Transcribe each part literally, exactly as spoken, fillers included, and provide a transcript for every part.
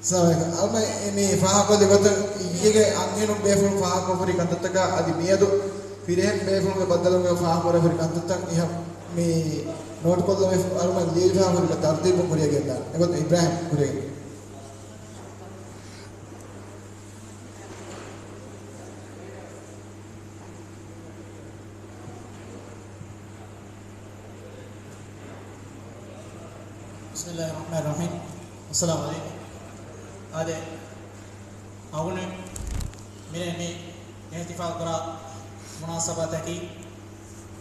އަސްސަލާމު ޢަލައިކުމް. އަޅުމެން މި ފާހަގަކޮށްލި ގޮތަށް އިއްޔެގެ އަންހެނުން ބޭފުޅުން ފާހަގަކޮށްފަހުރި ކަންތައްތަކާ އަދި މިއަދު ފިރިހެން ބޭފުޅުންގެ ބައްދަލުވުމުގެ ފާހަގަކުރެވިފަހުރި ކަންތައްތައް އިހަށް މި ނޯޓްކޮށްލަމެ އަޅުމެން ލިޔެފަހުރި ތަރުތީބުން ކުރިޔަށް ގެންދާނެ. އެގޮތުން އިބްރާހިމް ކުރިޔަށް ގެންދާނެ. ބިސްމިއްލާހި ރަޙްމާނި ރަޙީމް. އައްސަލާމު ޢަލައިކުމް. އާދެ، އަޅުގަނޑު މިރޭ މި އިޙްތިފާލު ކުރާ މުނާސަބަތަކީ،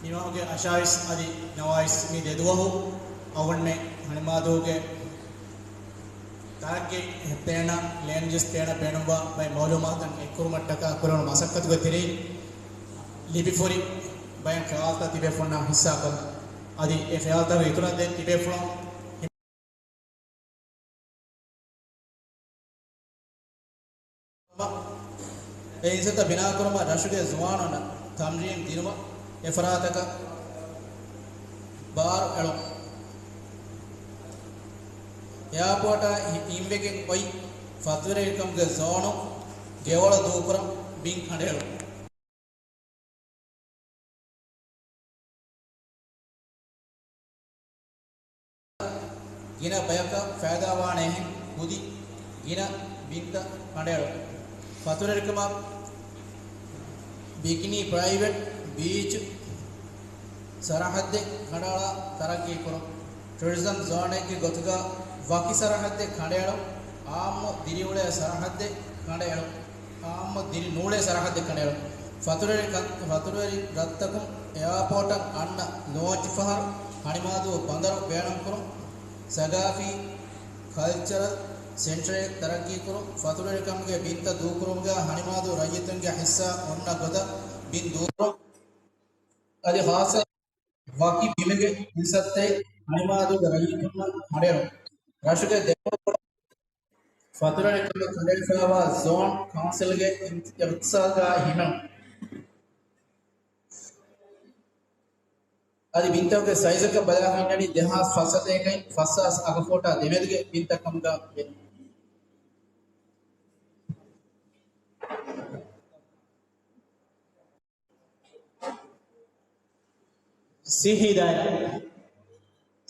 މި މަހުގެ އަށާވީސް އަދި ނަވާވީސް މި ދެ ދުވަހު އަޅުގަނޑުމެން ހަނިމާދޫގެ ތަރައްގީ ތޭނަ، ލޭންޑް ޔޫސް ތޭނަ ބޭނުންވާ ބައެއް މައުލޫމާތުތައް އެއްކުރުމަށްޓަކާ ކުރެވުނު މަސައްކަތުގެ ތެރެއިން ލިބިފަހުރި ބައެއް ޚިޔާލުތައް ތިބޭފުޅުންނާ ހިއްސާކޮށްލަން. އަދި އެ ޚިޔާލުތަކުގެ އިތުރަށް ދެން ތިބޭފުޅުން އެ އިންސައްތަ ބިނާކުރުމަށް ރަށުގެ ޒުވާނުންނަށް ތަމްރީން ދިނުމަށް އެ ފަރާތަކަށް ބާރު އެޅުން. އެއާޕޯޓާ ހި-، ހިންވެގެން އޮތް ފަތުރުވެރިކަމުގެ ޒޯނު ގެވޮޅަށް ދޫކުރަން ބިން ކަނޑައެޅުން. ގިނަ ބަޔަކަށް ފައިދާވާނެހެން ކުދި ގިނަ ބިންތައް ކަނޑައެޅުން. ފަތުރުވެރިކަމަށް ބިކިނީ ޕްރައިވެޓް ބީޗް ސަރަހައްދެއް ކަނޑައަޅާ ތަރައްގީކުރުން. ޓުރިޒަމް ޒޯނެއްގެ ގޮތުގަ ވަކި ސަރަހައްދެއް ކަނޑައެޅުން. އާއްމު ދިރިއުޅޭ ސަރަހައްދެއް ކަނޑައެޅުން. އާއްމު ދިރި ނޫޅޭ ސަރަހައްދެއް ކަނޑައެޅުން. ފަތުރުވެރި ކަން-، ފަތުރުވެރި ރަށްތަކުން އެއާޕޯޓަށް އަންނަ ލޯންޗް ފަހަރު ހަނިމާދޫ ބަނދަރު ބޭނުންކުރުން. ސަގާފީ ކަލްޗަރަލް ސެންޓަރެއް ތަރައްގީކުރުން. ފަތުރުވެރިކަމުގެ ބިންތައް ދޫކުރުމުގަ ހަނިމާދޫ ރައްޔިތުންގެ ހިއްސާ އޮންނަ ގޮތަށް ބިން ދޫކުރުން. އަދި ޚާއްޞަ ވަކި ބިމެއްގެ އިންސައްތައެއް ހަނިމާދޫގެ ރައްޔިތުންނަށް ކަނޑައެޅުން. ރަށުގެ ދެކޮޅަށް ފަތުރުވެރިކަމަށް ކަނޑައެޅިފައިވާ ޒޯން ކައުންސިލްގެ އިޚްތި-، އިޚްތިޞާޞްގައި ހިމެނުން. އަދި ބިންތަކުގެ ސައިޒަކަށް ބަލާފަ އިންނަނީ ދެހާސް ފަސްސަތޭކައިން ފަސްހާސް އަގުފޯޓާ ދެމެދުގެ ބިންތައް ކަމުގަ ވޭ. ސިއްހީ ދާއިރާ.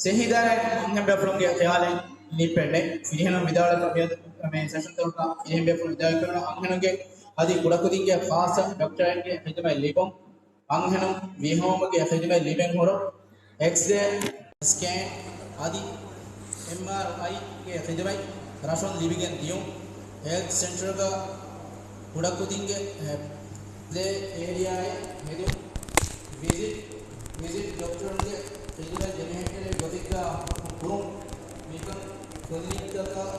ސިއްހީ ދާއިރާއިން އަންހެން ބޭފުޅުންގެ ޚިޔާލެއް ލިބިފަ އެނގޭ. ފިރިހެނުން ވިދާޅުވެފަ މިއަދު މި ސެޝަންތަކުގަ ފިރިހެން ބޭފުޅުން ވިދާޅުވެފަ އަންހެނުންގެ އަދި ކުޑަކުދިންގެ ޚާއްޞަ ޑޮކްޓަރެއްގެ ޚިދުމަތް ލިބުން. އަންހެނުން ވިހައުމުގެ ޚިދުމަތް ލިބެން ހުރުން. އެކްސްރޭ، ސްކޭން އަދި އެމްއާރްއައިގެ ޚިދުމަތް ރަށުން ލިބިގެން ދިޔުން. ހެލްތް ސެންޓަރުގަ ކުޑަކުދިންގެ ޕްލޭ އޭރިއާއެއް ހެދުން. ވިޒިޓް، ވިޒިޓް ޑޮކްޓަރުންގެ ޚިދުމަތް ޖެނެރޭޓަރެއް ގޮތެއްގަ ކުރުން. މިކަން ކްލިނިކްތަކަށް،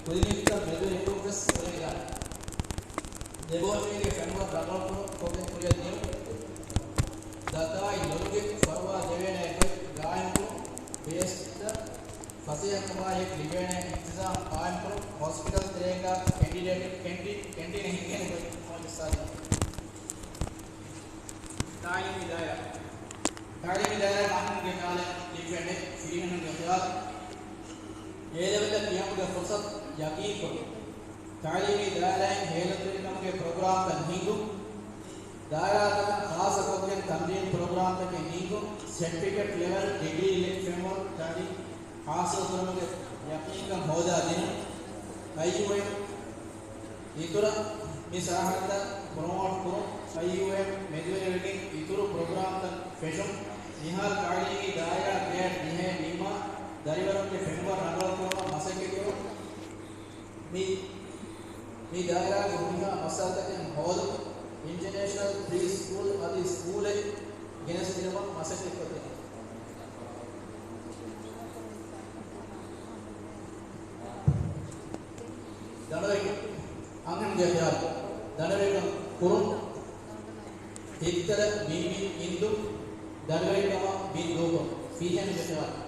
ކްލިނިކްތައް މެދުވެރިކޮށްވެސް ކުރެވިދާނެ. ލެބޯޓަރީގެ ފެންވަރު ރަނގަޅުކުރުން ކޮށްގެން ކުރިއަށް ދިޔުން. ދަތާއި ލޮލުގެ ފަރުވާ ދެވޭނެ ގޮތް ގާއިމްކުރުން. ބޭސްތައް ފަސޭހަކަމާއެކު ލިބޭނެ އިންތިޒާމް ޤާއިމްކުރުން. ހޮސްޕިޓަލް ތެރޭގަ ކެންޑިޑޭޓް، ކެންޓީން، ކެންޓީނެއް ހިންގޭނެ ގޮތް ހޯދިއްސާލި. ތަޢުލީމީ ދާއިރާ. ތަޢުލީމީ ދާއިރާގެ އަންހެނުންގެ ޚިޔާލެއް ލިބިފަ އެނގޭ ފިރިހެނުންގެ ޚިޔާލު. އޭ ލެވެލްއަށް ކިޔަމުގެ ފުރުޞަތު ޔަޤީންކުރުން. ތަޢުލީމީ ދާއިރާއިން ހޭލަތުވެރިކަމުގެ ޕްރޮގްރާމްތައް ހިންގުން. ދާއިރާތަކަށް ޚާއްޞަކޮށްގެން ތަމްރީން ޕްރޮގްރާމްތަކެއް ހިންގުން. ސެޓްފިކެޓް ލެވެލް ޑިގްރީ ލެކް ފެންވަރު ތަޢުލީމް ޙާޞިލުކުރުމުގެ ޔަޤީންކަން ހޯދާދިނުން. އައިޔޫއެމް އިތުރަށް މި ސަރަޙައްދަށް ޕްރޮމޯޓް ކުރުން. އައިޔޫއެމް މެދުވެރިވެގެން އިތުރު ޕްރޮގްރާމްތައް ފެށުން. މިހާރު ތަޢުލީމީ ދާއިރާ ގްރޭޑް ދިހައެއް ނިންމާ ދަރިވަރުންގެ ފެންވަރު ރަނގަޅުކުރުމަށް މަސައްކަތްކުރުން. މި، މި ދާއިރާގެ ހުރިހާ މައްސަލަތަކެއް ހޯދުން. އިންޓަރނޭޝަނަލް ޕްރީ ސްކޫލް އަދި ސްކޫލެއް ގެނެސްދިނުމަށް މަސައްކަތްކޮށްދިނުން. ދަނޑުވެރިކަން. އަންހެނުންގެ ޚިޔާލު. ދަނޑުވެރިކަން ކުރުން. ހިތްތެރެ ބިން ބިން އިންދުން. ދަނޑުވެރިކަމަށް ބިން ދޫކުރުން. ފިރިހެނުންގެ ޚިޔާލު.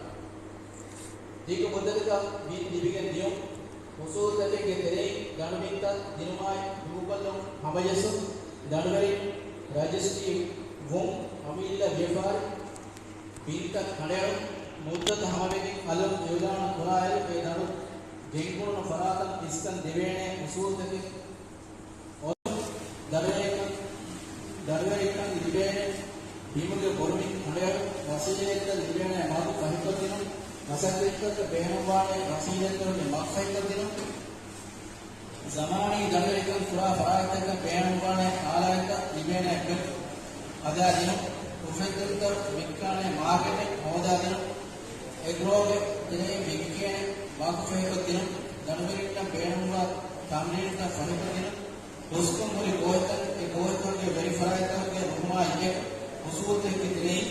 ދިގު މުއްދަތަކަށް ބިން ލިބިގެން ދިޔުން. އުސޫލުތަކެއްގެ ތެރެއިން ދަނޑުބިންތައް ދިނުމާއި ދޫކޮށްލުން ހަމަޖެއްސުން. ދަނޑުވެރިން ރަޖިސްޓްރީ ވުން. އަމިއްލަ ވިޔަފާރި ބިންތައް ކަނޑައެޅުން. މުއްދަތު ހަމަވެގެން އަލުން އިޢުލާނު ކުރާއިރު އެ ދަނޑު ގެންގުޅުނު ފަރާތަށް އިސްކަން ދެވޭނެ އުސޫލުތަކެއް އޮތުން، ދަރުވެރިކަން، ދަރުވެރިކަން ލިބޭނެ ބިމުގެ ބޮޑުމި ކަނޑައެޅުން، ވަސީލަތްތައް ލިބޭނެ މަގު ފަހިކޮށްދިނުން، މަސައްކަތްތަކަށް ބޭނުންވާނެ ވަސީލަތްތަކުގެ މަގު ފަހިކޮށްދިނުން، ޒަމާނީ ދަރުވެރިކަން ކުރާ ފަރާތްތަކަށް ބޭނުންވާނެ އާލާތްތައް ލިބޭނެ ގޮތް ހަދާދިނުން، އުފެއްދުންތައް ވިއްކާނެ މާކެޓެއް ހޯދާދިނުން، އެގްރޯގެ ތެރެއިން ވިއްކޭނެ މަގު ފަހިކޮށްދިނުން، ދަރުވެރިންނަށް ބޭނުންވާ ތަމްރީނުތައް ފަހިކޮށްދިނުން، ރުއްސުން ހުރި ގޮވައިތައް އެ ގޮވަތަކުގެ ވެރިފަރާތްތަކުގެ ރުހުމާ އެކު އުސޫލުތަކުގެ ތެރެއިން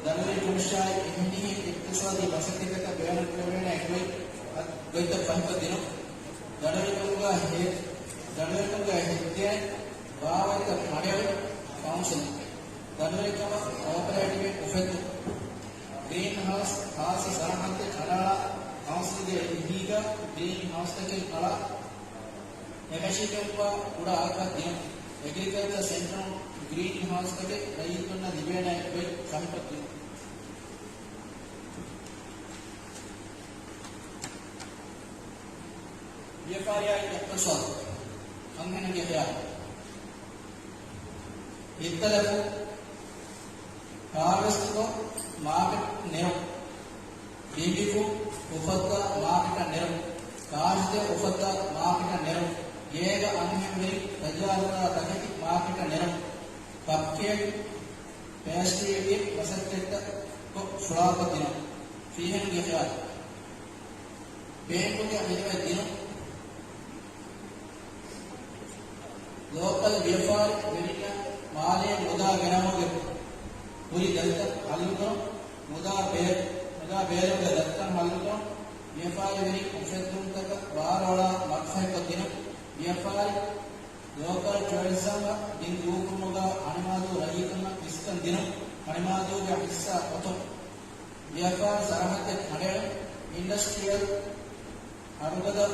ދަރުވެރިކަމަށާއި އެހެނިހެން އިޤްތިޞާދީ މަސައްކަތްތަކަށް ބޭނުންކުރެވޭނެ ގޮތް، ގޮތްތައް ފަހިކޮށްދިނުން. ދަރުވެރިކަމުގަ ހެ-، ދަރުވެރިކަމުގަ ހެއްދޭނެ ބާވަތްތައް ކަނޑައެޅުން، ކައުންސެލިން. ދަރުވެރިކަމަށް ކޯޕަރޭޓިވެއް އުފެއްދުން. ގްރީން ހައުސް ޚާއްޞަ ސަރަހައްދެއް ކަނޑައަޅާ، ކައުންސިލްގެ އެހީގަ ގްރީން ހައުސްތަކެއް އަޅާ، އެކަށީގެންވާ ކުޑަ އަގަކަށް ދިނުން. އެގްރިކަލްޗަރ ސެންޓަރުން ގްރީން ހައުސްތަކެއް ރައްޔިތުންނަށް ލިބޭނެ ގޮތް ފަހިކޮށްދިނުން. ވިޔަފާރިއާއި އިޤްތިޞާދު. އަންހެނުންގެ ޚިޔާލު. ހިތްތަލަފު، ހާވެސްޓްކޮށް މާކެޓް ނެރު. ބިނބިފު އުފައްދާ މާކެޓަށް ނެރު. ކާށިތެ އުފައްދާ މާކެޓަށް ނެރު. ގޭގަ އަންހެންވެރިން ތައްޔާރުކުރާ ތަކެތި މާކެޓަށް ނެރު. ކަޕްކޭކް، ޕޭސްޓްރީގެ މަސައްކަތްތައް ކޮށް ފުޅާކޮށްދިނުން. ފިރިހެނުންގެ ޚިޔާލު. ބޭންކުގެ ހިދުމަތް ދިނުން. ލޯކަލް ވިޔަފާރި ވެރިންނަށް މާލޭ މުދާ ގެނައުމުގެ ހުރި ދަތިތައް ހައްލުކުރުން. މުދާ ބޭ-، މުދާ ބޭރުގެ ދަތިތައް ހައްލުކުރުން. ވިޔަފާރިވެރިން އުފެއްދުންތަކަށް ބާރުއަޅާ މަގުފަހިކޮށްދިނުން. ވިޔަފާރި ލޯކަލް ޓުއަރިޒަމަށް ގެންގުޅުކުރުމުގަ ހަނިމާދޫ ރައްޔިތުންނަށް އިސްކަން ދިނުން. ހަނިމާދޫގެ ހިއްސާ އޮތުން. ވިޔަފާރި ސަރަހައްދެއް ކަނޑައެޅުން. އިންޑަސްޓްރިއަލް އަރުގަދަ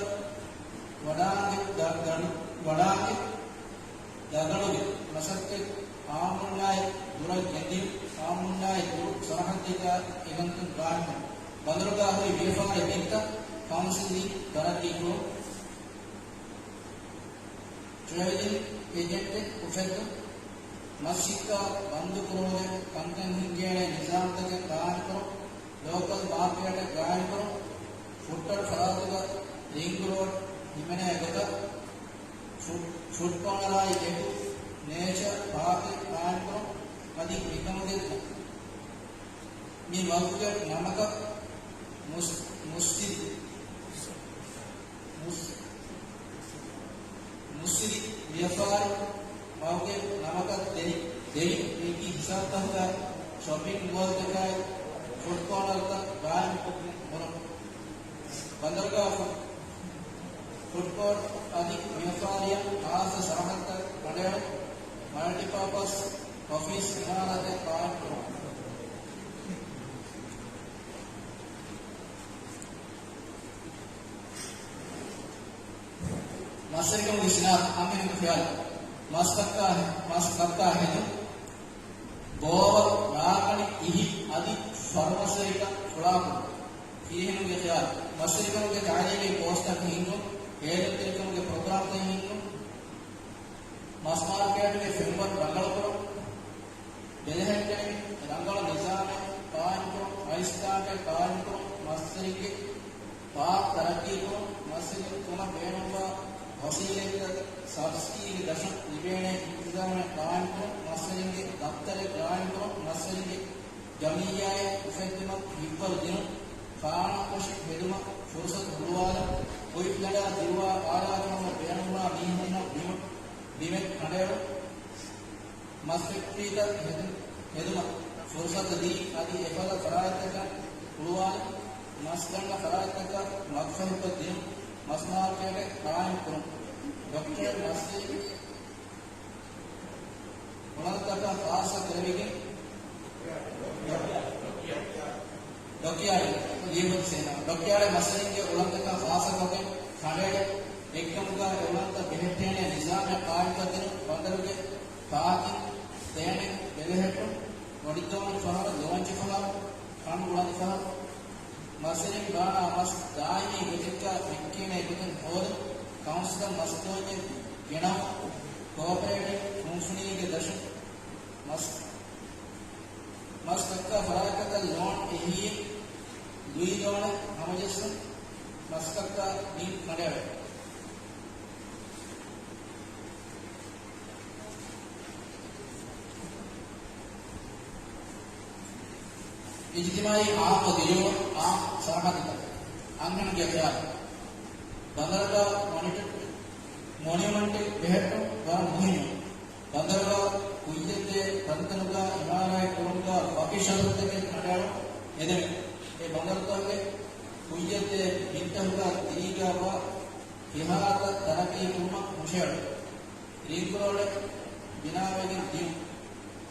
ވަޑާންގެ ދަ-، ދަނޑު-، ވަޑާންގެ ދަގަނޑުގެ މަސައްކަތް އާއްމުންނާއި ދުރަށް ގެންދިޔުން. އާއްމުންނާއި ދުރު ސަރަހައްދެއްގަ އެކަންކަން ގާއިމްކުރުން. ބަނދަރުގަ ހުރި ވިޔަފާރި ބިންތައް ކައުންސިލް ތަރައްޤީކުރުން. ޓްރެވެލިން އޭޖެންޓެއް އުފެއްދުން. މަސް ހިއްކާ ބަންދުކުރުމުގެ ކަންކަން ހިންގޭނެ ނިޒާމްތަކެއް ގާއިމްކުރުން. ލޯކަލް މާކެޓެއް ގާއިމްކުރުން. ފުޓްތަޅު ފަރާތުގަ ރިންގް ރޯޑް ހިމެނޭ ގޮތަށް ފު-، ފުޑް ކޯނަރާއި އެކު ނޭޗަރ ޕާކެއް ގާއިމްކުރުން. އަދި މިކަމުގެ މި މަގުގެ ނަމަކަށް މުސް-، މުސްތި-، މުސް-، މުސްތިރި ވިޔަފާރި މަގުގެ ނަމަކަށް ދެވި، ދެވި މީގެ ހިސާބުތަކުގަ ޝޮޕިން މޯލްތަކާއި ފުޑް ކޯނަރުތައް ގާއިމް ކުރުން. ބަނދަރުގަ ފު-، ފުޑް ކޯޓް އަދި ވިޔަފާރިއަށް ޚާއްޞަ ސަރަހައްދަށް ކަނޑައެޅުން. މަލްޓިޕާޕަސް އޮފީސް އިމާރާތެއް ގާއިމް ކުރުން. މަސްވެރިކަމުގެ ސިނާއަތު. އަންހެނުންގެ ޚިޔާލު. މަސް ކައްކާ، މަސް ކައްކާ ހެދުން. ބޯވަ، ރާކަނި، އިހި އަދި ފަރުމަސްވެރިކަން ފުޅާކުރުން. ފިރިހެނުންގެ ޚިޔާލު. މަސްވެރިކަމުގެ ތާލީމީ ކޯސްތަކު ހިންގުން. ހޭލުންތެރިކަމުގެ ޕްރޮގްރާމްތައް ހިންގުން. މަސް މާރުކޭޓުގެ ފެންވަރު ރަނގަޅުކުރުން. ބެލެހެއްޓެނިވި ރަނގަޅު ނިޒާމެއް ޤާއިމްކުރުން، އައިސް ޕްލާންޓެއް ޤާއިމްކުރުން، މަސްވެރިންގެ ޕާކް ތަރައްޤީކުރުން، މަސްވެރިން ކުރަން ބޭނުންވާ ވަސީލަތްތައް ސަބްސިޑީގެ ދަށުން ލިބޭނެ އިންތިޒާމެއް ޤާއިމްކުރުން، މަސްވެރިންގެ ދަފްތަރެއް ޤާއިމްކުރުން، މަސްވެރިންގެ ޖަމިއްޔާއެއް އުފެއްދުމަށް ހިތްވަރު ދިނުން، ފާނައަށް ފަށި ހެދުމަށް ފުރުސަތު ހުޅުވާލުން، ކުއިފްލަންޑާ ދިރުވާ އާލާތްކަމަށް ބޭނުންވާ މީހުންނަށް ބިމެއް ކަނޑައެޅުން، މަސް ފެކްޓްރީތައް ހެދު-، ހެދުމަށް ފުރުސަތު ދީ، އަދި އެފަދަ ފަރާތްތަކަށް ހުޅުވާލުން، މަސް ގަންނަ ފަރާތްތަކަށް މަގުފަހިކޮށްދިނުން، މަސް މާރުކޭޓެއް ޤާއިމްކުރުން. ޑޮކްޓަރ މަސްވެރި އުޅަނދުތަކަށް ޚާއްޞަ ކުރެވިގެން، ޑޮކްޔާޑް ލީބުން ސޭނާ، ޑޮކްޔާޑް މަސްވެރިންގެ އުޅަނދުތަކަށް ޚާއްޞަ ކޮށްގެން ކަނޑައެޅި، އެއްކަމުގަ އެ އުޅަނދުތައް ބެހެއްޓޭނެ ނިޒާމެއް ޤާއިމްކޮށްދިނުން، ބަނދަރުގެ ޕާކިން ސްޓޭންޑެއް ބެލެހެއްޓުން، ވޮޑިދޯނި ފަހަރު، ލޯންޗު ފަހަރު، ކަނޑު އުޅަނދު ފަހަރު، މަސްވެރިން ބާނާ މަސް ދާއިމީ ގޮތެއްގަ ވިއްކޭނެ ގޮތެއް ހޯދުން، ކައުންސިލަށް މަސްދޯންޏެއް ގެނައުން، ކޯޕަރޭޓިވް ކުންފުނީގެ ދަށުން މަސް، މަސްތަކަށް ފަރާތްތަކަށް ލޯން އެހީ ލުއި ލޯނެއް ހަމަޖެއްސުން، މަސްތަކަށް ބިން ކަނޑައެޅުން. އިޖްތިމާޢީ އާއްމު ދިރިއުޅުން އާއްމު ސަރަހައްދުތައް. އަންހެނުންގެ ޚިޔާލު. ބަނދަރުގަ މޮނިޓަ-، މޮނިއުމަންޓެއް ބެހެއްޓުން ވަރަށް މުހިންމު. ބަނދަރުގަ ކުއްޔަށްދޭ ތަންތަނުގަ އިމާރާތް ކުރުމުގަ ވަކި ޝަރުތުތަކެއް ކަނޑައެޅުން އެދެމެ. އެ ބަނދަރުތަކުގެ ކުއްޔަށްދޭ ބިންތަކުގަ ދިރީގަ ވާ ފިހާރަތައް ތަރައްޤީ ކުރުމަށް ހުށައެޅުން. ރިންކު ރޯޑެއް ބިނާވެގެން ދިޔުން.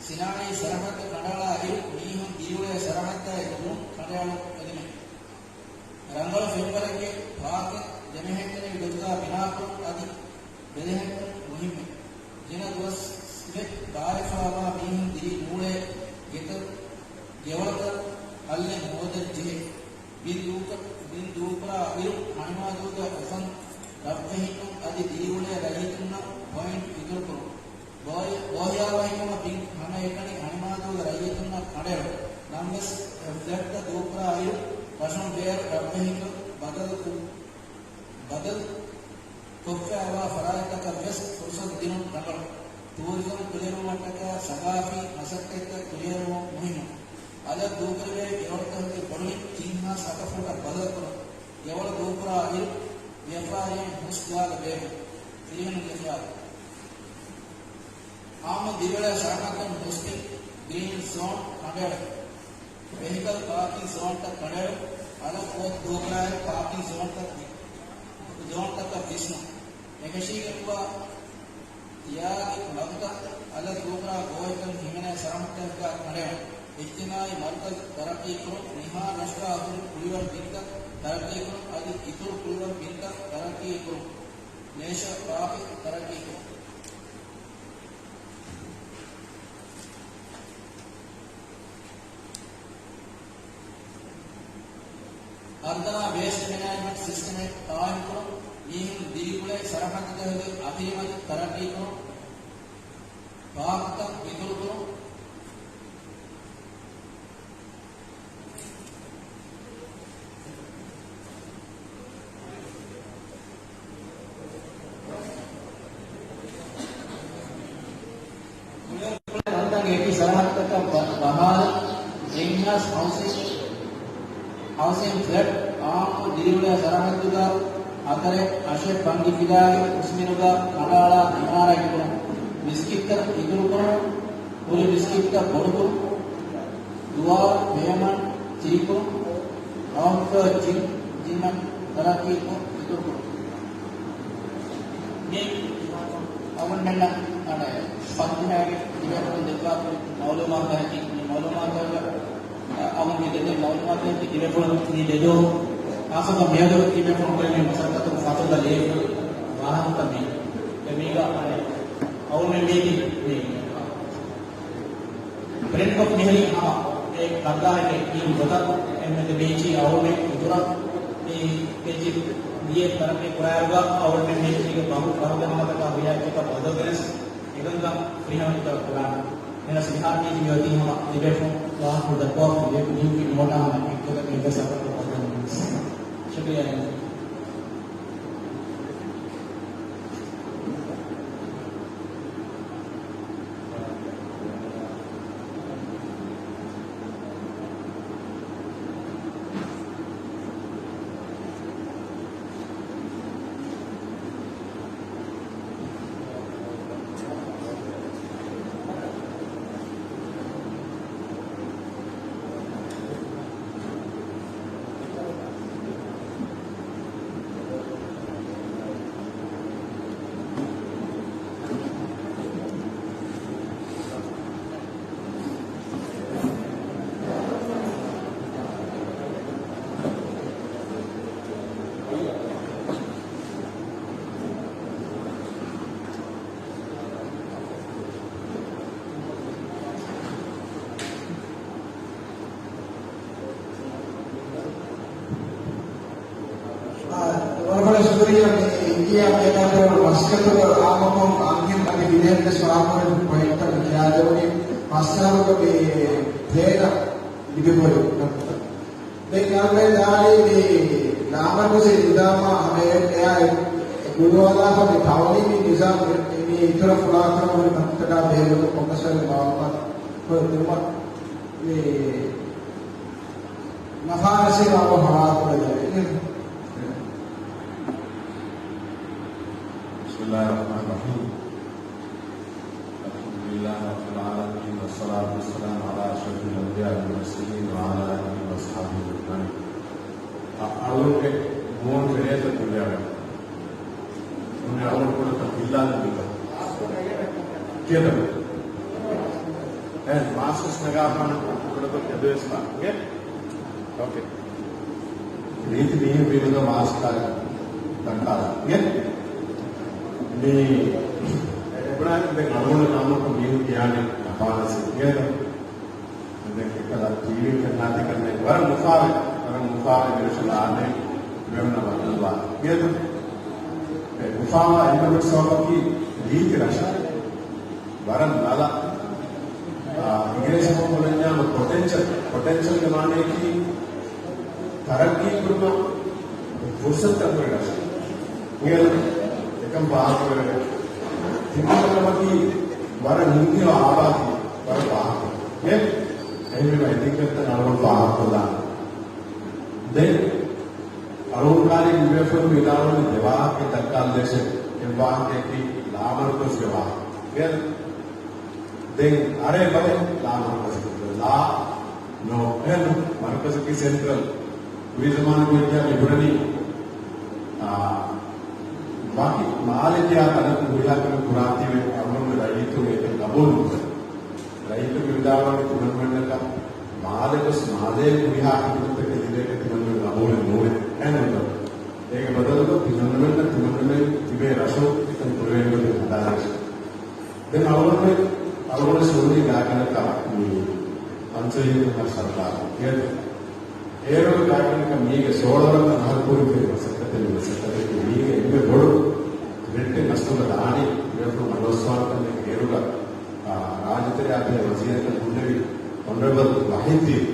ސިނާޢީ ސަރަހައްދު ކަނޑައަޅާ އިރު، މީހުން ދިރިއުޅޭ ސަރަހައްދާއި ދުރުން ކަނޑައަޅުން އެދުމެއް. ރަނގަޅު ފެންވަރެއްގެ ޕާކިން ދެމެހެއްޓެނިވި ގޮތުގަ ބިނާކުރުން އަދި ބެލެހެއްޓުން މުހިންމެއް. ގިނަ ދުވަސްވެ ބާރެއް ފާވާ މީހުން ދިރި ނޫޅޭ ގެތައް، ގެވަޅުތައް ހައްލެއް ހޯދަން ޖެހޭ. ބިން ދޫކަ-، ބިން ދޫކުރާ އިރު، ހަނިމާދޫގެ އުފަން ރަށްވެހިންނަށް އަދި ދިރިއުޅޭ ރައްޔިތުންނަށް ޕޮއިންޓް އިތުރުކުރުން. ބޯހި-، ބޯހިޔާވަހިކަމަށް ބިން ހަމައެކަނި ހަނިމާދޫގެ ރައްޔިތުންނަށް ކަނޑައެޅުން. ނަމަވެސް، އެ ފްލެޓްތައް ދޫކުރާ އިރު، ރަށުން ބޭރު ރަށްވެހިންނަށް ބަދަލު ކު-، ބަދަލު ކޮށްފައިވާ ފަރާތްތަކަށް ވެސް ފުރުސަތު ދިނުން ރަނގަޅު. ޓޫރިޒަމް ކުރިއެރުވުމަށްޓަކާ ސަގާފީ މަސައްކަތްތައް ކުރިއެރުވުން މުހިންމު. އަލަށް ދޫކުރެވޭ ގެވަޅުތަކުގެ ބޮޑުމިން ތިން ހާސް އަކަ ފޫޓަށް ބަދަލުކުރުން. ގެވަޅު ދޫކުރާ އިރު، ވިޔަފާރިއިން ހުސް ޖާގަ ބޭއްވުން. ފިރިހެނުންގެ ޚިޔާލު. އާއްމު ދިރިއުޅޭ ސަރަހައްދުން ހުސްތި ގްރީން ޒޯން ކަނޑައެޅުން. ވެހިކަލް ޕާކިން ޒޯންތައް ކަނޑައެޅުން. އަލަށް ފޯތު ދޫކުރާއިރު ޕާކިން ޒޯންތައް ވި-، ޒޯންތަކަށް ވިސްނުން. އެކަށީގެންވާ ތިޔާގި މަގުތައް އަލަށް ދޫކުރާ ގޯހެއްކަން ހިމެނޭ ސަރަހައްދެއްގަ ކަނޑައެޅުން. އިޖްތިމާޢީ މަރުކަޒު ތަރައްޤީކުރުން. މިހާރު ރަށުގަ އަހުރި ކުޅިވަރު ބިންތައް ތަރައްޤީކުރުން. އަދި އިތުރު ކުޅިވަރު ބިންތައް ތަރައްޤީކުރުން. ނޭޝަ ޕާކެއް ތަރައްޤީކުރުން. އަންތަނާ ވޭސްޓް މެނޭޖްމަންޓް ސިސްޓަމެއް ޤާއިމްކުރުން. މީހުން ދިރިއުޅޭ ސަރަހައްދުތަކުގެ އަތިރިމަތި ތަރައްޤީކުރުން. ޕާކްތައް އިތުރުކުރުން. ކުޅިވަރު ކުޅެ ތަންތަން އެކި ސަރަހައްދަކަށް ބަ-، ބަހާލަން. އެންހާސް ހައުސިން، ހައުސިން ފްލެޓް އާއްމު ދިރިއުޅޭ ސަރަހައްދުގަ ހަތަރެއް އަށެއް ބަންގި ފިލާގެ ހުސްމިނުގަ ކަނޑައަޅާ އިމާރާތްކުރުން. މިސްކިތްތައް އިތުރުކުރުން. ކުރި މިސްކިތްތައް ބޮޑުކުރުން. ދުވާ ޕޭމަންޓް ތިރިކުރުން. އަވަހުފަ ޖިން، ޖިންނަށް ތަރައްޤީކޮށް އިތުރުކުރުން. މި އަވަންނަންނަށް އަނެއް ފަންތިހާގެ ތިބޭފުޅުން ދެއްވާ މައުލޫމާތުތަކަކީ، މި މައުލޫމާތުތަކަށް އަވަން މި ދެން މައުލޫމާތުތަކަކީ ތިބޭފުޅުން މި ދެދުވަހު ޚާއްޞަކޮށް މިއަދު ތިބޭފުޅުން ކުރެވޭ މަސައްކަތު ފަތުންގަ ލިޔެފަ ވާހަކަ މި ދެމީގަ އަނެއް އަވަން މި މީތި މި ޕްރިންޓް ކޮޕީ މިހިރީ ހަމަ އެ ކަންދާހެއްގެ ކީރި ގޮތަށް އެންމެ ބީޗީ އަހުރުމެ އިތުރަށް އެ ބީޗީ ދިޔަ ތަރައްޤީ ކުރާއިރުގަ އަހުރުމެ ބީޗީގެ ބަހު ފަހުގެ ހަމަތަކާ ހުރިހާ އެއްޗަކަށް ބަދަލު ގެނެސް އެކަންކަން ފިރިހެނުން އިތުރަށް ކުރާނެ. އެހެނަސް މިހާރު ބީޗީ މިއޮތީ ހަމަ ތިބޭފުޅުން ވާހަކަ ދައްކަވާފަ ތިބޭފުޅުން ނިމިފި ނުވަތަ ހަމަ އެއްގޮތަށް އެއްވެސް އަކަށް ބަދަލު ނުވެސް. ޝުކުރިއްޔާ. މި އިންޑިއާ މޭނާތެރޭ މަސްކަތުގަ އާންމުކޮށް އަންހެން އަދި ގިނައެއްވެސް ފާހަގަކުރެއްވި ޕޮއިންޓަށް ކިޔާދެވުނީ މައްސަރުގެ މި ޕްލޭނަށް ލިބިފައި. ދެން އަޅުގަނޑު ދާނީ މި ލާމަރުކަޒީ ނިޒާމާ ހަމަ އެ-، އެއާ އެ ގުޅުވާލާފަ މި ތަޢުލީމީ ނިޒާމް މި އިތުރަށް ފުރާތަރަށް ހުރި ކަންތައްތަކާ ބެހޭގޮތުން ކޮންމެސް ވަރެއް މަޢުލޫމާތު ކުރެއްވުމަށް މި ނަފާރަސީ ވާގޮތް ހަވާލުކުރެއްވި. بسم الله الرحمن الرحيم. الحمد لله رب العالمين، والصلاة والسلام على أشرف الأنبياء والمرسلين وعلى آله وأصحابه أجمعين. އަ-، އަޅުގެ މޫނު ފެރޭތަ ކުރިއަށް އޮންނަ އަޅުގަނޑު ކުޑަތައް ހިއްލާލަން ދިގަ. ކިޔަދަ؟ އެ، މާސްކް ނަގާފާނަ ކުޑަތައް ކެދުވެސް ބާ. އޯކޭ. ރީތި މީހެއް ވީމަތަ މާސްކް ދައްކާލަން. އޭ؟ މީ އެބުނާ ދެން އަޅުގަނޑު ނާމުކޮށް މީހުން ކިޔާނެ ނަފާރަސީ. އޭ؟ ދެން އެކަލަ ޓީވީ ކަންނާތި ކަންނޭ ވަރަށް މުފާވެ، ވަރަށް މުފާވެ މިރަށު ލާނެ މެންނަ ވަދުންވާ. އޭތަ؟ އެ މުފާވާ އެންމެ ބޮޑު ސަބަބަކީ ރީތި ރަށަށް ވަރަށް ނަލަ، އާ، އިނގިރޭސި ބަހުން ބުނަންޏާމަ ޕޮޓެންޝަލް، ޕޮޓެންޝަލްގެ މާނަޔަކީ ތަރައްގީ ކުރުމަށް ފުރުސަތުތައް ހުރި ރަށެއް. އިނގޭތަ؟ އެކަން ފާހަގަކުރެވޭ. ތިންވަނަ ކަމަކީ ވަރަށް ހިތްހެޔޮ އާބާދީ ވަރަށް ފާހަގަކުރޭ. އެހެންވީމަ އެ ތިން ކަންތައް އަޅުގަނޑު ފާހަގަކޮށްލާނަން. ދެން އަޅުގަނޑު ކާރި މިބޭފުޅުން ވިދާޅުވަނީ ދެ ވާހަކައެއް ދައްކާލަދޭށޭ. އެއް ވާހަކައަކީ ލާމަރުކަޒުގެ ވާހަކަ. ދެން އަރޭ ބަލަ ލާމަރުކަޒު. ލާ ނޯ. އެހެން މަރުކަޒަކީ ސެންޓްރަލް. މި ޒަމާނުގެ ވިއްޔާ މި ބުނަނީ، އާ، ވަކި މާލެ ކިޔާ ތަނަކު ހުރިހާ ކަމެއް ކުރާތީވެ އަޅުގަނޑު ރައްޔިތުން އެކަން ގަބޫލު ނުކުރޭ. ރައްޔިތުން މި ވިދާޅުވަނީ ތިމަންމެންނަކަށް މާލެ ގޮސް މާލޭ ހުރިހާ ޚިދުމަތްތަކެއް ލިބޭކަށް ތިމަންމެން ގަބޫލެއް ނޫނޭ. އެހެންވީމަ އޭގެ ބަދަލުގަ ތިމަންމެންނަށް ތިމަންމެން ތިބޭ ރަށު އެކަން ކުރެވޭނެ ގޮތެއް ހަދާދޭށޭ. ދެން އަޅުގަނޑުމެން، އަޅުގަނޑު ސުވަނީ ގާތްގަނޑަކަށް މި ފަންސަވީހުން ހަ ސަރުކާރު އޭތަ؟ އޭރުގެ ގާތްގަނޑަކަށް މީގެ ސޯޅަ ވަނަ އަހަރު ކުރިން ފެށި މަސައްކަތެއް. މި މަސައްކަތަކީ މީގެ އެންމެ ބޮޑު ތްރެޓެއް އަސްލުގަ ދާނީ ބޭފުޅުން އަޑުއައްސަވާނެ ކަމެއް. އޭރުގަ، އާ، ރާއްޖެތެރެއާ ބެހޭ ވަޒީރަކަށް ހުންނެވި އޮނަރަބަލް ވަހީދްދީން،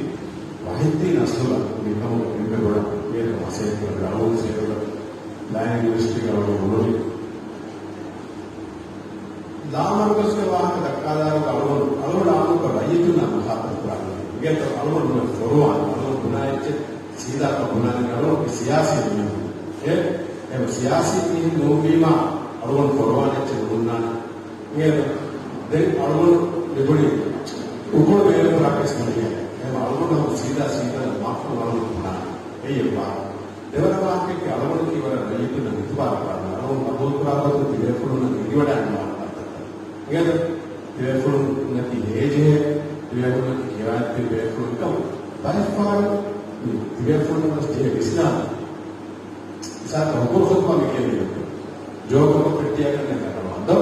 ވަހީދްދީން އަސްލުގަ މިކަމުގެ އެންމެ ބޮޑަށް މިއަދު މަސައްކަތް ކުރަނީ. އަޅުގަނޑު އޭރުގަ ޕްލޭނިން އިންސްޓިޓިއުޓުގަ އަޅުގަނޑު ހުންނެވި. ލާމަރުކަޒުގެ ވާހަކަ ދައްކާލާއިރު އަޅުގަނޑު، އަޅުގަނޑު އާންމުކޮށް ރައްޔިތުންނާ މުޚާތަބު ކުރާނީ. އިނގޭތޯ އަޅުގަނޑު ނުވެ ފޮރުވާން، އަޅުގަނޑު ބުނާ އެއްޗެއް ސީދާކޮށް ބުނާނީ އަޅުގަނޑު ސިޔާސީ މީހުން. އެ، އެ ސިޔާސީ މީހުން ނޫންވީމާ އަޅުގަނޑު ފޮރުވާނެ އެއްޗެއް ނުހުންނާނެ. އިނގޭތޯ؟ ދެން އަޅުގަނޑު ލިބުނީ އުކުޅު ބޭރު ކުރާކަސް ނުޖެހޭ. އެހެން އަޅުގަނޑު ހަމަ ސީދާ ސީދާ މާފު އަޅުގަނޑު ބުނާނެ. އެއީ އެއް ވާހަކަ. ދެވަނަ ވާހަކައަކީ އަޅުގަނޑަކީ ވަރަށް ރައްޔިތުންނަށް އިތުބާރު ކުރާނެ. އަޅުގަނޑު ގަބޫލު ކުރާ ގޮތުން ތިބޭފުޅުންނަށް އެނގިވަޑައިގަންނަވާނެ ކަންތައްތައް. އިނގޭތޯ؟ ތިބޭފުޅުންނަކީ ހޭޖެހޭ، ތިބޭފުޅުންނަކީ ކިޔަވާދޭ ބޭފުޅުން ކަމަށް. ބައެއްފަހަރު ތިބޭފުޅުންނަށް ވެސް ޖެހޭ ވިސްނާލަން. މިސާލަކަށް ހުކުރު ޚުޠުބާ މި ކިޔަނީ. ޖޯކަކޮށް ޕެއްޓިއަކަށް ނެތް ކަން ދޯ.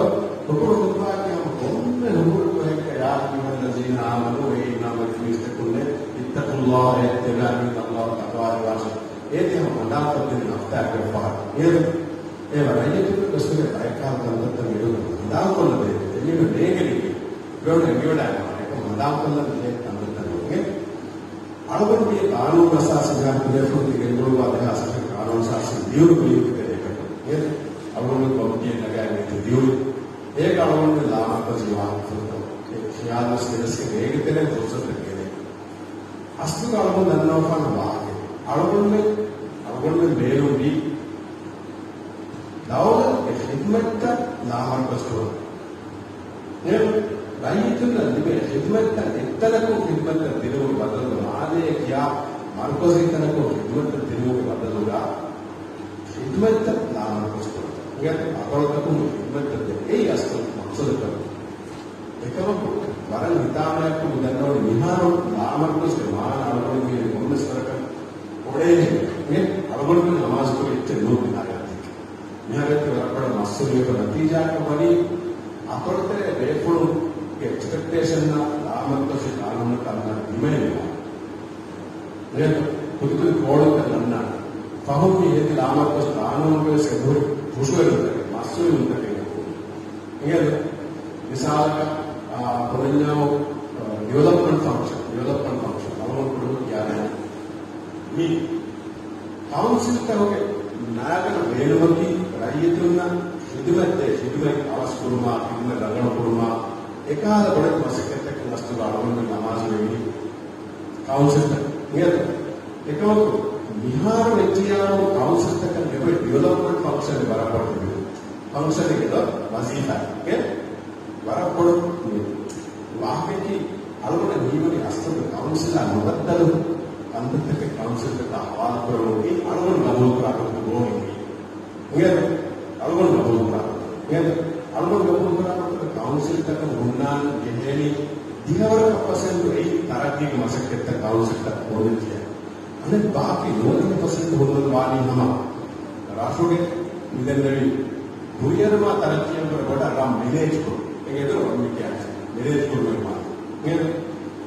ހުކުރު ޚުޠުބާއަކީ ހަމަ ކޮންމެ ހުކުރު ކޮހެއްގަ، يا أيها الذين آمنوا، އޭ އީމާންވެއްޖެ މީސްތަކުންނޭ، اتقوا الله، އެއްޗެއް ވާ މީހުން ﷲ އަށް ތަޤްވާވެރިވާށޭ. އޭތި ހަމަ ހަނދާންކޮށްދޭނެ ހަފްތާއެއްގެ ފަހަރު. އޭރު އޭ ރައްޔިތުންގެ ގޮސްގެ ބައެއްކާލަ ކަންތައްތައް މިއަދު ހަނދާންކޮށްލަދޭ. އެމީހުން ނޭނގެނީ ބޭނުން އެނގިވަޑައިގަންނަވާނެ. އެކަމަ ހަނދާންކޮށްލަން ޖެހޭ ކަންތައްތައް ނޫން. އަޅުގަނޑު މި ޤާނޫނު އަސާސީ ގެންގުޅުއްވާ ދެހާސް އަށެއް ޤާނޫނު އަސާސީ ލިޔުނު މީހުންގެ ތެރޭގަ. އަޅުގަނޑު ކޮމިޓީއެއް ނަގާ މީހުން ލިޔުނު. އޭގަ އަޅުގަނޑު ލާމަރުކަޒީ ވާހަކަފުޅުތައް ޚިޔާލުވެސް ގެނެސްގެން އޭގެ ތެރެއިން ފުރުސަތެއް ގެނައީ. އަސްލުގަ އަޅުގަނޑު ދަންނަވާފާނަ ވާހަކަ. އަޅުގަނޑުމެން، އަޅުގަނޑުމެން ބޭނުންވީ ދައުލަތުގެ ޚިދުމަތްތައް ލާމަރުކަޒު ކުރުން. އެހެން ރައްޔިތުންނަށް ލިބޭ ޚިދުމަތްތައް އެއްތަނަކުން ޚިދުމަތްތައް ދިނުމުގެ ބަދަލުގަ، މާލޭ ކިޔާ މަރުކަޒީ ތަނަކުން ޚިދުމަތްތައް ދިނުމުގެ ބަދަލުގަ، ޚިދުމަތްތައް ލާމަރުކަޒު ކުރުން. އިނގޭތޯ އަތޮޅުތަކުން ޚިދުމަތްތައް ދޭން. އެއީ އަސްލު މަޤްޞަދަކަށް. އެކަމަކު، ވަރަށް ހިތާމަޔަކު މި ދަންނަވަނީ މިހާރު ލާމަރުކަޒުގެ މާނަ އަޅުގަނޑުމެން ކޮންމެސް ވަރަކަށް އޮޅޭ އަޅުގަނޑުމެން ނަމާޒު ކުރި އެއްޗެއް ނޫން މިހާރު އަދި. މިހާރު އެއްޗެއް ވަރަށް ބޮޑަށް މައްސަލައެއް ނަތީޖާއަކަށް ވަނީ، އަތޮޅުތެރޭ ބޭފުޅުންގެ އެކްސްޕެކްޓޭޝަންއާ ލާމަރުކަޒީ ޤާނޫނަކަށް އަންނާނެ ދިމައެއް ނުވާ. އެހެން ކުދިކުދި ކޯޅުތައް އަންނާނެ. ފަހުން މި އޭތި ލާމަރުކަޒު ޤާނޫނުގެ ވެސް އެބަހުރި ހުށަހެޅުންތަކެއް، މަސްއޫލުންތަކެއް އެބަހުރި. އިނގޭތޯ؟ މިސާލަކަށް، އާ، ކޮންމެ އާ، ޑިވެލޮޕްމަންޓް ފަންކްޝަން، ޑިވެލޮޕްމަންޓް ފަންކްޝަން، އަޅުގަނޑު ކުޑަކޮށް ކިޔާނެ. މި ކައުންސިލްތަކުގެ ނާގަނޑު ބޭނުމަކީ ރައްޔިތުންނަށް ޚިދުމަތްދޭ، ޚިދުމަތް އަވަސްކުރުމާ، ޚިދުމަތް ރަނގަޅުކުރުމާ، އެކަހަލަ ބޮޑެތި މަސައްކަތްތަކެއް އަސްލުގަ އަޅުގަނޑުމެން ނަމާދު ވެވީ. ކައުންސިލްތައް ނިޔަތަށް. އެކަމަކު، މިހާރު އެއްޗިއްޔާ ކައުންސިލްތަކަށް އެބަ ޑިވެލޮޕްމަންޓް ފަންކްޝަން ވަރަށް ބޮޑު ތިބި. ފަންކްޝަން އެބަ ވަޒީފާ ވަރަށް ބޮޑު ވާހަކައަކީ، އަޅުގަނޑަށް ހީވަނީ އަސްލުގަ ކައުންސިލާ ނުބައްދަލު ކަންތައްތަކެއް ކައުންސިލްތަކާ ހަވާލުކުރެވުން އަޅުގަނޑު ގަބޫލުކުރާ ގޮތުގެ ގޯހެއް. އިނގޭތޯ؟ އަޅުގަނޑު ގަބޫލުކުރާ. އިނގޭތޯ؟ އަޅުގަނޑު ގަބޫލުކުރާ ގޮތުގެ ކައުންސިލްތަކަށް ހުންނާނެ ޖެހޭނީ ދިހަވަރަކަށް ޕަސެންޓު އެއީ ތަރައްގީގެ މަސައްކަތްތައް ކައުންސިލްތައް ކޮށްލިއްޖެ. އަނެއް ބާކީ ނުވަދިހަ ޕަސެންޓު ހުންނަން ވާނީ ހަމަ ރަށުގެ މިދެންނެވި ކުރިއަރުމާ ތަރައްޤީއަށްވުރެ ބޮޑަށް ރަށް މެނޭޖްކޮށް، އޭގެ އިތުރު މި ކިޔާ މެނޭޖްކޮށް ނުވާ. އޭގެ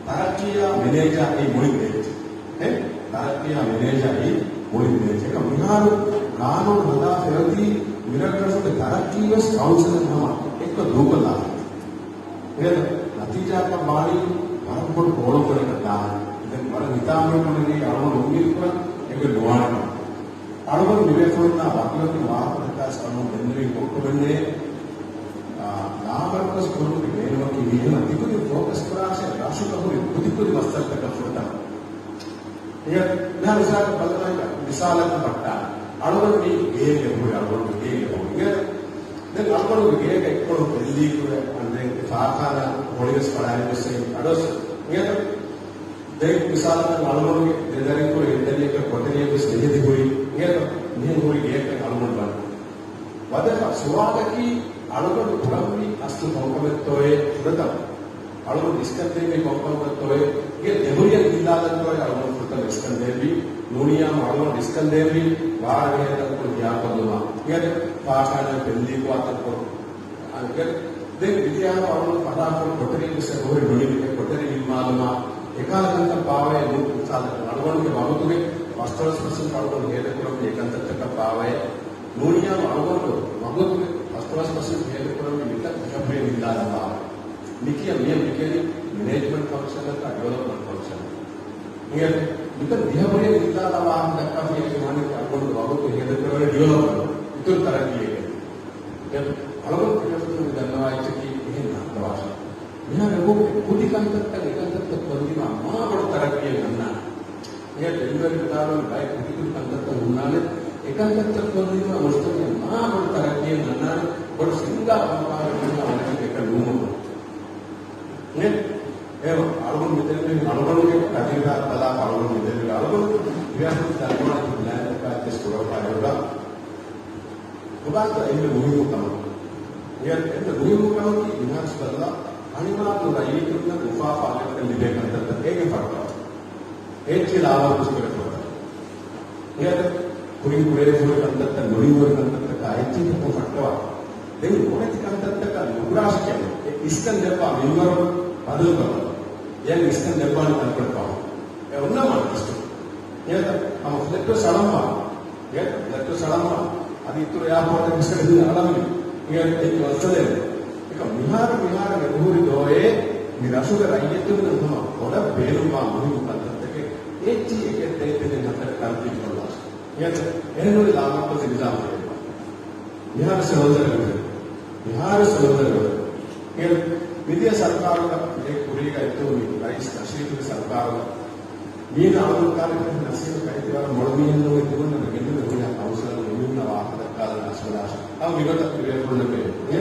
ތަރައްޤީއާ މެނޭޖާ އެއީ މުޅިން ދޭއްޗެއް. އެ ތަރައްޤީއާ މެނޭޖާ އެއީ މުޅިން ދޭއްޗެއް. އެކަމަ މިހާރު ގާނޫނު ހަދާފައި އޮތީ މިރަށްރަށުގެ ތަރައްޤީ ވެސް ކައުންސިލުން ހަމަ އެއްކޮށް ދޫކޮށްލާފަ. އޭގެ ނަތީޖާއަކަށް ވާނީ ވަރަށް ބޮޑު ކޯޅުކޮޅަކަށް ދާނެ. ދެން ވަރަށް ހިތާމަވެރިކަމެއް ނެތް އަޅުގަނޑު އުއްމީދު ކުރަން އެނގެ ނުވާނެ. އަޅުގަނޑު މިބޭފުޅުންނާ ވަކިވަކި ވާހަކަ ދައްކާ ސަމަން ދެންނެވި ކޮއްކޮމެންނޭ، އާ، ލާމަރުކަޒު ކުރުމުގެ ބޭނުމަކީ މީހުންނަށް ތިކުދިން ފޯކަސް ކުރާށޭ، ރަށުގަ ހުރި ކުދި ކުދި މައްސަލަތަކަށް ފުރަތަމަ. އެ، މިހާ މިސާލަކަށް ބަލަމާ، މިސާލަކަށް ހައްޓާ. އަޅުގަނޑު މި ގޭގެ ހުރި އަޅުގަނޑު ގޭގެ ހުރި. ދެން އަޅުގަނޑު ގޭގެ އެއްކޮޅު ފެއްލީކުރެ، އަންދެން ފާޚާނާ ހޮޅިވެސް ފަޅާއިރު ސެއި އަޑޮސް. ދެން މިސާލަކަށް އަޅުގަނޑުގެ ދެދަރިންކުރެ އެއްދަނީއަކަށް ކޮޓަރިއެއްވެސް މިހެދި ހުރި. އިނގޭތޯ؟ މިހެން ހުރި ގެއަކަށް އަޅުގަނޑު ވަނީ. ވަދެފަ ސުވާލަކީ އަޅުގަނޑު ކުރަންވީ އަސްލު ކޮންކަމެއްތޯއޭ ފުރަތަމަ؟ އަޅުގަނޑު އިސްކަންދޭނީ ކޮންކަމަކަށްތޯއޭ؟ ގެ ދެހުރިއަށް ގިންލާލަންތޯއޭ އަޅުގަނޑު ފުރަތަމަ އިސްކަންދޭންވީ؟ ނޫނިއްޔާމު އަޅުގަނޑު އިސްކަންދޭންވީ ވާރަށް ވެހޭ ތަންކޮޅު ގިޔާކޮށްލުމަށް. އިނގޭތޯ؟ ފާޚާނާ ފެއްލީކުރާ ތަންކޮޅު. އަނގަ، ދެން މިދިޔަ އަހަރު އަޅުގަނޑު ފަށާފަހުރި ކޮޓަރިއެއްވެސް އެބަހުރި ނުނިމި. އެ ކޮޓަރި ނިންމާލުމާ އެކަހަލަ ކަންތައް ބާވައޭ ނޫން. މިސާލަކަށް އަޅުގަނޑުގެ ވަގުތުގެ ފަސްދޮޅަސް ޕަސެންޓް އަޅުގަނޑު ހޭދަކުރަންވީ އެކަންތައްތަކަށް ބާވައޭ. ނޫނިއްޔާމު އަޅުގަނޑު ވަގުތުގެ ފަސްދޮޅަސް ޕަސެންޓް ހޭދަކުރަންވީ މިތަން ދިހަ ހުރި ނިންދާލަން ބާވައޭ. މިކިޔަން މިޔަން މިކިޔަނީ މެނޭޖްމަންޓް ފަންކްޝަނަކާ ޑިވެލޮޕްމަންޓް ފަންކްޝަނަކާ. އިނގޭތޯ؟ މިތަން ދިހަ ހުރި ނިންދާލާ ވާހަކަ ދައްކާފައި އެ ވާނީ އަޅުގަނޑު ވަގުތު ހޭދަކުރެވޭ ޑިވެލޮޕްމަންޓް އިތުރު ތަރައްޤީއެއް. އެ އަޅުގަނޑު ކުރިއަށް ދަންނަވާ އެއްޗަކީ އެހެން ނަހަތަވާށެ. މިހާރު އެބަހުރި ކުދި ކަންތައްތައް އެކަންތައްތައް ކޮށްލީމާ މާ ބޮޑު ތަރައްޤީއެއް އަންނާނެ. އެ ޑެލިވަރީ ވިދާޅުވި ބައެއް ކުދިކުދި ކަންތައްތައް ހުންނާނެ. އެކަންތައްތައް ކޮށްލީމާ މުޖްތަމަޢަށް މާ ބޮޑު ތަރައްޤީއެއް އަންނާނެ. ބޮޑު ސިންގާ ކުންފާރެއް ހުންނާ ވަރަކަށް އެކަން ނޫން. އެ، އޭރު އަޅުގަނޑު މިދެންނެވި އަޅުގަނޑުގެ ތަޖުރިބާ ބަލާ އަޅުގަނޑު މިދެންނެވި އަޅުގަނޑު ރިޔާސަތު ދަންނަވާ ޕްލޭންތަކާ އެއްޗެސް ކުރައްވާ އެވުރާ. ކޮބާތޯ އެންމެ މުހިއްމު ކަމަކީ؟ އެ، އެންމެ މުހިއްމު ކަމަކީ މިހާރު ބަލާ އަނިމާތު ރައްޔިތުންނަށް އުފާ ފާގަތަކަށް ލިބޭ ކަންތައްތައް އޭގެ ފައްޓަވާ. އެއްޗި ލާމަރުކަޒު ކުރެފަ. އެ ކުރިން ކުރެވޭ ކަންތައްތައް ނުނިމި ކަންތައްތަކާ އެއްޗިހިތަކުން ފައްޓަވާ. ދެން ނުވަތި ކަންތައްތަކަށް ނުކުރާށޭ ކިޔަން. އެ އިސްކަން ދެއްވާ މިންވަރު ބަދަލުކޮށްލަން. އެ އިސްކަން ދެއްވާނެ ތަންކޮޅެއް ފަހު. އެ އޮންނަ މާ އިސްކަން. އެ ހަމަ ފްލެޓް ވެސް އަޅަންވާ. އެ ފްލެޓް ވެސް އަޅަންވާ. އަދި އިތުރު އެއާޕޯޓެއް ވެސް އަޅަންވީ. އެ އެއް ވައްސަލެއް. އެކަމަ މިހާރު މިހާރު އެބަހުރި ދޯއޭ މި ރަށުގެ ރައްޔިތުންނަށް ހަމަ ބޮޑަށް ބޭނުންވާ މުހިއްމު ކަންތައްތަކެއް. އެއްޗިހި އެކެއް ދެން ތިނެއް ހަތަރެއް ކަންތި ކޮށްލާށޭ. އެހެން އެހެންނޫނީ ލާމަރުކަޒީ ނިޒާމް ހުރޭ. މިހާރު ސެވަންދަރ ގޮތެއް. މިހާރު ސެވަންދަރ ގޮތެއް. އެ މިދިޔަ ސަރުކާރުގަ އެ ކުރީގަ އެއްތޯ މި ރައީސް ނަޝީދުގެ ސަރުކާރުގަ މީނަ އަބުދުލް ކާލިބް ނަސީމް ކައިތި ވަރަށް މޮޅު މީހެއް ނޫން ތިބުން ނަމަ ގެންދުން ހުރިހާ ކައުންސިލަރުން މިހުންނަ ވާހަކަ ދައްކާލަން އަސްވަލާށް. އައު މިގޮތަށް ތިބޭފުޅުންނަށް ބޭނުން. އެ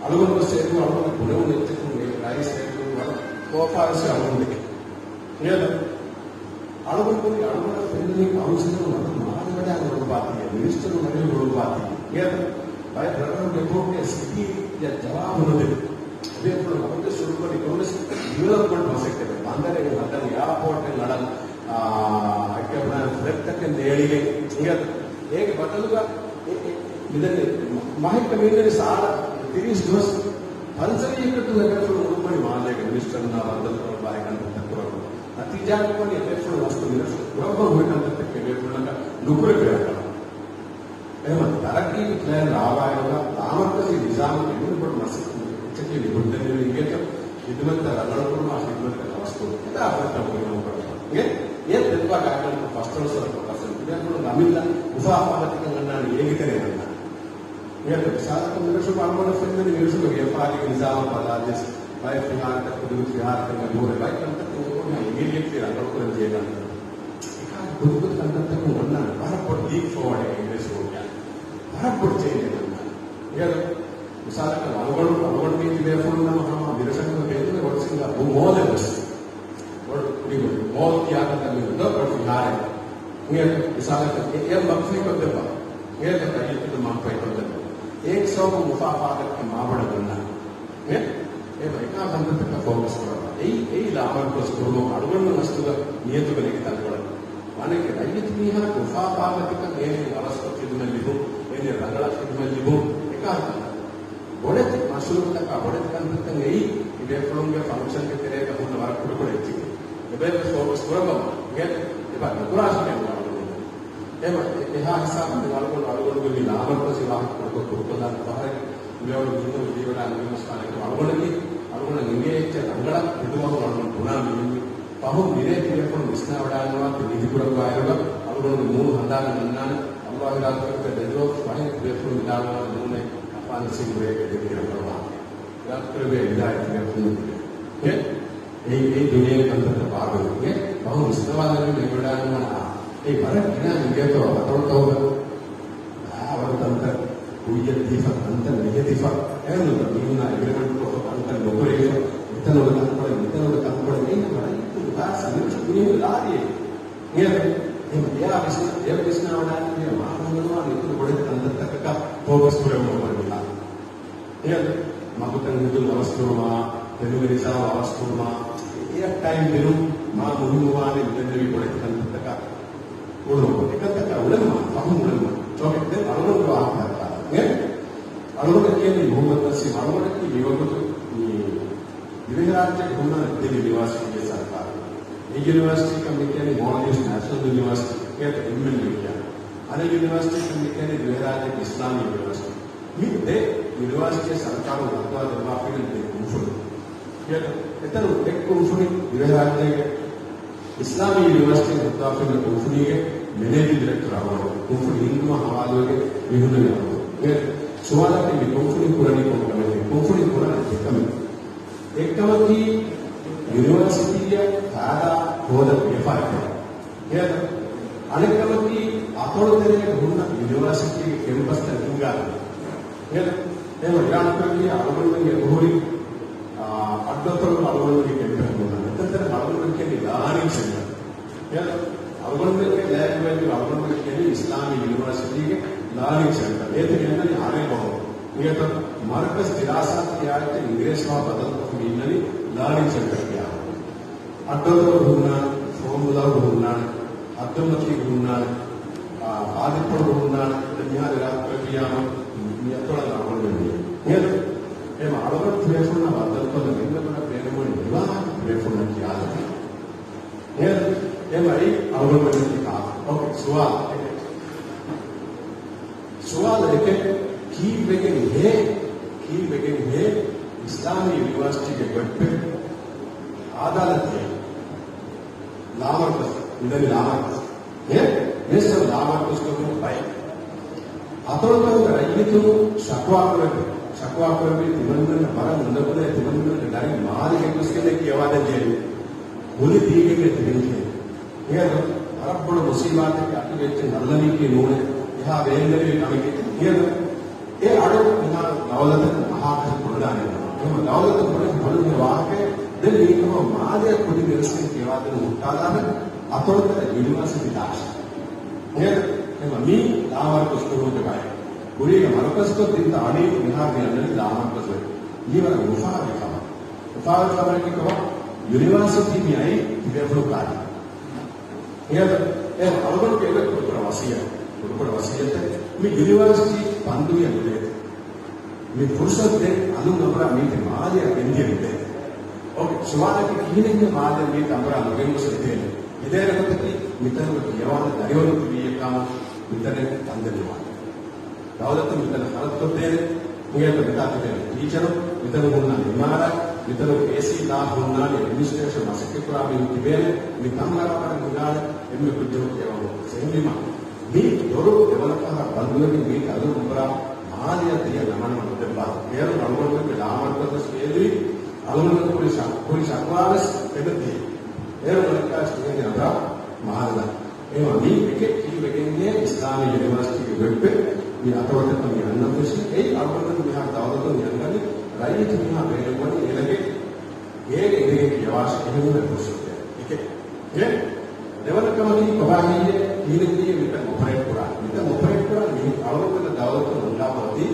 އަޅުގަނޑު ވެސް އެދު އަޅުގަނޑު ބުނެވުނު އެއްޗަކުން އެ ރައީސް އެދު ވަރަށް ކޯފާވެސް އަޅުގަނޑު ދެކެ. އެ އަޅުގަނޑު ކުރި އަޅުގަނޑަށް ފެންނަނީ ކައުންސިލަރުން ވަރަށް މާލެ ވަޑާ ނުޅުއްވާތީ، މިނިސްޓަރު ވަރެއް ނުޅުއްވާތީ. އެ ބައެއް ރަށްރަށުގެ ބޯޓެއް ސިޓީއަށް ޖަވާބު ނުދެ. އެބޭފުޅުން ވަގުތެއް ސުރުކޮށް ކޮންމެސް ޑިވެލޮޕްމަންޓް މަސައްކަތެއް، ބަނދަރެއް ހަދަން، އެއާޕޯޓެއް އަޅަން، އާ، އެކަމަ ފްލެޓްތަކެއް ނޭޅިގެން އިނގޭތަ؟ އޭގެ ބަދަލުގަ އެ، އެ، މިދެންނެ މަ-، މަހެއްގަ މިއިންނެވި ސާޅަ ތިރީސް ދުވަސް ފަންސަވީހަކަށް ދުވަހަކަށް އުޅުއްވަނީ މާލޭގަ މިނިސްޓަރުންނާ ބައްދަލުކުރައްވާ އެކަންތައްތައް ކުރައްވަން. ނަތީޖާއަކީ އެބޭފުޅުން އަސްލު މިރަށު ކުރައްވަން ހުރި ކަންތައްތަކެއް އެބޭފުޅުންނަކަށް ނުކުރެވޭ ރަނގަޅު. އެހެން ތަރައްގީގެ ޕްލޭން ރާވާއިރުގަ ލާމަރުކަޒީ ނިޒާމުގެ އެންމެ ބޮޑު މަސައްކަތް އެއްޗަކީ ލިބުންދެންނެވި އިނގޭތޯ ޚިދުމަތްތައް ރަނގަޅުކުރުމާ ޚިދުމަތްތައް އަވަސްކުރުން. އެދާ ފަރިތަ މުހިންމު ކޮށް އެ އެ ދެއްވާ ގާތްގަނޑަކަށް ފަސްދޮޅަސް ސަތޭކަ ޕަސެންޓް އެބޭފުޅުން އަމިއްލަ އުފާ އުފާގަތިކަން އަންނާނީ އޭގެ ތެރޭ އަންނާނީ. މިއަދު މިސާލަކަށް މިރަށުގަ އަޅުގަނޑަށް ފެންނަނީ މިރަށުގެ ވިޔަފާރީގެ ނިޒާމަށް ބަލާލިޔަސް ބައެއް ފިހާރަތައް ކުދިން ފިހާރަތަކަށް ދުވަހު ބައެއް ކަންތައް ކުރުމަށް އިމީޑިއެޓްލީ ރަނގަޅުކުރަން ޖެހޭ ކަންތައް. އެކާ ކުދިކުދި ކަންތައްތަކުން އޮންނާނެ ވަރަށް ބޮޑު ލީޕް ފޯވަޑެއް އިނގްލިޝް ވަރުގަ ވަރަށް ބޮޑު ޗޭންޖެއް އޮންނާނެ. މިއަދު މިސާލަކަށް އަޅުގަނޑު އަޅުގަނޑު މީ ތިބޭފުޅުން ނަމަ ހަމަ މިރަށަކުން ބޭނުން ވޮޓްސިންގ ބު މޯލެއް ވެސް ބޮޑު ކުރި މޯލް ކިޔާ ކަންތައް މި ދޮ ބޮޑު ފިހާރައެއް. މިއަދު މިސާލަކަށް އެ އެ މަގްފަހިކޮށްދެއްވާ. މިއަދު ރައްޔިތުން މަގްފަހިކޮށްދެއްވާ. އޭގެ ސަބަބުން އުފާ އުފާގަތިކަން މާބޮޑަށް އޮންނާނެ. އެ އެ އެކާ ކަންތައްތަކަށް ފޯކަސް ކުރަން. އެއީ އެއީ ލާމަރުކަޒު ކުރުމަށް އަޅުގަނޑު މަސްތުގަ ނިޔަތުގަ ނެގި ތަންކޮޅެއް. ވާނެކެ ރައްޔިތު މީހާ އުފާ އުފާގަތިކަން އޭނަ އަވަސްކޮށް ޚިދުމަތް ލިބުން، އޭނަ ރަނގަޅަށް ޚިދުމަތް ލިބުން އެކާ ކަންތައް. ބޮޑެތި މަޝްރޫޢުތަކާ ބޮޑެތި ކަންތައްތައް އެއީ އިބޭފުޅުންގެ ފަންކްޝަންގެ ތެރޭގަ ހުންނަ ވަރަށް ކުޑަކުޑަ އެއްޗެއް. އެބައި ފޯކަސް ކުރައްވަމުން އެބަ ނުކުރާށި ކަން ވާނެ. އެމަ އެ- އެހާ ހިސާބުން އަޅުގަނޑު އަޅުގަނޑުގެ މި ލާމަރުކަޒީ ވާހަކަ ކުޑަކޮށް ކުރުކޮށްލާނެ ފަހަރެއް މިއަޅުގަނޑު ހިނދު ދީވަނާ ނުވިމަސް ކާނެކެ އަޅުގަނޑަކީ އަޅުގަނޑަށް އިނގޭ އެއްޗެއް ރަނގަޅަށް ހެދުމަށް އަޅުގަނޑު ބުނާ މީހެއް. ފަހުން މިރޭ ތިބޭފުޅުން ވިސްނާވަޑާންވާ ތި ނިދިކުރައްވާއިރުގަ އަޅުގަނޑުގެ މޫނު ހަނދާނަށް އަންނާނެ. އައްލާހު އިރާދަކުރެއްވިއްޔާ ދެދުވަސް ފަހެއް ތިބޭފުޅުން ވިދާޅުވާނެ ނޫނޭ އަފާން ނަސީމް ރޭގެ ދެން ކިރަން ކަޅުވާ. އިރާދަކުރެއްވިއްޔާ ވިދާޅުވާ ތިބޭފުޅުން އެ އެ ދުނިޔޭގެ ކަންތައްތައް ބާރުވެގެން ބަހު ވިސްނަވާލެވި މެންވެޑާނުމަނާ އެ ވަރަށް ގިނަ މިގޭތޯ އަތޮޅުތައުގަ އާ ވަރު ތަންތަން ކުއްޔަށް ދީފަ ތަންތަން މެހެދިފަ އެހެންނުތަ މީހުނާ އެގްރިމެންޓް ކޮށްފަ ތަންތަން ނުކުރެވިފަ މިތަނުގަ ތަންކޮޅެއް މިތަނުގަ ތަންކޮޅެއް އެހެން ވަރަށް އިތުރު ދާ ސަމިޓް މީހުން ލާރިއެއް ނޭދެ އެ ވިސްނާ އެ ވިސްނާވަޑާނީ މާ ހަމަނުވާ އިތުރު ބޮޑެތި ކަންތައްތަކަކަށް ފޯކަސް ކުރެވުމަށް ވަރު މިހާރު. އެއަދު މަގުތައް ހެދުން އަވަސްކުރުމާ، ފެނުގެ ނިޒާމް އަވަސްކުރުމާ، އެއަށް ޓައިމް ދިނުން މާ މުހިންމުވާނެ މިދެންނެވި ބޮޑެތި ކަންތައްތަކަށް އުޅުން. އެކަންތަކަށް އުޅެންވާނެ، ފަހުން އުޅެންވާނެ. އޯކޭ، ދެން އަޅުގަނޑު ވާހަކަ ދައްކާލަން. އެ އަޅުގަނޑަށް ކިޔަނީ މުހައްމަދު ނަސީމް. އަޅުގަނޑަކީ މިވަގުތު މި ދިވެހިރާއްޖޭގެ ހުންނަ ދެ ޔުނިވާސިޓީގެ ސަރުކާރު. އެއް ޔުނިވާސިޓީއަކަށް މި ކިޔަނީ މޯލްޑިވްސް ނޭޝަނަލް ޔުނިވާސިޓީ. އެއަށް އެމްއެންޔޫ ކިޔާ. އަނެއް ޔުނިވާސިޓީއަކަށް މި ކިޔަނީ ދިވެހިރާއްޖޭގެ އިސްލާމީ ޔުނިވާސިޓީ. މި ދެ ޔުނިވާސިޓީއަށް ސަރުކާރުން ހައްދަވާ ދެއްވާފައިވަނީ ދެ ކުންފުނި. އެތަނު އެއް ކުންފުނި ދިވެހިރާއްޖޭގެ އިސްލާމީ ޔުނިވާސިޓީން ހައްދަވާފައިވާ ކުންފުނީގެ މެނޭޖިން ޑިރެކްޓަރ އަޅުގަނޑު. ކުންފުނި ހިންގުމަށް ހަވާލުވެގެން މި ހުންނަނީ އަޅުގަނޑު. އެ ސުވާލަކީ މި ކުންފުނި ކުރަނީ ކޮން ކަމެއް؟ ކުންފުނި ކުރަނީ ދެ ކަމެއް. އެއްކަމަކީ ޔުނިވާސިޓީއަށް ފައިދާ ހޯދަން ވިޔަފާރި ކުރަން. އެހެން އަނެއްކަމަކީ އަތޮޅު ތެރޭގަ ހުންނަ ޔުނިވާސިޓީގެ ކެމްޕަސްތައް ހިންގާދޭން. އެހެން އެހެން އިރާދަކުރެއްވިއްޔާ އަޅުގަނޑުމެންގެ ހުރި، އާ، އައްޑުއަތޮޅުގަ އަޅުގަނޑުމެންގެ ކެމްޕެއް ހުންނަން. އެތަންތަނަށް އަޅުގަނޑުމެން ކިޔަނީ ލާނިންގ ސެންޓަރ. އެހެން އަޅުގަނޑުމެންގެ ލާންގްވޭޖުގަ އަޅުގަނޑުމެން ކިޔަނީ އިސްލާމީ ޔުނިވާސިޓީގެ ލާނިންގ ސެންޓަރ. އޭތި މި އަންނަނީ އަރަބި ބަހުން. މިއަދު މަރުކަޒް ދިރާސާތް ކިޔާ އެއްޗެއް އިނގިރޭސި ބަހަށް ބަދަލުކޮށް މި އިންނަނީ ލާނިންގ ސެންޓަރ ކިޔާ. އައްޑުއަތޮޅު ހުންނާނެ، ފޯމުލާގު ހުންނާނެ، އަބްދުލް މަތީގު ހުންނާނެ، އާ، ފާދިއްޕޮޅުގު ހުންނާނެ. ދެން މިހާރު އިރާދަކުރެއްވިއްޔާމަ މި އަތޮޅަށް އަޅުގަނޑުމެން މި. މިއަދު އެމަ އަޅުގަނޑު ތިބޭފުޅުންނާ ބައްދަލުކޮށްލަން އެންމެ ބޮޑަށް ބޭނުންވަނީ މިވާހަކަ ތިބޭފުޅުންނަށް ކިޔާލަން. މިއަދު އެމަ އެއީ އަޅުގަނޑުމެން ކާ. އޯކޭ، ސުވާލު. ސުވާލު އެކެއް، ކީއްވެގެން ހޭ، ކީއްވެގެން ހޭ އިސްލާމީ ޔުނިވާސިޓީގެ ގޮތްޕެއް އާދާލަތް ހޭ ލާމަރުކަޒް، މިދަނީ ލާމަރުކަޒް. ހޭ، މިސް ލާމަރުކަޒްކޮށްގެން ބައެއް. އަތޮޅުތަކުގެ ރައްޔިތުން ޝަކުވާ ކުރެއްވި، ޝަކުވާ ކުރެއްވި ތިމަންމެން ވަރަށް އުނދަގުލޭ ތިމަންމެންގެ ދަރިން މާލެ ގެންގޮސްގެން ކިޔަވާދޭން ޖެހެނީ. ހުލި ދީގެން ތިބެން ޖެހެނީ. މިއަދު ވަރަށް ބޮޑު މުސީބާތެއްގެ އަތުގެ އެއްޗެއް އަޅުގަނޑަކީ ނޫނޭ. އެހާ ބޭނުންވެރި ކަމެކޭ. މިއަދު އެ އަޑު މިހާރު ދައުލަތަކުން އަހާކަށް ކުރަން އެހެން ދައުލަތުން ބުނެ ބޮޑު މި ވާހަކަ ދެން މީކަމަށް މާލެ ކުދި މިރަސްމި ކިޔަވާދޭން ހުއްޓާލާނެ އަތޮޅުތަކަށް ޔުނިވާސިޓީ ދާށި. މިއަދު މީ ލާމަރުކަޒް ކުރުމުގެ ބައެއް. ކުރީގެ މަރުކަޒްކޮށް ދިންތަ އަނީ މިހާރު މި އަންނަނީ ލާމަރުކަޒް ވެ. މީ ވަރަށް އުފާވެރި ކަމެއް. އުފާވެރި ކަމަކީ ކޮބާ؟ ޔުނިވާސިޓީ މި އައީ ތިބޭފުޅުން ކާރި. މިއަދު އެ އަޅުގަނޑުގެ އެވެ ކުޑަކުޑަ ވަސިއްޔަތް، ކުޑަކުޑަ ވަސިއްޔަތެއް މި ޔުނިވާސިޓީ ބަންދުވިޔަ ނުދޭ. މި ފުރުސަތު ދޭ އަލުން އަބަރާ މީތި މާލެއަށް ގެންދިޔަ ނުދޭ. އޯކޭ، ސުވާލަކީ ކިހިނެއްހޭ މާލެ މީ ތަނބުރާ ނުގެންގޮސް އެދޭނެ؟ އެދޭނެ ގޮތަކީ މިތަނުގަ ކިޔަވާނެ ދަރިވަރު ތިބީއެއްކަމު މިތަނެއް ތަންދެން ނުވާނެ. ދައުލަތުން މިތަނަށް ހަރަދުކޮށްދޭނެ. އިނގޭތަ މިތާ ތިބޭނެ ޓީޗަރު، މިތަނުން ހުންނާނެ އިމާރާތް، މިތަނުގަ އޭސީ ލާ ހުންނާނެ، އެޑްމިނިސްޓްރޭޝަން މަސައްކަތްކުރާ މީހުން ތިބޭނެ. މި ތަން ބަރާބަރަށް ހިނގާނެ އެންމެ ކުއްޖަކު ކިޔަވަން އެހެންވީމަ، މި ދޮރު ދެވަނަ ފަހަށް ބަންދުވެގެން މީ ތަދު އުބުރާ މާލެއަށް ދިޔަ ނަމަނަމަ ނުދެއްވާތި. އޭރުން އަޅުގަނޑުމެންގެ ލާމަރުކަޒަށް އެދުވި އަޅުގަނޑުމެން ކުރި ޝަ-، ކުރި ޝަކުވާވެސް އެބަ ދިޔަ. އޭރުން އަނެއްކާވެސް ތިހެން އަދާ މާލެ. އެމަ މީ އެކެއް ކީއްވެގެންހޭ އިސްލާމީ ޔުނިވަރސިޓީގެ ވެބްޕޭ މި އަތޮޅަކަށް މި އަންނަން ފެށި. އެއީ އަޅުގަނޑު މިހާރު ދައުލަތުން މި އަންގަނީ ރައްޔިތު މީހާ ބޭނުންވަނީ އޭނަގެ ގޭގަ އިނދެގެން ކިޔަވާށޭ އެހެންވެ ފުރުސަތު ދޭން. އެކެއް. އެ ދެވަނަ ކަމަކީ ކޮބާހިތްހޭ ކިހިނެއްހޭ މިތަން އޮޕަރޭޓް ކުރާ. މިތަން އޮޕަރޭޓް ކުރާ މި އަޅުގަނޑު ދައުލަތުން އަންގާފަ އޮތީ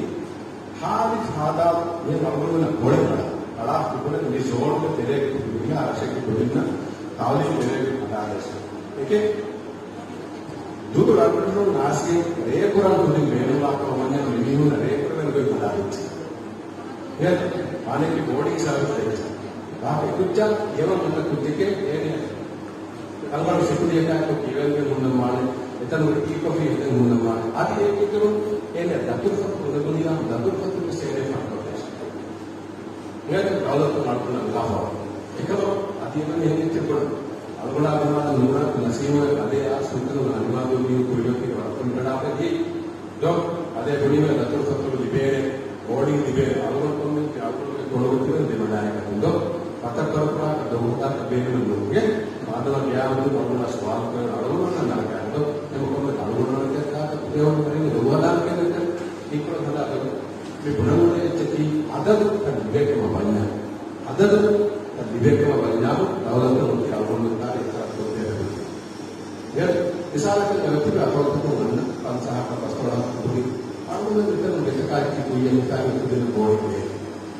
ހާދި ހާދާ މި އަޅުގަނޑު ގޮޅެއް އަޅާ އަޅާ ކުކުނެ މި ޒޯންގެ ތެރޭގަ މިހާ ރަށެއްގެ ކުދިންނަށް ތައުލީމް ދެވޭ ހަދާދޭށޭ. އެކެއް. ދުދު ރަނގަޅު ނާސިއެއް ރޭކުރަން ކުދިން ބޭނުންވާކަމަށް ވަންޏާ މި މީހުންނަށް ރޭކުރެވެން ގޮތް ހަދާދެއްޗޭ. އެހެން ވާނެކި ބޯޑިން ސާވިސް ދެއްޗޭ. ވާހަކަ ކުއްޖާ ކިޔަވަން އޮންނަ ކުއްޖެކޭ އޭނެ ރަނގަޅު ސިކުނޑިއަކާއެކު ކިޔަވަން ހުންނަން ވާނެ، އެތަނުގަ ޓީ ކޮފީ ހެދެން ހުންނަން ވާނެ. އަދި އޭގެ އިތުރުން އޭނެ ދަތުރުފަތު ބުނެ ބުނިޔާ ދަތުރުފަތުގެ ސޭނެ ފަންކޮށްދޭށޭ. އެހެން ދައުލަތުން އަޅުގަނޑަށް އަންގާފަ. އެކަމަކު އަދި އެމަނި ހެން އެއްޗެއް ބޮޑަށް އަޅުގަނޑާ ދިމާލަށް ނޫނާ ނަސީމު އަދޭ އާސް މިތަނުގަ އަނިމާދޫ މީހުން ކުރިމަތީގަ ވަރަށް ކުރިގަނޑާފަ ދިޔައީ. ދޯ، އަދޭ ބުނީމަ ދަތުރުފަތުރު ލިބޭނެ، ބޯޑިން ލިބޭނެ، އަޅުގަނޑު ކޮންމެ އަޅުގަނޑުގެ ކޮޅުގަ ތިބެން ދެމަޑާއިގަތުން ދޯ، ފަތަށް ކަރުކުރާކަށް ދޮގުހަދާކަށް ބޭނުމެއް ނުވޭ. މާދަމާ ގިޔާމަތު އަޅުގަނޑާ ސުވާލު ކުރެވެން އަޅުގަނޑުންނަށް ނަރަކައެއް ދޯ. އެމަ ކޮންމެ އަޅުގަނޑުންނަށް ދެއްކާކަށް ތިބެވަން ކަރިން ދޮގުހަދާކަށް ދެއްކަން ހީކުރަން ހަދާ ދޮގު. މި ބުނަން އުޅޭ އެއްޗަކީ އަދަދު ތައް ލިބޭކަމަށް ވަންޏާ. އަދަދު ތައް ލިބޭކަމަށް ވަންޏާމު ދައުލަތުން އޮތީ އަޅުގަނޑުން ދާ އިޚްތިޔާރު ކޮށްދޭ ދެއްވުން. އެ މިސާލަކަށް އެބަތިބި އަތޮޅުތަކުން އަންނަ ފަންސާހަކަށް ފަސްދޮޅަހަކަށް ކުރި އަޅުގަނޑު މިތަނުން ގެތަކާއެކީ ކުއްޔަށް ހިފާގެން ކުދިން ބޯޑި ކުރޭ.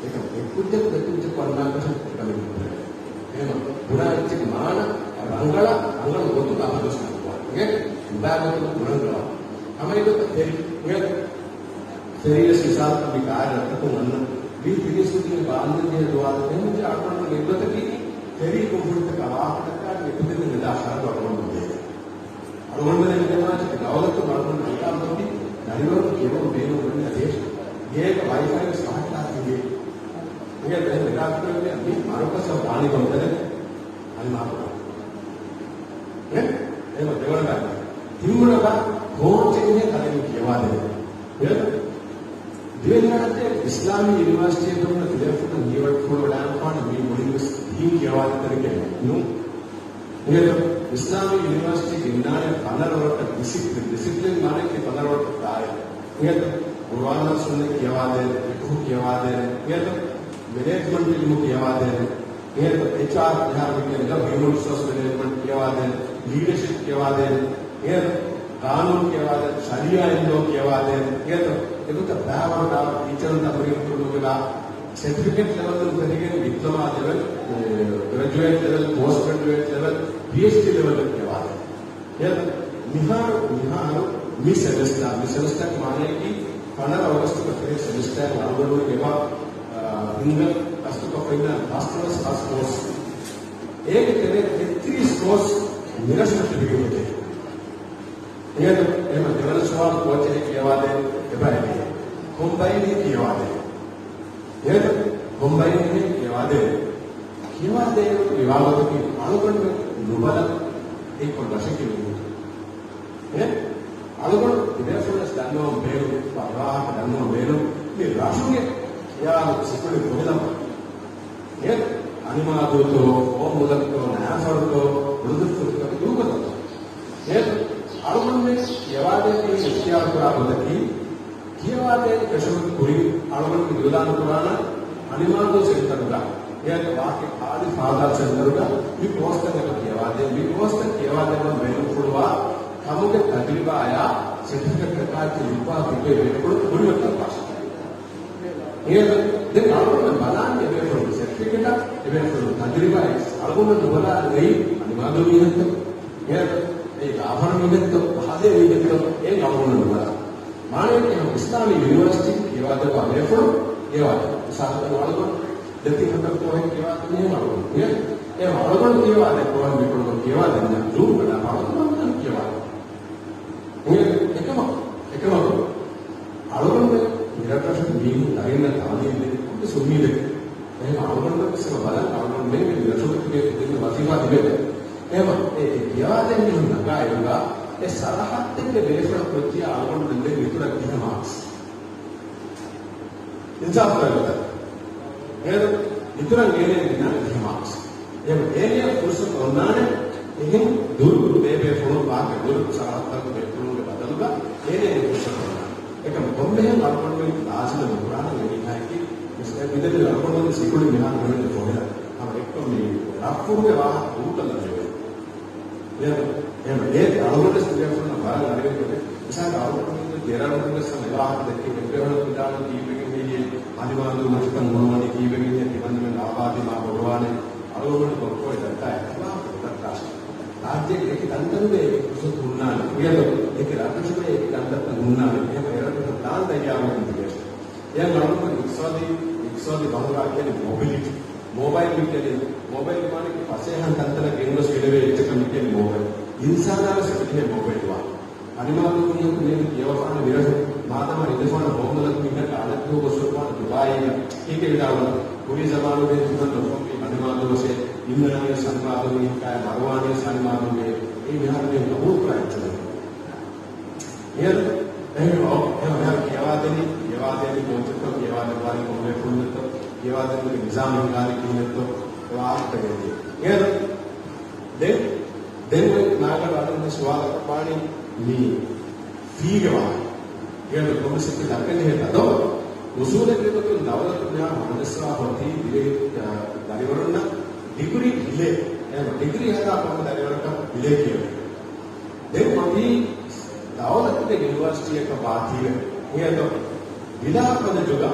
އެކަމް އެ ކުއްޖަކު ދެ ކުއްޖަކު އަންނާކަށް އެކަނި ކުރޭ. އެހެން ބުނާ އެއްޗެއްގެ މާނަ ރަނގަޅަށް ރަނގަޅު ގޮތުގަ އަބަދުވެސް ނަންގަވާ. އެ ނުބާގޮތުގަ ބުނަންގަވާ. ހަމައެގޮތަށް ފެރި. އެ ފެރީވެސް މިސާލަކަށް މި ކާރި ރަށްތަކުން އަންނަ މީ ތިރީސް ފުޓުގެ ބާންދެން ޖެހޭ ދުވާލަކަށް އެހެންވެއްޖެ އަޅުގަނޑުގެ އެއްގޮތަކީ ފެރީ ކުންފުނިތަކާ ވާހަކަދައްކާ މި އެކުދިންނަށް މިދާ ޚަރަދު އަޅުގަނޑު ދޭނެ. އަޅުގަނޑުމެން މިދެންނާއެކީ ދައުލަތުން އަޅުގަނޑު އަންގާފައޮތީ ދަރިވަރުން ކިޔަވަން ބޭނުން ވަނީ އަދޭށޭ. ގޭގަ ވައިފައި ވެސް ފަހައްޓާ ތިބޭ. އިނގޭ ދެން ވެދާކުރެއްވިޔާ މި މަރުކަޒަށް ވާނީ ކޮންތަނެއް؟ އަނިމާދޫ. އެ؟ އެމަ ދެވަނަ ބައި. ތިންވަނަ ބައި ކޯޗެއްހޭ ކަލޭގެ ކިޔަވާދޭނެ. އެ؟ ދިވެހިރާއްޖޭގެ އިސްލާމީ ޔުނިވަރސިޓީއެއްގަ ހުންނަ ތިލައެއް ފުދަ ހީވަޑައިގަންނަވާނެ މީ މުޅިންވެސް ދީން ކިޔަވާދޭ ތަނެކޭ ނޫން. އިނގޭތަ؟ އިސްލާމީ ޔުނިވަރސިޓީގަ އިންނާނެ ފަނަރަ ވަރަކަށް ޑިސިޕްލިން. ޑިސިޕްލިން މާނައަކީ ފަނަރަ ވަރަކަށް ދާއިރު. އިނގޭތަ؟ ޤުރުއާނާ ސުންނަތް ކިޔަވާދޭނެ، ފިޤުހު ކިޔަވާދޭނެ، އިނގޭތަ؟ މެނޭޖްމަންޓް އިލްމު ކިޔަވާދޭނެ، އިނގޭތަ؟ އެޗްއާރް މިހާރު މި ކިޔަނީ ހިއުމަން ރިސޯސް މެނޭޖްމަންޓް ކިޔަވާދޭނެ، ލީޑަޝިޕް ކިޔަވާދޭނެ، އިނގޭތަ؟ ޤާނޫނު ކިޔަވާދޭނެ، ޝަރީޢާ އިލްމު ކިޔަވާދޭނެ، އިނގޭތަ؟ އެގޮތަށް ބައިވަރު ދާ ޓީޗަރުން ތަމްރީނު ކުރުމުގެ ސެޓްފިކެޓް ލެވެލުން ފެށިގެން ޑިޕްލޮމާ ލެވެލް، އެ، ގްރެޖުއޭޓް ލެވެލް، ޕޯސްޓް ގްރެޖުއޭޓް ލެވެލް، ޕީއެޗްޑީ ލެވެލް ކިޔަވާދޭނެ. އެހެން މިހާރު، މިހާރު މި ސެމެސްޓާ، މި ސެމެސްޓާގެ މާނައަކީ ފަނަރަ އޮގަސްޓުގެ ފެށި ސެމެސްޓާގެ އަޅުގަނޑުމެން އެބަ، އާ، ހިންގަ ގަސްތުކޮށްފައިންނާނެ ފަސްދޮޅަސް ފަސް ކޯސް. އޭގެ ތެރޭ ތެއްތިރީސް ކޯސް މިރަށުގަ ތިބިގެން އެ. އެހެން އެހެން ދެވަނަ ސުވާލު ކޯޗެއް ކިޔަވާދޭނެ އެބަ އެބަ. ކޮމްބައިން ކިޔަވާދޭނެ. އެހެން ކޮމްބައިން ކިޔަވާދޭނެ. ކިޔަވާދޭނެ މި ވާގޮތަކީ އަޅުގަނޑު ނުބަލަ އެއްކޮށް ރަށެއްގެ މީހުން. އެ އަޅުގަނޑު ތިބޭފުޅުންވެސް ދަންނަވަން ބޭނުން، ވާ-، ވާހަކަ ދަންނަވަން ބޭނުން. މި ރަށުގެ ޚިޔާލު ސިކުނޑި ކޮބިލަމާ. އެ އަނިމާދޫތޯ، އޯމުލައްތޯ، ނާފަރުތޯ، އުޅުދުއްތުރުތޯ، ދޫކޮށްލަތޯ. އެ އަޅުގަނޑުމެން ކިޔަވާދޭން އިޚްތިޔާރު ކުރާ ގޮތަކީ، ކިޔަވާދޭން ފެށުމުގެ ކުރިން އަޅުގަނޑު ދިވެލާނު ކުރާނަ އަނިމާދޫ ސެންޓަރުގަ އޭގެ ވާހަކަ ހާދި ފާދާ ސެންޓަރުގަ މި ކޯސްތައް އެބަ ކިޔަވާދޭ، މި ކޯސްތައް ކިޔަވާދެއްވަން ބޭނުންފުޅުވާ ކަމުގެ ތަޖުރިބާއާ ސެޓްފިކެޓްތަކާއެކީ ލިބިފަ ތިބޭ ބޭފުޅުން ކުރިމަތިލަށް ފާށި. އޭގެ ދެން އަޅުގަނޑު ބަލާނީ އެބޭފުޅުން ސެޓްފިކެޓަށް އެބޭފުޅުން ތަޖުރިބާ އަޅުގަނޑު ނުބަލާ އެއީ އަނިމާދޫ މީހެއްތޯ؟ އޭގެ އެއީ ލާފަރު މީހެއްތޯ؟ ހާދޭ މީހެއްތޯ؟ އޭ އަޅުގަނޑު ނުބަލާ. މާނައަކީ ހަމަ އިސްލާމީ ޔުނިވަރސިޓީ ކިޔަވާދެއްވާ ބޭފުޅުން ކިޔަވާދެއްވާ. މިސާލަކަށް އަޅުގަނޑު ދެތިން ހަތަރު ކޯހެއް ކިޔަވާ ދެން އެހެން އަޅުގަނޑު ކިޔަވާ. އެ އަޅުގަނޑު ކިޔަވާ ދެ ކޯހެއް މިކޮޅުން ކިޔަވާ ދެން ޖޫން ގަޑާ އަޅުގަނޑު ކިޔަވާ. އެކަމަ، އެކަމަކު، އަޅުގަނޑު މިރަށްރަށުގެ މީހުން ދަރިންނަށް ތައުލީމް ދެން ކުއްލި ސުންނީ ދެން. އެހެން އަޅުގަނޑު އިސްވަ ބަލަން އަޅުގަނޑު މެންގެ މިރަށުގެ ތިބޭ ދެން ވަޒީފާ ތިބޭ. އެހެން އެ، އެ ކިޔަވާދޭ މީހުން ނަގާ އިރުގަ އެ ސަރަހައްދެއްގެ ބޭފުޅަށް ކޮއްޗިއާ އަޅުގަނޑު ދެން އިތުރަށް ކިހިނެއް މާކްސް؟ އިންސާފު ކުރެވޭތަ؟ އޭރު އިތުރަށް އޭނައަށް ގެންނާނެ ކިހިނެއް މާކްސް؟ އެހެން އޭނައަށް ފުރުސަތު އޮންނާނެ، އެހެން ދުރު ބޭބޭފުޅުން ވާހަކަ ދުރު ސަރަހައްދަކު ބޭފުޅުންގެ ބަދަލުގަ އޭނައަށް ފުރުސަތު އޮންނާނެ. އެކަމަ ކޮންމެހެން އަޅުގަނޑުމެން ލާޒިމެއް ނުކުރާނަން އެމީހާއަކީ މިސް-، މިދެންނެވި އަޅުގަނޑުމެންގެ ސިކުނޑި މިހާރު މިވެންޖެ ފޮހެލަ. ހަމަ އެއްކޮށް މި ރަށްފުރުގެ ވާހަކަ ދޫކޮށްލަން މިވެން. އެހެން، އެހެން އޭތި އަޅުގަނޑުވެސް ތިބޭފުޅުންނަށް ވަރަށް އަރިވެތި. މިސާލަކަށް އަޅުގަނޑު ދެރަނުގެ ވެސް ހަމަ އެވާހަކަ ދެއްކި އެއްވެހޮޅަށް ވިދާޅު ކީއްވެގެން ހެއްޔޭ ހަނިމާދޫ މަތިކަން ހުންނަވަނީ ކީއްވެގެން ހެއްޔޭ ތިމަންނަމެން އާބާދީ މާ ބޮޑުވާނެ. އަޅުގަނޑު ކޮއްކޮއެ ދައްކާ އެއްވާހަކަ ދައްކާށެ. ރާއްޖޭގެ އެކި ތަންތަނުގައި އެކި ފުރުސަތު ހުންނާނެ. ކުރިއަށް އެކި ރަށްރަށުގައި އެކި ތަންތަންތައް ހުންނާނެ. އެހެން އެރަށް ދާން ތައްޔާރުވެގެން ތިބޭށެ. ދެން އަޅުގަނޑު އިޤްތިޞާދީ، އިޤްތިޞާދީ ބަހުރާ ކިޔަނީ މޮބިލިޓީ. މޮބައިލް މި ކިޔަނީ، މޮބައިލް ވާނީ ފަސޭހަން ތަންތަނަށް ގެންގޮސް ގެނެވޭ އެއްޗަކަށް މި ކިޔަނީ މޮބައިލް. އިންސާނާ ވެސް އެބަޖެހޭ މޮބައިލް ވާން. ހަނިމާދޫ މީހަކު މިއަދު ކިޔަވާފާނެ މިރަށު މާދަމާ އިނދެފާނެ ހޯމްނަލަކު މީހަކަށް އަނެއްދުވަހު ގޮސްފާނެ ދުބާއީގަ. ކީކޭ ވިދާޅުވަނީ؟ ކުރީ ޒަމާނުގައި ތިމަން ނުފޮންވީ ހަނިމާދޫ ވެސް އިންނާނީ ހަނިމާދޫ މީހަކާއި މަރުވާނީ ހަނިމާދޫގެ. އެ މިހާރު މީހުން ގަބޫލު ކުރާ އެއްޗެއް. އެހެން، އެހެން، އެހެން ކިޔަވާދެނީ، ކިޔަވާދޭނީ ކޯއްޗެއްތޯ، ކިޔަވާދެއްވާނީ ކޮންމެ ފުންޏެއްތޯ، ކިޔަވާދޭނީ ނިޒާމް ހިނގާނީ ކިހިނެއްތޯ، އެ ވާހަކަ ދެން. އެހެން، ދެން، ދެން އޮތް ނާގަނޑު އަޅުގަނޑު ސުވާލަކަށް ވާނީ މީ ފީގެ ވާހަކަ. އެހެން ކޮންމެސް އެއްޗެއް ދައްކަން ޖެހޭތާ ދޯ؟ އުސޫލެއްގެ ގޮތުން ދައުލަތު މިހާރު ހަމަޖައްސަވާ ހޮތީ ދިވެހި، އަ، ދަރިވަރުންނަށް ޑިގްރީ ހިލޭ. އެހެން ޑިގްރީ ހަދާ ކޮންމެ ދަރިވަރަކަށް ހިލޭ ކިޔަވަނީ. ދެން އޮތީ ދައުލަތުގެ ޔުނިވަރސިޓީއަކަށް ވާތީވެ އިނގޭތޯ، ވިލާ ކޮލެޖުގަ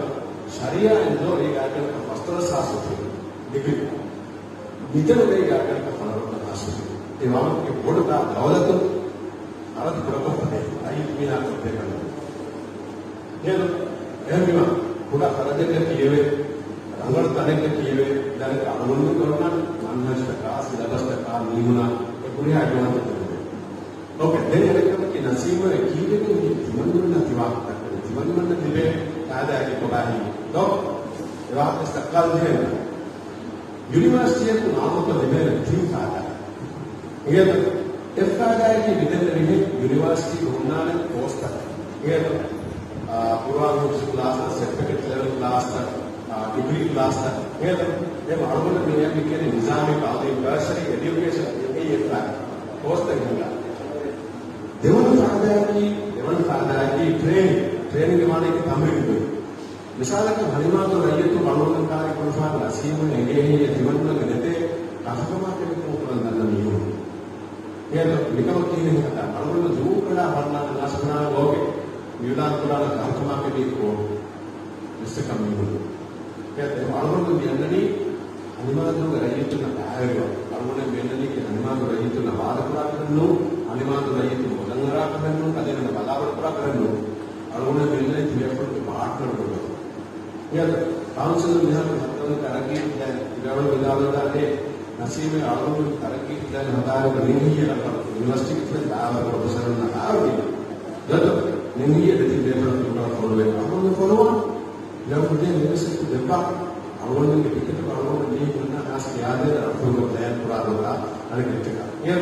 ޝަރީޢާއެއް ދޯ އޭގެ ގާތްގަނޑަކަށް ފަސްދޮޅަސް ހާސް ހުށީ ޑިގްރީ. މިތަނުގައި ގާތްގަނޑަކަށް ފަނަރަ ހާސް ހުށީ. އެ ވާހަކަ ބޮޑު ދާ ދައުލަތު އަރަދު ކުޑަކޮށްފަ ދޭ ރައްޔިތު މީހާ ކޮށްދޭ ކަމެއް. އެހެން އެހެންވީމަ ކުޑަ ޚަރަޖެއްގަ ކިޔެވޭ، ރަނގަޅު ތަނެއްގަ ކިޔެވޭ، ދަނެ އަޅުގަނޑު ގަވަން މަންހަޖްތަކާ، ސިލަބަސްތަކާ، މީހުނާ އެ ކުރިހާ އެއްވާންތަ ކުރެވޭ. އޯކޭ، ދެން އެކަމަކީ ނަސީމު އެ ކީއްވެގެން މި ތިމަންމެންނަށް ތި ވާހަކަ ދައްކަނީ؟ ތިމަންމެންނަށް ލިބޭ ފައިދާއަކީ ކޮބާހޭ؟ ދޯ؟ އެ ވާހަކަ ދައްކާލަން ޖެހޭނެ. ޔުނިވަރސިޓީއަކުން އާއްމުކޮށް ލިބޭނެ ތިން ފައިދާ. އިނގޭތަ؟ އެއް ފައިދާއަކީ މިދެންނެވިހެން ޔުނިވަރސިޓީގެ ހުންނާނެ ކޯސްތައް. އިނގޭތަ؟ އާ، ޤުރުއާން ހިފްޒު ކްލާސްތައް، ސެޓްފިކެޓް ލެވެލް ކްލާސްތައް، އާ، ޑިގްރީ ކްލާސްތައް. އިނގޭތަ؟ އެ އަޅުގަނޑަށް މި މި ކިޔަނީ ނިޒާމީ ތައުލީމް، ޓަރޝަރީ އެޑިޔުކޭޝަން، އެ އެއް ފައިދާ. ކޯސްތައް ހިނގާ. ދެވަނަ ފައިދާއަކީ، ދެވަނަ ފައިދާއަކީ ޓްރޭނިން. ޓްރޭނިންގެ މާނައަކީ ތަމްރީން ކުރުން. މިސާލަކަށް، ހަނިމާދޫ ރައްޔިތުން އަޅުގަނޑު ކާރި ކުރަން ފާނު ނަސީމު އެނގޭ ހެއްޔޭ ތިމަންނަގެ ނެތޭ ކަށުކަމާ ކެމިކަލް ކުރަން ދަންނަ މީހުން. އެހެން މިކަމަށް ކިހިނެއް ހިނގަތާ؟ އަޅުގަނޑު ޖޫން ގަޑާ ހަންނާން އަސްފަނާން އޯކޭ. މިއުލާން ކުރާނަ ކަށުކަމާ ކެމިކަލް ވެސްޓަކަށް މީހުން. އެހެން އަޅުގަނޑު މި އަންނަނީ ހަނިމާދޫގެ ރައްޔިތުންނަށް ބައިވެރިވާ، އަޅުގަނޑު މި އަންނަނީ ކި ހަނިމާދޫ ރައްޔިތުންނަށް ވާދަކުރާކަށް ނޫން، ހަނިމާދޫ ރައްޔިތުން މޮދަން އަރާކަށް ނޫން، ކަލޭމެންނަށް ބަލާބައްލަވާކަށް ނޫން. އަޅުގަނޑު މި އަންނަނީ ތިބޭފުޅުންގެ ޕާޓްނަރު ކުރުމަށް. އެހެން ކައުންސިލުން މިހާރު ހަދާނީ ތަރައްގީ ޕްލޭން، ތިބޭފުޅުން ވިދާޅުވެދާނެ ނަސީމޭ އަޅުގަނޑު ތަރައްގީ ޕްލޭން ހަދާނެ ނިންހިއްޔެ ރަނގަޅު ޔުނިވަރސިޓީގެ ޕްލޭން ދާވަރު ޕްރޮފެސަރުންނަށް ދާވަރު ދީ. ދަތު ނިންހިއްޔެ ދެތިން ބޭފުޅަށް ތިބޭފުޅުން ފޮނުވޭ. އަޅުގަނޑު ފޮނުވާ. ލަވުން ދޭ މިވެސް ދެއްވާ. އަޅުގަނޑުގެ ޓިކެޓު އަޅުގަނޑު މީހުންނަށް އަސް ކިޔާދޭ ރަށުގެ ޕްލޭން ކުރާ ގޮތާ އަނެކެއްޗަކާ. އެ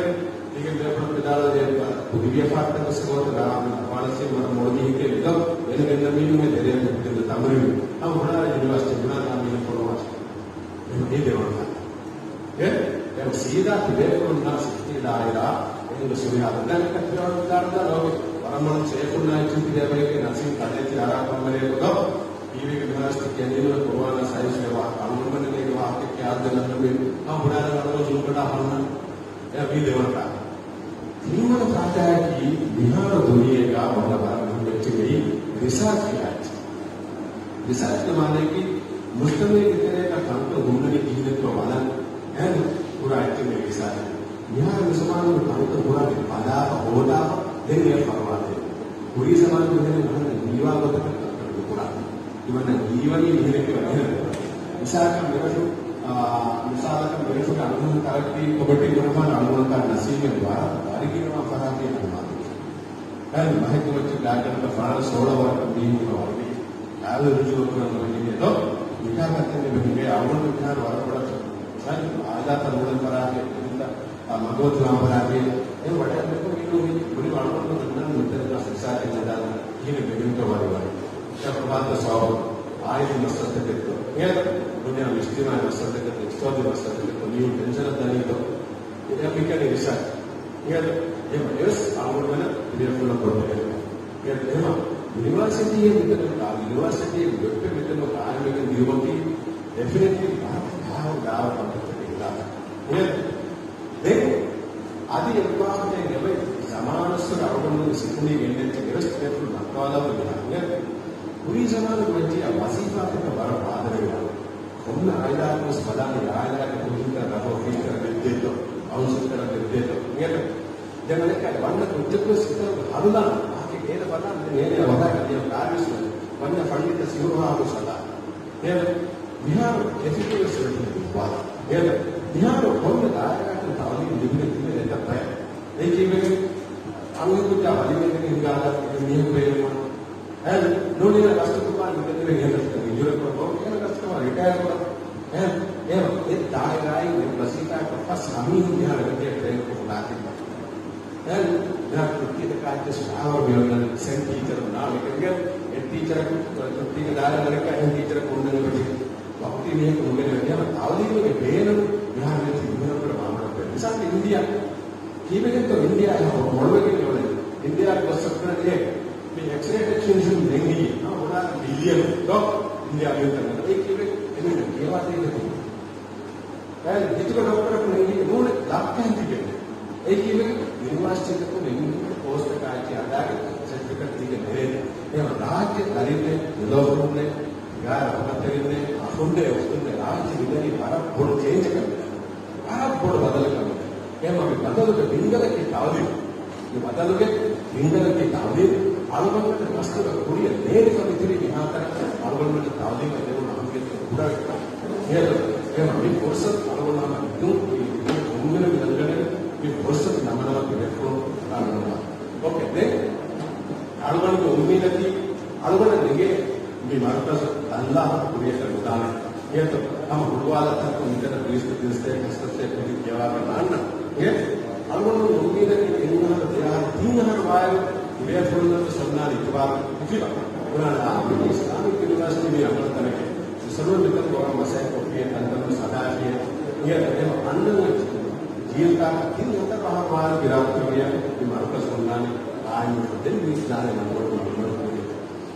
ތިގެ ބޭފުޅަށް ވިދާޅުވޭ ކުދިވިޔަފާއްތަކު ސިފަވަތު ރާމި އަފާޅަސީ މަރު މޮޅުމީހެކޭ ވިދޯ ވެނެގެންނަ މީހުންގެ ދެރޭ މުއްޓިން ތަމްރީނު. އަ ހުނާ ޔުނިވަރސިޓީ ހުނާ ނާ މީހުން ފޮނުވާ. އެ ދެވަން އެ ސީދާ ތިބޭފުޅުންނާ ސިފްޓީ ދާއިރާ އެހެން ސުރިހާ ދަން ކަތިރާ ދާރުދާ ނޯގެ ވަރަމަން ސޭފުންނާ އެއްޗު ތިބޭ ބަޔެކޭ ނަސީމް ކަލޭ ތި އަރާ ކަންވަރޭ ކުދޯ. ހީވެގެ މިހާރު ސިކެންޑިން ކުރުވާނާ ސައިންސް ވެވާ އަޅުގަނޑުމެން އޭގެ ވާހަކަ ކިޔާދެން ނަމެ ހަ ހުރާނަ އަޅުގަނޑު ޒޫމް ކަޓާ ހަންނަ. އެ ވީ ދެވަނަ ފައިދާ. ތިންވަނަ ފައިދާއަކީ މިހާރު ދުނިޔޭގަ ބޮޑަށް ވަރަށް މުހިންމު އެއްޗެއް ވީ ރިސާޗް ކިޔާ އެއްޗެއް. ރިސާޗްގެ މާނައަކީ މުޖްތަމަޢުގެ ތެރޭގަ ކަންކަން ހުންނަނީ ކިހިނެއްތޯ ބަލަން އެހެން ކުރާ އެއްޗެއް މީ ރިސާޗް. މިހާރު މި ޒަމާނުގެ ކަންކަން ކުރާނީ ބަލާފަ ހޯދާފަ ދެން އެ ފަރުވާ ދޭން. ކުރީ ޒަމާނުގެ ހެން އަހަންނަށް ހީވާ ގޮތަކަށް ކަންކަން ނުކުރާނެ. ތިމަންނަ ހީވަނީ މިހެނެއް ކިޔަވާ މިހެނެއް ކުރާނެ. މިސާލަކަށް މިރަށު، އާ، މިސާލަކަށް މިރަށުގެ އަންހެން ތަރައްގީ ކޮމިޓީ ބުނަމާ އަޅުގަނޑު ނަސީމެއް ވަރަށް ވަރިގިނަވާ ފަރާތެއް ހަދުމާތި. އަދި މަހެއްގެ މައްޗަށް ގާތްގަނޑަކަށް ފާނަ ސޯޅަ ވަރަކަށް މީހުން ވަރަށް ވަރަށް ރުޖޫ ކުރަން ނުވެގެން ދޯ؟ ނިކާ ކަންތައް މި ހިނގޭ އަޅުގަނޑު މިހާރު ވަރަށް ބޮޑަށް އާއިލާތައް ނޫޅެން ފަރާތެއް އެންތަ މަގޯތު ލާމަރާގެ އެ ވަޑައިގެން މިނޫނީ ބުނި ވަޅުގަނޑު ދަންނަން މިތަނަށް ސިސާގެ ނަދާ ހިނެ ބެގެންތޯ ވަރިވަރި. ޝަކުވާތަ ސޯ އާއިލީ މައްސަލަތަކެއްތޯ. އެ ދުނިޔާ އިޖްތިމާޢީ މައްސަލަތަކެއްތޯ، އިޤްތިޞާދީ މައްސަލަތަކެއްތޯ، މީހުން ޓެންޝަނަށް ދަނީތޯ. އެ މިކަނި ރިސާ. އެ އެ އެވެސް އަޅުގަނޑުމެން ދިރިއަފުޅަށް ކޮށްދެވޭ. އެ އެހެމަ ޔުނިވާސިޓީއެއް މިތަނަށް ކާ، ޔުނިވާސިޓީއެއް ވެބްޕެއް މިތަނަށް ޤާއިމްވެގެން ދިޔުމަކީ ޑެފިނެޓްލީ ވަރަށް ގާވަ ގާވަ ކަންތައްތަކެއް ހިލާފަށް. އެ ދެން އަދި އެއްވާހަކައެއް އެބައި ޒަމާނައްސުރެ އަޅުގަނޑުމެން ސިކުނޑީގެ އެންނެއްޗެއް އެވެސް ދެފުޅު ދައްކާލާފަ މިހާރު. ކުރީ ޒަމާނުގެ މައްޗިއާ ވަޒީފާތަކަށް ވަރަށް ބާދަރުވި ވަރަށް. ކޮންމެ އާއިލާއަކުވެސް ބަލާނީ އާއިލާގެ ކުރިންތައް ރަށް އޮފީސަރަށް ވެއްދޭތޯ، ކައުންސިލަރަށް ވެއްދޭތޯ. އިނގޭތޯ؟ ދެން އަނެއްކާ ވަންނަ ކުއްޖަކުވެސް ހިތަށް ހަރުލާނެ. އާކެ އޭނަ ބަލާނެ ދެން އޭނަ ވަދާ ކަލިޔަށް ކާރިސް ވަން. ވަންނަ ފަންނިތައް ސިހުރު ހާހު ސަދާ. އޭނަ މިހާރު ކެފިޓުވެސް ވެއްޓުން ދުއްވާލާ. އޭނަ މިހާރު ކޮންމެ ދާއިރާއަކުން ތައުލީމް ލިބިގެން ތިބެ ނެތަ ބަޔަށް. އެއީ ކީއްވެގެން އަޅުގަނޑު ކުއްޖާ ވަލިވެގެން ހިނގާލާ މީހަކު ބޭނުންވާ. އެ ނޫނީ ރަސްތު ކުރާން މިތަނުގެ ހިޔަނަތަކަށް އިންޖުރެކޮށް އެހެން ރަސްތުކަމާ ރިޓަޔަރ ކުރަން. އެ އެ އެ ދާއިރާއިން އެ ވަޒީފާއަކަށް ފަސް ހަމީހުން މިހާރު އެބަތިޔަ ޓްރޭން ކޮށް ނާކިން. އެ މިހާރު ކުއްތިތަކާއެއްޗެސް ފާވަރު މިއޮންނަނީ ސެން ޓީޗަރުންނާ މިކަންގެ އެ ޓީޗަރަކު ކުއްތީގެ ދާއިރާ ދަރަކާ އެހެން ޓީޗަރަކު އޮންނަނީ ވަކި ވަކުތީ މީހަކު ނުގެނެވެ. މިހާރު ތައުލީމުގެ ބޭނުން މިހާރު ނެތި މިހަރު ކުރެ މާމަރަށް ވެ. މިސާލު އިންޑިއާ ކީއްވެގެންތޯ އިންޑިއާ އެހާ މޮޅުވެގެން އެވަނީ. އިންޑިއާ ގޮއްސަ ކުރަން އޭ މި އެކްސްރޭ ޓެކްނީޝަން ދެން ހިއްޔެ ހަ ބުނާ ބިލިއަން ދޯ އިންޑިއާ މިއުތަން އެ ކީއްވެ އެމީނަ ކިޔަވާ ދޭ ދެ އެ ހިތުގަ ޑޮކްޓަރަކު ނެގި ނޫނެ ލައްކަހެން ތިބެން. އެ ކީއްވެ ޔުނިވާސިޓީތަކުން އެމީހުން ކޯސްތަކާއެކީ ހަދާގެ ސެޓްފިކެޓް ދީގެ ނެރޭ. އެ ރާއްޖެ ދަރިންނެ، ދުލޯފުންނެ، ގާ ރަހުމަތެރިންނެ، އަޚުންދެ އުޚްތުންނެ ރާއްޖެ މިދަނީ ވަރަށް ބޮޑު ޗޭންޖަކަށް. ވަރަށް ބޮޑު ބަދަލަކަށް. އެހެމަ މި ބަދަލުގެ ބިންގަލަކީ ތައުލީމް. މި ބަދަލުގެ ބިންގަލަކީ ތައުލީމް. އަޅުގަނޑުމެންގެ ރަސްތުގަ ކުރިއަށް ނޭރިފަ މިތިރި މިހާތަނަށް އަޅުގަނޑުމެންގެ ތައުލީމަށް ދެވުނު އަހައްމިއްޔަތު ކުޑަވެފަ. އެހެމަ މި ފުރުސަތު އަޅުގަނޑު ހަމަ ދުން މި އުންމެނު މި ނަންގަނެ މި ފުރުސަތު ނަމަނަމަ ތިބެފުޅު އަޅުގަނޑު. އޯކޭ، ދެން އަޅުގަނޑުގެ އުއްމީދަކީ އަޅުގަނޑަށް ނެގޭ މި މަރުކަޒު ދަންލާފަ ކުރިޔަކަށް ނުދާނެ. އޭތޯ ހަމަ ހުޅުވާލަތަކުން މިތަނަށް ވީސް ތިރީސް ކަސްތައް ކުދި ކިޔަވާފަ ނާންނަ. އޭ އަޅުގަނޑު އުއްމީދަކީ ތިން އަހަރު ދެ އަހަރު ތިން އަހަރު ވާއިރު ތިބޭފުޅުންނަށް ސަންނާން އިތުބާރު ހިފިބަ. ބުނާނެ އާ މި އިސްލާމިކް ޔުނިވާސިޓީ މި އަމަލު ތަނެކެ. މިސަރުން މިތަން ގޮވާ މަސައްކަތް ކޮށްފިޔޭ ތަންތަނުން ސަދާފިޔޭ. އޭ އެމަ އަންނަން ޖީލްތާކަށް ތިން ހަތަރު އަހަރު ވާއިރު ގިރާފްޓް ކުރިޔަށް މި މަރުކަޒު ހުންނާނެ. އާއި ދެން މި ދާނެ ނަންބަރު ނަންބަރު ކުރިޔަށް.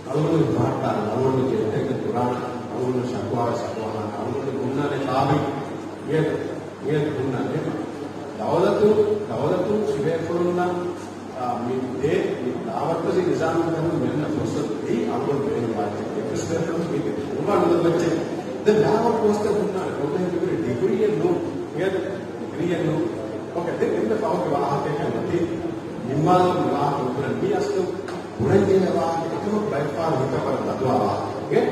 އަޅުގަނޑު ފަހައްޓާނެ، އަޅުގަނޑު ޖެއްޓެއްގެ ކުރާނެ، އަޅުގަނޑު ޝަކުވާ ޝަކުވާ ހާނެ، އަޅުގަނޑު ހުންނާނެ ކާބި. އޭ، އޭ ހުންނާނެ. ދައުލަތު، ދައުލަތުން ތިބޭފުޅުންނަށް، އާ، މި ދޭ، މި ދާވަތްތަކީ ނިޒާމު ދަހުން މެންނަ ފުރުސަތު ދީ، އަޅުގަނޑު ބޭނުން ވާތީ. އެއްވެސް ބޭފުޅަކު މީގެ އުންވާނު ދައްވައްޗެ. ދެން ދާވަތް ކޯސްތައް ހުންނާނެ، ކޮންމެހެން ތިބިރި ޑިގްރީއެއް ނޫން. އޭ، ޑިގްރީއެއް ނޫން. އޯކޭ، ދެން އެންމެ ފަހުގެ ވާހަކައެއް ނެތި. ނިންމާލަމުން ވާހަކަ އުކުރަން މީ އަސްލު ބުނެންޖެހޭ ވާހަކަ އެކަމަކު ބައެއްފަހަރު ހިތަށް ވަރަށް ތަދުވާ ވާހަކައެއް.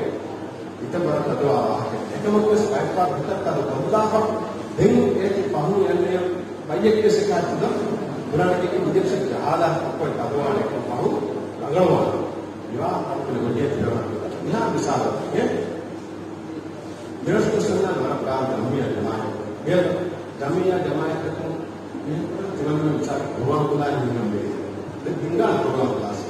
ހިތަށް ވަރަށް ތަދުވާ ވާހަކައެއް. އެކަމަކުވެސް ބައެއްފަހަރު ހިތަށް ތަދު ކޮށްލާފަ ދެން އޭތި ފަހުން އެންނެ ބައްޔެއްގެ ސިކާތުގަ ބުނާނެ އިންޖެކްޝަން ޖަހާލާ އޮއްކޮއެ ތަދުވާނެ ކޮށް ފަހު ރަނގަޅުވާނެ. މިވާ ކަންކުލެ ވެއްޖެ ތިބެވަން. މިހާ މިސާލަކަށް މިރަށުގެ ސުންނަތް ވަރަށް ބާރު ޖަމްޢިއްޔާ ޖަމާޢަތް. އޭރު ޖަމްޢިއްޔާ ޖަމާޢަތްތަކުން މިހެން ތިމަންމެން މިސާލަކަށް ޤުރުއާން ކުލާން ހިނގަން ވޭ. ދެން ހިނގާނެ ޤުރުއާން ކްލާސް.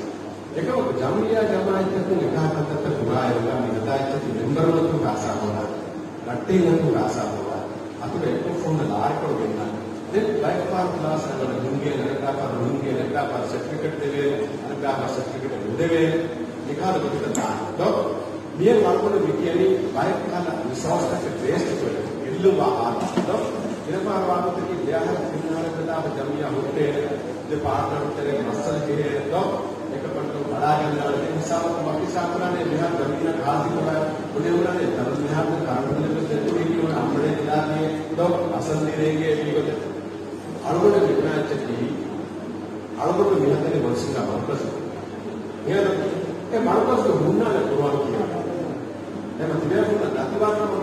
އެކަމަކު ޖަމްޢިއްޔާ ޖަމާޢަތްތަކުން އެކާ ކަންތައްތައް ކުރާއިރުގަ މި ހަދާ އެއްޗަކީ މެމްބަރުންނަކުން ކާސާ ބޯލާ. ރައްޓެހިންނަކުން ކާސާ ބޯލާ. އަތުގަ އެއްކޮށް ފޮންނަ ލާރިކޮޅު ގެންނާ. ދެން ބައެއްފަހަރު ކްލާސް އަންނަ ހިނގޭ ނަރަކާފަރު ހިނގޭ ނަރަކާފަރު ސެޓްފިކެޓް ދެވޭ. އަނެއްކާފަރު ސެޓްފިކެޓް ނުދެވޭ. މިކާލަ ގޮތަކަށް ދާނެ. ދޯ؟ މިއަށް އަޅުގަނޑު މި ކިޔަނީ ބައެއް ކަހަލަ ރިސޯސްތަކެއް ވޭސްޓް ކުރެވެ ގެއްލުންވާ ހާލަތު. ދޯ؟ އިރަފާރު ވާގޮތަކީ ދެއަހަރަ ތިން އަހަރަށް ވެދާފަ ޖަމްޢިއްޔާ ހުއްޓޭ، ދެ ޕާޓްނަރު ތެރޭ މައްސަލަ ޖެހޭ. ދޯ؟ އެކަކަށްޓަކު ބަލާގަންނާނެ ހިސާބަކު ވަކި ސާކުރާނެ މިހާރު ޖަމްޢިއްޔާ ގާޒީ ކުރާ ކުލެވުނާނެ ތަނުން މިހާރު ކަރަންޓު ބިލެއް ދެއްކުނީ ކިޔުން އަނބަޑޭ ދިލާތީ. ދޯ؟ އަސަންދީ ރޭގޭ މީގޮތެއް. އަޅުގަނޑަށް މިބުނާ އެއްޗަކީ، އަޅުގަނޑު މިހަދަނީ ވޮރްސިންގ މަރުކަޒު. އޭރު އެ މަރުކަޒު ހުންނާނެ ޤުރުއާން ކިޔާ. އެމަ ތިބޭފުޅުންނަށް ދަތިވާން ނަމަ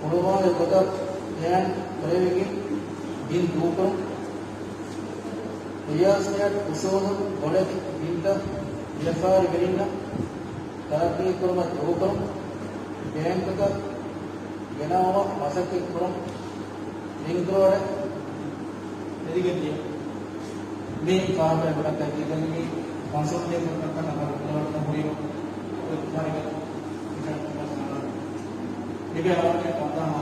ހުޅުވާލި ގޮތަށް ޕްލޭން ކުރެވިގެން ބިން ދޫކުރުން. ރިޔާސިޔާތް އުސޫލުން ބޮޑެތި ބިންތައް ވިޔަފާރިވެރިންނަށް ތަރައްޤީ ކުރުމަށް ދޫކޮށް، ގޭންގްތަކަށް ގެނައުމަށް މަސައްކަތް ކުރުން. ރިންގް ރޯޑަށް ނެރިގެން ދިޔަ މި ފާހަގަ ގޮތަކަށް ދީގެން މި ކޮންސަލްޓޭޝަން ކޮންސަލްޓޭޝަން ކޮންސަލްޓޭޝަން ހުރި ފާހަގަ މިގެ އަވަރުގެ ކޮންތާ މާ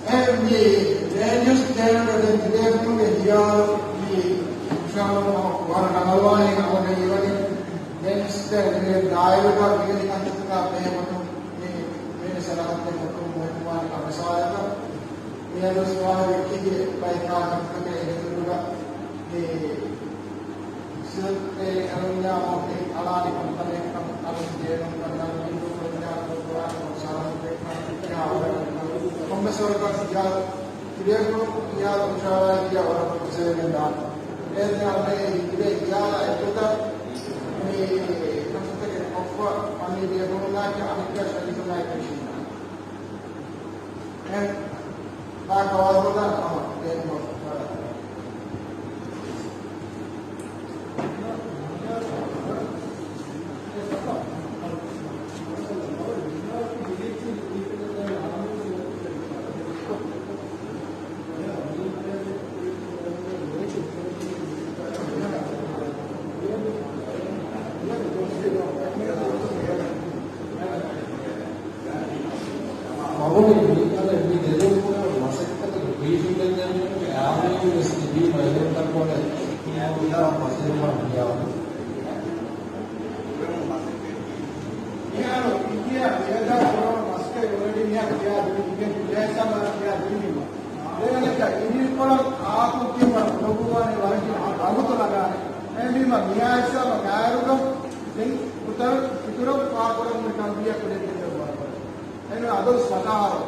އެ، މި ލޭންޑް ޔޫސް ޕްލޭނުގެ ދެން ތިބޭފުޅުންގެ ހިޔާލު މި އިންޝާﷲ ވަރަށް ރަނގަޅުވާނެ ކަމަކަށް އިވަނީ. ލޭންޑް ޔޫސް ޕްލޭން މި ދާއިރުގަ މިވެނި ކަންތައްތަކާ ބެހޭގޮތުން މި، މިވެނި ސަރަހައްދެއް ގޮތުން މުހިންމުވާނެ ކަމެއް ސުވާލަކަށް. މިއަދު ސުވާލު އެއްޗެއްގެ ބައިކާ ކަންތަކެއް އެގެތުރުގަ މި ސިލްކް އެ އެޅުންޏާ މައުތެއް އަޅާނެ ކަންކަމެއްކަން އަޅުން ޖޭނުން ކަންނަން މިންދު ކޮންޏާ ކޮށް ކުރާނެ ކޮން ސާރަމުގެ ކަން އެއާ ކޮންމެސް ވަރަކަށް ސިޔާ ތިބޭފުޅުން ކިޔާ ހުށަހަޅާ ކިޔާ ވަރަށް ކުށެވެގެން ދާނެ. އޭގެ އަންނަ އެ ތިބޭ ކިޔާ އެކުތަ މި ކަންތައްތަކެއް ކޮށްފަ ފަންނީ ބޭފުޅުންނާކި އަނެއްކާ ޝަރީފުންނާއި ކުށިންނާ. އެ، ބާ ކަވާލުދާ ހަމަ ދޭން ބޮ. މަގުނި މިކަލެ މި ދެލޯފުޅު މަސައްކަތުގެ ބްރީފިންގެއް ދެން އާމިން ވެސް ތިބީމަ އެގޮތަށް ކޮންމެ މިހާރު އިންދާ މަސައްކަތް މިހާރު މިހާރު އިންޑިއާ މިއަދާ ކުރާ މަސައްކަތް އޮލްރެޑީ މިހާރު ކިޔާ ދިނީ މިގެ ކުލޭސާ ބާރަށް ކިޔާ ދިނީމަ. ދެވަނަކަށް އިނީފޮޅަށް އާކު ކިޔުމަށް ބުނެވުނީ ވަރަށް ރަނގަޅު ނަގާނެ. އެހެންވީމަ މިއާ އިސްލާމް ގާއިރުގަ ދެން އުތަރު އިތުރަށް ފާކުރަމުން ކަން ދިޔަ ކުލެއް ދެން ދެއްވާ. އެން އަދު ސަކާރު.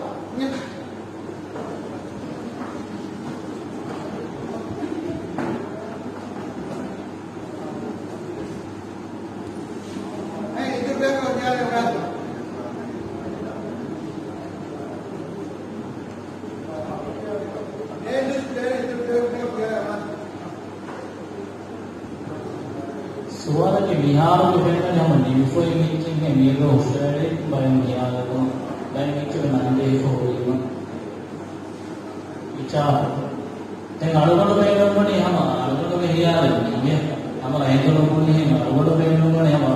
އެ އިތުރު ބޭފުޅުން ކިޔާ ދެއްވާތޯ؟ ސުވާލަކީ މިހާރު މި ފެންނަނީ ހަމަ ނިމިފައި މިއެއްޗެއްހޭ މިއަދު ހުށައެޅި ބައެއް ހިޔާލަކުން ދަން އެއްޗެއް ނަން ޖެހިފަ ހުރީމަ. އިޗާ. ދެން އަޅުގަނޑު ބޭނުންވަނީ ހަމަ އަޅުގަނޑުގެ ހިޔާލެއް ނޫން. ހަމަ އެހެން ނުބުނީ ހަމަ އަޅުގަނޑު ބޭނުންވަނީ ހަމަ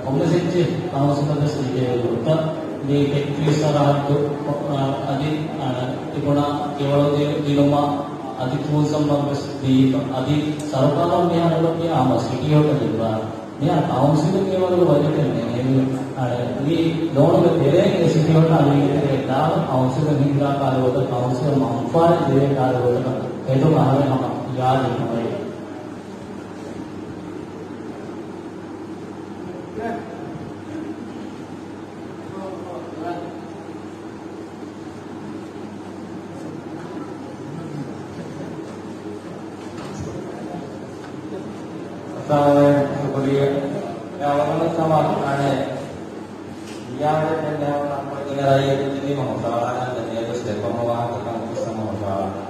ކޮންމެސް އެއްޗެއް ކައުންސިލަށް ވެސް ލިބޭ ގޮތަށް މި ފެކްޓްރީ ސަރަހައްދު، އަ، އަދި، އަ، ތިބުނާ ކެވަޅު ދި-، ދިނުމަށް އަދި ޓޫރިޒަމަށް ވެސް ދީފަ، އަދި ސަރުކާރުން މިހާރު އެބަ ކިޔާ ހަމަ ސިޓީ ހޮޓަލް ލިބާ. މިހާރު ކައުންސިލުން އެވަރުގެ ބަޖެޓެއް ނެތް. އެހެންވެ، އަ، މި ލޯނުގެ ތެރޭގެ ސިޓީ ހޮޓަލް އަލީގެ ތެރޭ ދާ ކައުންސިލުން ހިންގާ ކާރި ގޮތަށް ކައުންސިލަށް މަންފާއެއް ދެވޭ ކާރި ގޮތަކަށް ހެދުން އަހަރެން ހަމަ ގާދި ހަމައެއް. އައްސަލާމު ޢަލައިކުމް. ޝުކުރިއްޔާ. އެ އަޅުގަނޑު ސަމާ އަނެއް މިޔާވެ ދެން ނެހަވަނަ އަންމަ ގިނަ ރައްޔިތުން ތިބީމަ ހުށަހަޅާނަން ދެން އޭރު ދެކޮށް ވާހަކަ ކަމަކު ސަމާ ހުށަހަޅާނަން.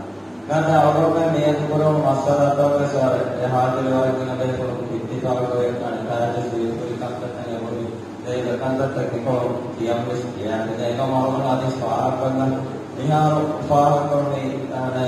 ނަދާ އަޅުގަނޑުމެން މިއަދު ކުރުނު މައްސަލަތައް ވެސް އަޅެ އެ ހާޒިރުވާ ގިނަ ބޭފުޅުން އިއްތިފާގުވެ އަނެކާވެސް ވިޔަފާރި ކަންތައްތައް އެބަހުރި ދޭގަ ކަންތައްތައް މިކޮޅު ކިޔަން ވެސް ކިޔާނެ. އެކަމް އަޅުގަނޑު އަދި ފާހަގަކޮށްލަން މިހާރު ފާހަގަކޮށް މި އަނެ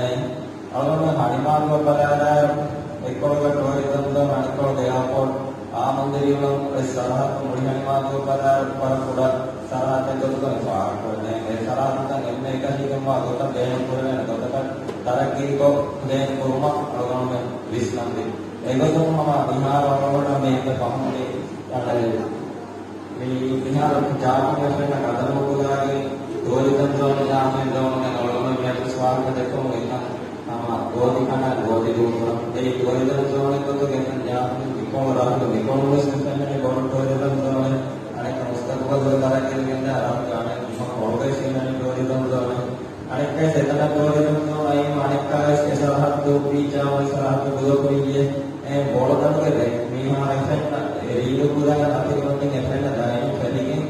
އަޅުގަނޑު ހަނިމާގު ބަލާލާއިރު، އެއްކޮޅުގަ ޓޫރިޒަމް ޒޯން، އަނެއްކޮޅުގަ އެއާޕޯޓް، އާމުންދެރިވުން ވެސް ސަރަހައްދު މުޅި ހަނިމާގު ބަލާއިރު، ވަރަށް ކުޑަ ސަރަހައްދެއް ގޮތުގައި ފާހަގަކުރެވޭ. އެ ސަރަހައްދުތައް އެންމެ އެކަށީގެންވާ ގޮތަށް ބޭނުންކުރެވޭނެ ގޮތަކަށް ތަރައްގީކޮށް ދޭން ކުރުމަށް އަޅުގަނޑުމެން ވިސްނަންވީ. އެގޮތުން ހަމަ މިހާރު އަޅުގަނޑަށް މި އެންމެ ފަހުން މި އަޅެ މި މިހާރު ޖާފުން އެފްއޭން ގަދަމުގުދާގެ ޓޫރިޒަމް ޒޯން ޖާފުން ޒޯނުގެ އަޅުގަނޑު މިއަދު ސުވާލު ދެއްކުމުގެ ހަމަ ގޯދި ކަނޑާ ގޯދި ދޫކުރަން. އެ ޓޫރިޒަމް ޒޯނެއް ގޮތުގެ ޖާފުން މިކޮޅު ރަށުގެ މިކޮޅު ވެސް މި ފެންނަނީ ބޮޑު ޓޫރިޒަމް ޒޯނެއް. އަނެއްކާ މުސްތަޤުބަލުގެ ތަރައްގީގެންދާ ރަށުގެ އަނެއް މިހާ ކޮޅުގައި ފެންނަނީ ޓޫރިޒަމް ޒޯނެއް. އަނެއްކާވެސް އެތަނަށް ޓޫރިޒަމް ޒޯން އައީމަ އަނެއްކާވެސް އެ ސަރަހައްދު ބީޗާ އޮތް ސަރަހައްދު ކުދޯކުރިއްޔޭ. އެ ބޮޑުތަނުގެ ދެ މީހާ އެފެންނަ އެ ރީދު ކުދާ އަތިރިމަތިން އެފެންނަ ދަރިން ފެލިގެން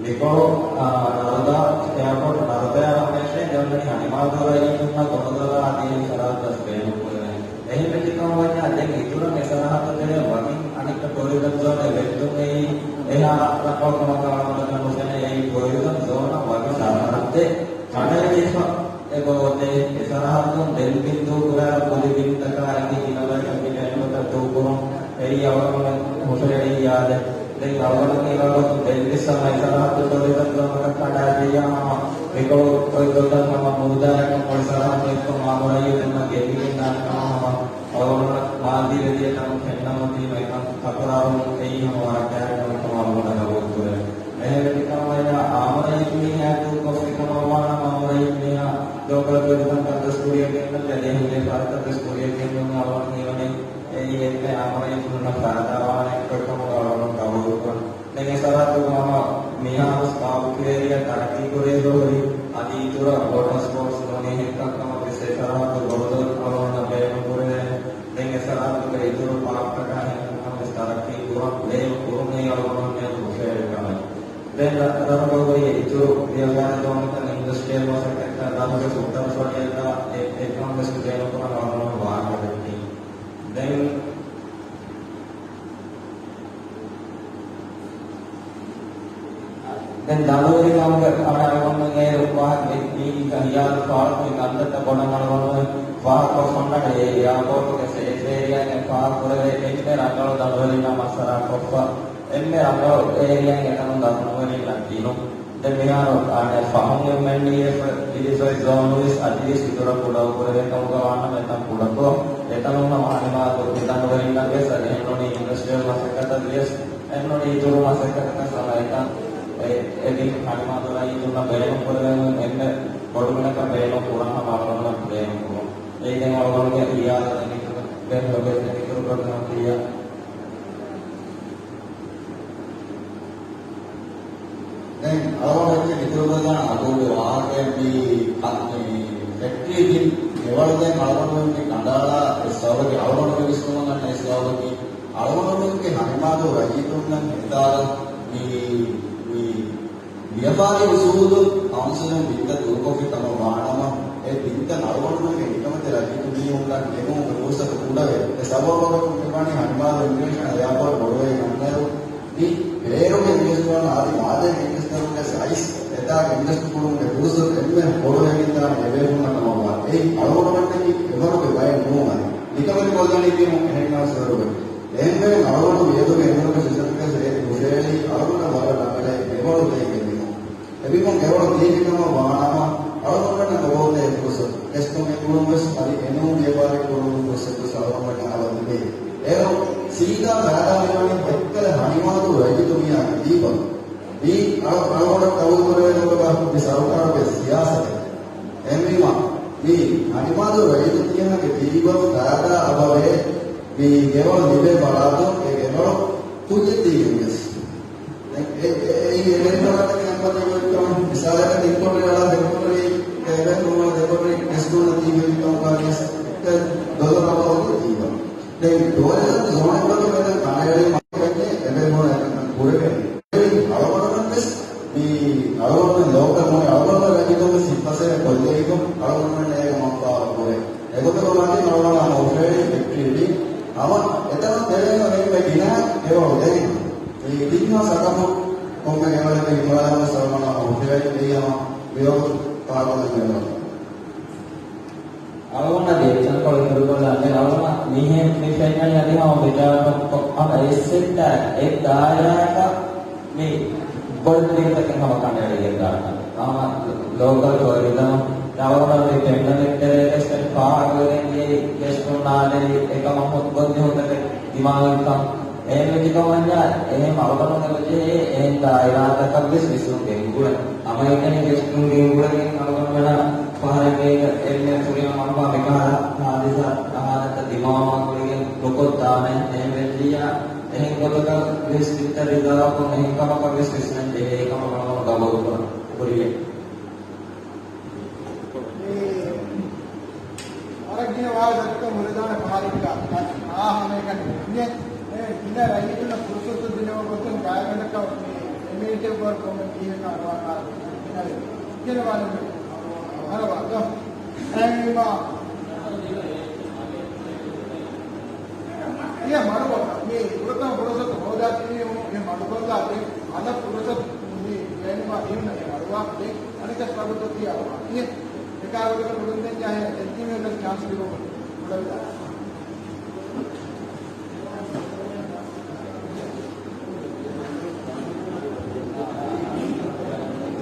މި މިކޮޅު، އާ، ނަރަދާ އެއާޕޯޓް ނަރަދަޔާ ހަމައެކަނި ދަންނަނީ ހަނިމާދޫ ރައްޔިތުންނަށް ގޮނޑުދޮލާ އަދި އެހެން ސަރަހައްދު ބޭނުންކުރެވޭ. އެހެންވެ ތިކަމަށް ވަންޏާ ދެން އިތުރަށް އެ ސަރަހައްދު ތެރޭ ވަކިން އަނެއްކާ ޓޫރިޒަމް ޒޯނެއް ވެއްދުން އެއީ އެހާ ރަނގަޅު ކަމަކަށް އަޅުގަނޑަކަށް ނުފެނޭ. އެއީ ޓޫރިޒަމް ޒޯނަށް ވަކި ސަރަހައްދެއް ކަނޑައެޅިފަ އެ ގޮތެއް. އެ ސަރަހައްދުން ދެން ބިންދޫ ކުރާ ކުދި ބިންތަކާ އެކި ގިނަ ބަޔަކަށް ގިނަ އެންމެތައް ދޫކުރުން އެއީ އަޅުގަނޑުމެން ހުށައެޅިއްޔާދެ. ދެން އަޅުގަނޑު މި ވަގުތު ދެންވެސް ހަމަ އެ ސަރަހައްދު ޓޫރިޒަމް ޒޯނަކަށް ކަނޑާ ޖެހިޔާ ހަމަ މިކޮޅު އޮތް ގޮތަށް ހަމަ މޫދާއެކު މުޅި ސަރަހައްދެއްކޮށް މާމުރައްޔިތުންނަށް ގެންދިގެންދާނެ ކަމަށް ހަމަ އަޅުގަނޑު މާލްދީވެދިޔަ ތަން ފެންނަމުން ތިބި މައިކަން ފަތުރާވުން އެއީ ހަމަ ވަރަށް ކާރި ކަމެއް ކަމަށް އަޅުގަނޑަށް ގަބޫލު ކުރޭ. އެހެންވެ ތިކަމަށް ވަންޏާ އާމުރައްޔިތު މީހާ ދޫކޮށްފި ކަމަށް ވާނަމަ އާމުރައްޔިތު މީހާ ލޯކަލް ޓޫރިޒަމް ތައްވެސް ކުރިއަށް ގެންނަން ޖެހޭ ހިނގޭ ފަރާތްތައްވެސް ކުރިއަށް ގެންނުން އަޅުގަނޑު ހީވަނީ އެއީ އެންމެ އާމުރައްޔިތުންނަށް ފައިދާވާނެ އެއްކޮށް ކަމަށް އަޅުގަނޑު ގަބޫލު ކުރަން. ދެން އެ ސަރަހައްދުގަ ހަމަ މިހާރު ސްޕާ ބުކް އޭރިއާ ތަރައްޤީ ކުރެވިފަ ހުރި އަދި އިތުރަށް ވޯޓަރ ސްޕޯޓްސް ނޫނީ ހެއްކަށް ކަމަށް ވެސް އެ ސަރަހައްދު ގޮނޑުދޮށް އަޅުގަނޑަށް ބޭނުން ކުރެވޭ. ދެން އެ ސަރަހައްދުގެ އިތުރު ޕާކްތަކާ ހެން ކަމަށް ވެސް ތަރައްޤީ ކުރަން ބޭނުން ކުރުން އެއީ އަޅުގަނޑުމެން ހުށައެޅި ކަމެއް. ދެން ރަށް ރަށުގަ ހުރި އިތުރު ވިޔަފާރި ގައުމުތައް އިންޑަސްޓްރިއަލް މަސައްކަތްތައް ދަނޑުގެ ފުއްޓަރު ފަޅިއަށްދާ އެ، އެކަން ވެސް ބޭނުން ކުރަން އަޅުގަނޑު ވާހަކަ ދެއްކީ. ދެން ދެން ދަނޑުވެރިކަމުގެ އަޅުގަނޑުމެން އޭރު ވާހަކަ މި، މީގަ ހިޔާލު ފާޅުކުރި ކަންތައްތައް ބޮޑަށް އަޅުގަނޑުމެން ފާހަގަކޮށްފަ އޮންނަނީ އެއާޕޯޓުގެ ސޭފް އޭރިއާއެއް ފާހަގަކުރެވޭ އެންމެ ރަނގަޅު ދަނޑުވެރިންނާ މަސައްކަތްކޮށްފަ އެންމެ ރަނގަޅު އޭރިއާއެއް އެތަނުން ދަނޑުވެރިންނަށް ދިނުން. ދެން މިހާރު އާނެ ފަހުން އެމްއެންޑީއެފް އެ ޑިވިޝަން ވެސް އަދިވެސް އިތުރަށް ކުޑަކުރެވޭ ކަމުގަ ވާނަމަ އެތަން ކުޑަކޮށް އެތަނުން ހަމަ ހަނިމާދޫ މި ދަނޑުވެރިންނަށް ވެސް އަދި އެހެންނޫނީ އިންޑަސްޓްރިއަލް މަސައްކަތަށް ވިޔަސް އެންނުނީ އިތުރު މަސައްކަތަކަށް ހަމަ އެތަން އެ، އެ ބިން ހަނިމާދޫ ރައްޔިތުންނަށް ބޭނުން ކުރެވެން އެންމެ ބޮޑު ބިނަކަށް ބޭނުން ކުރަން ހަމަ އަޅުގަނޑުމެން ބޭނުން ކުރުން. އެއީ ދެން އަޅުގަނޑުގެ ހިޔާލު ދެން އިތުރު، ދެން ލޮބެ ދެން އިތުރު ކޮށްދެމުން ތިޔަ. ދެން އަޅުގަނޑު އެއްޗެއް އިތުރު ކޮށްލާނަން އަގުގެ ވާހަކައެއް މި، މި ފެކްޓްރީ ބިން ދެވަޅު ދެން އަޅުގަނޑު މި ކަނޑައަޅާ އެއް ސަބަބަކީ އަޅުގަނޑު މި ވިސްނުމަށް އަންނަ އެއް ސަބަބަކީ އަޅުގަނޑުމެންގެ ހަނިމާދޫ ރައްޔިތުންނަށް ހިތާލަން މި، މި ވިޔަފާރި އުސޫލުން ކައުންސިލުން ބިންތައް ދޫކޮށްފި ކަމަށް ވާނަމަ، އެ ބިންތައް އަޅުގަނޑުމެންގެ ނިކަމެތި ރައްޔިތު މީހުންނަށް ދެމުމުގެ ފުރުސަތު ކުޑަވޭ. އެ ސަބަބަކަށް މިވަނީ ހަނިމާދޫ އިންޓަރނޭޝަނަލް އެއާޕޯޓް ބޮޑުވެގެން އަންނައިރު، މި ބޭރުގެ އިންވެސްޓް ކުރާން އަދި މާލޭގެ އިންވެސްޓަރުންގެ ސައިޒް އެތާގެ އިންވެސްޓް ކުރުމުގެ ފުރުސަތު އެންމެ ބޮޑުވެގެންދާނެ އެބޭފުޅުންނަށް ކަމަށްވާ. އެއީ އަޅުގަނޑުމެންނަކީ އެވަރުގެ ބައެއް ނޫން އަދި ނިކަމެތި ކޮށްލަނީ ކީމު އެހެންނާ ސުވަރުގެ. އެހެންވެ އަޅުގަނޑު މިއަދުގެ އެންޑްރޮކެ ސިސްޓަމްގެ ސޭދި ހުށައެޅީ އަޅުގަނޑަށް ވަރަށް ރަނގަޅޭ އެވަރު ދޭން އެބިމު. އެބިމުން އެވަރު ދީފި ކަމަށް ވާނަމަ އަޅުގަނޑަށް އޮވޯތޭ ފުރުސަތު. ގެސްޓުން އެނގުނުން ވެސް އަދި އެނޫން ވިޔަފާރި ކުރުމުގެ ފުރުސަތު ވެސް އަޅުގަނޑަށް އަޅަ ލިބޭ. އޭރު ސީދާ ފައިދާ މިވަނީ އެއްކަލަ ހަނިމާދޫ ރައްޔިތު މީހާގެ ދީބަ. މީ އަޅު، އަޅުގަނޑަށް ގަބޫލު ކުރެވޭ ގޮތަކަށް މި ސަރުކާރުގެ ސިޔާސަތެއް. އެހެންވީމަ، މި ހަނިމާދޫ ރައްޔިތު މީހާގެ ދީބަ ފައިދާ އަބަވޭ މި ގެވަޅު ލިބޭ ފަރާތުން އެ ގެވަޅު ކުއްޔަށް ދީގެން ވެސް. ދެން އެ، އެ، އެ، އެ، އެ ފަރާތަކަށް އެންމެ ދީގެން މިސާލަކަށް ތިން ކޮޓަރި އަޅާ ދެ ކޮޓަރި، އެ، އެ ކޮޓަރި ގެސްޓުން ދީގެން ވެސް އެއް ޑޮލަރ އަބަވޭ ދީބަ. ދެން ޓޫރިޒަމް ޒޯނެއްގަ މެދަށް ކަނޑައެޅީމަ އެބޭފުޅުން އެކަން ކުރެވޭނެ. އަޅުގަނޑުމެން ވެސް މި އަޅުގަނޑުމެން ލޯކަލް މުޅި އަޅުގަނޑުމެން ރައްޔިތުން ވެސް ހިތްފަސޭހަ ކޮށްލައިގެން އަޅުގަނޑުމެން އޭގެ މަންފާ ކުރޭ. އެގޮތަކަށް ވާނީ އަޅުގަނޑު ހަމަ އޮފްރޭޑިން ފެކްޓްރީ މި ހަމަ އެތަނަށް ދެވޭނެ އެންމެ ގިނަ ގެވަޅު ދެން މި ތިން މަސް އަކަމު ކޮންމެ ގެވަޅެއްގެ ހިމަޅާލަން ވެސް އަޅުގަނޑު ހަމަ އޮފްރޭޑިން އެއީ ހަމަ މިވަގުތު ފާހަގަކޮށްލަން ގެވަޅު. އަޅުގަނޑަށް ދޭތަންކޮޅު އިތުރުކޮށްލާން. ދެން އަޅުގަނޑަށް މިހެން މި ފެންނަނީ އަދި ހަމަ މިޖާރު ކޮ-، ހަމަ އެއް ސެކްޓާ، އެއް ދާއިރާއަކަށް މި ބޮޑު ބިންތަކެއް ހަމަ ކަނޑައެޅިގެން ދާނެ. ހަމަ ލޯކަލް ޓޫރިޒަމް، އަޅުގަނޑަށް މި ފެންނަނީ ތެރޭގަސް ފެން ފާހަގަވެގެން ދިޔައީ ގެސްޓުން ނާދެރި އެކަމަށް ހު-، ގޮތް ހުންނަކަށް ދިމާވިކަން. އެހެން ވެއްޖެކަމަށް ވަންޏާ، އެހެން އަޅުގަނޑު އެބަޖެހޭ އެހެން ދާއިރާތަކަށްވެސް ވިސްނުން ގެންގުޅެން. ހަމައެކަނި ގެސްޓުން ގެންގުޅެގެން އަޅުގަނޑުމެނަށް ފަހަރެއްގައިގަ އެންމެ ފުރިހަމަ މަންފާ މިކަހަލަ ހާދިސާ އަހާލަތައް ދިމާވާން ގުޅިގެން ނުކޮށްދާނެ. އެހެން ވެއްޖިއްޔާ، އެހެން ގޮތަކަށް ވެސް ވިއްތަރި ދާކޮށް އެހެން ކަމަކަށް ވެސް ވިސްނަން ޖެހޭ ކަމަށް އަޅުގަނޑު ގަބޫލު ކުރަން ކުރިޔަށް. މި ވަރަށް ގިނަ ވާހަކަ ދައްކަން ހުރެދާނެ ފަހަރެއްގަ އާ ހަމައެކަނި ގިނަ، އެ، ގިނަ ރައްޔިތުންނަށް ފުރުސަތު ދިނެވޭ ގޮތުން ގާތްގަނޑަކަށް މި އެއް ޓެބަލް ކޮމެންޓް ކީއްކާ އަޑުއަހާ ގެނެވާނެ ހަރަވާ ދޯ. އެހެންވީމާ، ތިޔަ މަޑުވަކަށް މި ފުރަތަމަ ފުރުސަތު ހޯދާ ތިބީމު އެ މަޑުކޮށްލާ ދެން އަލަށް ފުރުސަތު މި ގެންވާ އިރުނަ އެ މަޑުވާ ދެން އަނެކަސް ވަގުތު ތިޔަ އަރުވާ. ތިޔަ އެކާވެގެން ކުޅުންދެން ޖާހެ އެއްދިމެއް ވެސް ޗާންސް ދިރުވަމުން ކުޅެވިދާނެ.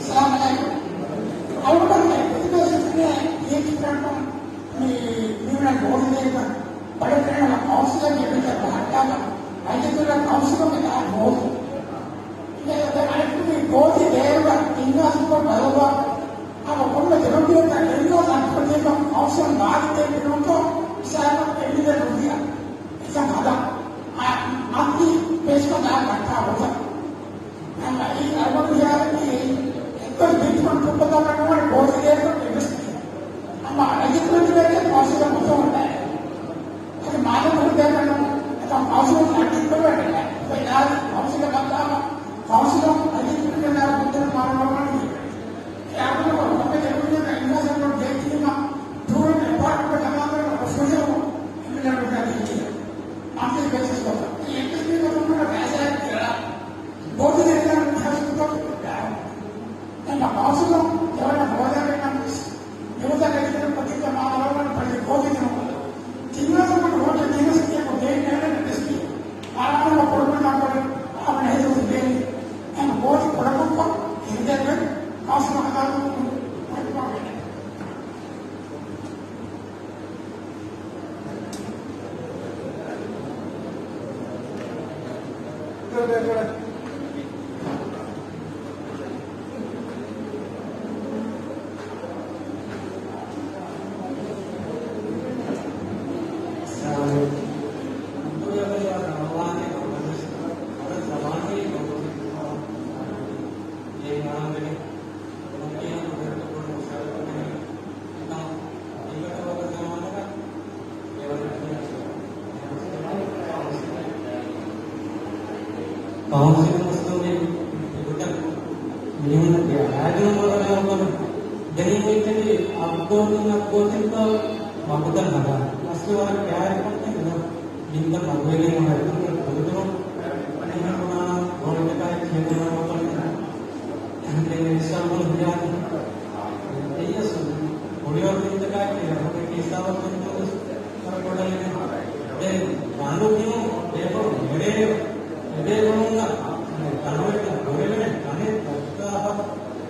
އައްސަލާމު ޢަލައިކުމް. އަޅުގަނޑު އެކުތިބޭ ސިފްޓްގެ ލީޑް ފްރަންޓުން މި މިއުޅެން ގޯސްލޭގަ ބަޑަކެން ކައުންސިލަށް ގެންދަ ބަހައްޓާލަ އަދި ދުރަށް ކައުންސިލުން އެތާ ގޯސް. އިނގޭ އަނެއްކު މި ގޯސް ދޭރުގަ އިންގާސްކޮށް ބަލައްވާ އަމަ ކޮންމެ ދެމަގުއަކަށް އެންގާސް އަންކޮށްދީފަ ކައުންސިލުން ވާގިތެރެ ކުރުމަކޮށް ސާބަ އެންޑިދެ ރުފިޔާ އެކަން ހަދާ. އާ، މަންތި ޕޭސްކޮށް ދާ ގަންޓާ ހުސަ. އަމަ އީ އަޅުގަނޑު ހިޔާލަކީ އެއްކޮށް ބިންތުމަން ކުއްޕަތަކަށް ނުވަން ގޯސް ދޭރު އެވެސް. އަމަ އަޖިތު ރަޖުގެ ކައުންސިލަށް މުސައްވަން ދާ. އަދި މާލެ މުހިއްދޭކަން އެތަން ކައުންސިލުން އަދި ކުރެވެން ދާ. އެ ދާދި ކައުންސިލަށް މައްތާމަ ކައުންސިލުން އަދި ކުރެވެން ދާ ބުންދެން މާލެ ވަރުގަނޑު އެ އަގުނު ކޮންމެ ދެކުންޏަކަށް އިންގާސް އަންކޮށް ދޭތީމަ ޓޫރުން އެޕާޓްމަންޓް ހަދާފަ އޮފިޝަލް އިންޖިނިއަރުން ކަން ދީ. މަންތި ބޭސިސް ކޮށްފަ. އެ އެމްއެސްޕީ ގޮތުން ކުރާ ފައިސާއަކީ އެޅާ. ބޯޓު ދޭތާނ ހަސްކޮށް ދާ. އެމަ ކައުންސިލުން ދެވަނަ ހޯދާގެން ނަމަވެސް ނިވަތަކަށް އިތުރު ކޮށްދިން މާލެ ވަރުގަނޑު ޕައްލި ގޯސް ދިނުމުގަ ތިން މަސް ކޮށް ވޯޓް ދިނަސް ކިޔަކު ދޭން ނޭނގެ ނެތެސް ކިޔެ. އާރާނަމަ ކޮޅުމަން ނަންބަރު އާވަނަ ހެދުން ދޭން. އެމަ ގޯސް ކޮޅަކޮށްކޮށް ހެދިދެއްވެ ކައުންސިލުން ހަދާލުމުން ވޯޓް ކޮށްގެން. ކައުންސިލުން މުސްލިމް އެގޮތަށް މީހުންނަކީ އަޅާދިނުމަށް ވަރަށް އައްވަނު. ދެން އެއްޗެއް އައްގޯތިން އައްގޯތިންތޯ ވަގުތަށް ހަދާ. އަސްލު ވަރަށް ކައިރިކޮށް ތިބުނަ. މިންތައް މަދުވެގެން އޮންނަ އެކަންކަން ކުރިދުނު އެހެން ބުނާ ގޯޅިތަކާއި ކިޔެދުނާ ވަގުތަށް ދެން އެ އިސްރާފުލް ހުރިހާ އެއްޔަސް ކުޅިވަރު މިންތަކާއި ކިޔާ ހިސާބަށް ވަރަށް ބޮޑަށް އެނގޭ. ދެން ގާނޫނު ކިޔުން ބޭފުޅުން މިރޭ އެބޭފުޅުންނަށް ތަނުވެތި ކުރެވެނެ ތަނެއް ދައްކާފަ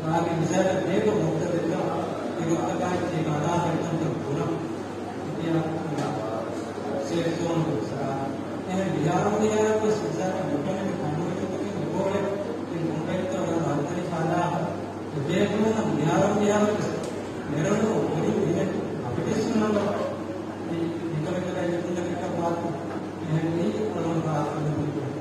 މާގެ މިސާލަށް ބޭކޮށް މުއްތަދެއްގަ އެގޮތަކާއި ކާދާފަ އެކަންތައް ކުރަން. އިތިއާ ސޭފް ޒޯން އެހެން މިހާރު މިހާރަށް ވެސް މިސާލަށް ނުކަންނެ ކަނޑުވެތިތަކެއް ނުކޯޅެ އެ ކޮންބައިތައް ވަރަށް ހަރުކަނި ކާދާފަ. އެބޭފުޅުންނަށް މިހާރު މިހާރަށް ވެސް ނެރެނު ކުރިން މިހެން އަޕިޓޭޝަން ނަންބަރު މި މިކަމެކަލަ އެކުންދަކަކަށް ވާތު އެހެން މީ އަޅުގަނޑު ފާހަގަކުރަން.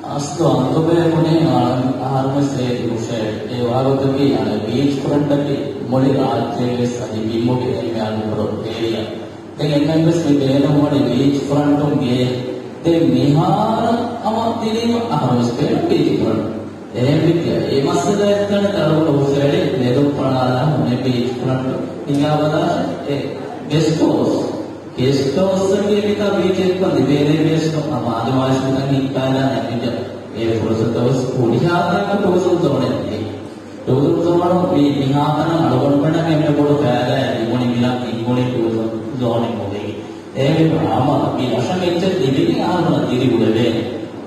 އަސްލު އަންތޮބޭ ބުނީ އަހަރުމެ ސޭދި ހުށައެޅި. އެ ވާގޮތަކީ އަނެއް ބީޗް ފްރަންޓަކީ މުޅި ރާއްޖޭގެ ވެސް އަދި ބިމުގެ އެންމެ އަގުބޮޑު އޭރިއާ. ދެން އެންމެން ވެސް މި ބޭނުންވަނީ ބީޗް ފްރަންޓުން ގެއެއް. ދެން މިހާރަށް ހަމަ ދިނީމަ އަހަރު ވެސް ބޭނުން ބީޗް ފްރަންޓް. އެހެންވިއްޔާ އެ މައްސަލައެއް ތަނެއް އަޅުގަނޑު ހުށައެޅި ނެދުން ފަޅާލާ ހުންނެ ބީޗް ފްރަންޓް. ހިނގާބަލާށޭ އެ ގެސްޓް ހައުސް. ގެސްޓް ހައުސްއަކީ މިތާ ބީޗެއްކަން ލިބޭނޭ ވެސް ނޫން. އަމާދު މާއިޝް މިތަން ހިއްކާލާ ނެގިޖަ އެ ފުރުސަތަށް ވެސް ހުރިހާ ތަނަކަށް ޓޫރިޒަމް ޒޯނެއް ނެތް. ޓޫރިޒަމް ޒޯނު މި މިހާތަނަށް އަޅުގަނޑުމެންނަށް އެންމެ ބޮޑު ފައިދާއެއް ލިބުނީ މިނަށް ހިންގުނީ ޓޫރިޒަމް ޒޯނެއް މުދެގެން. އެހެންވީމަ ހަމަ މި ރަށަށް އެއްޗެއް ލިބިގެން އަހަރުމެންނަށް ދިރިއުޅެވޭނެ.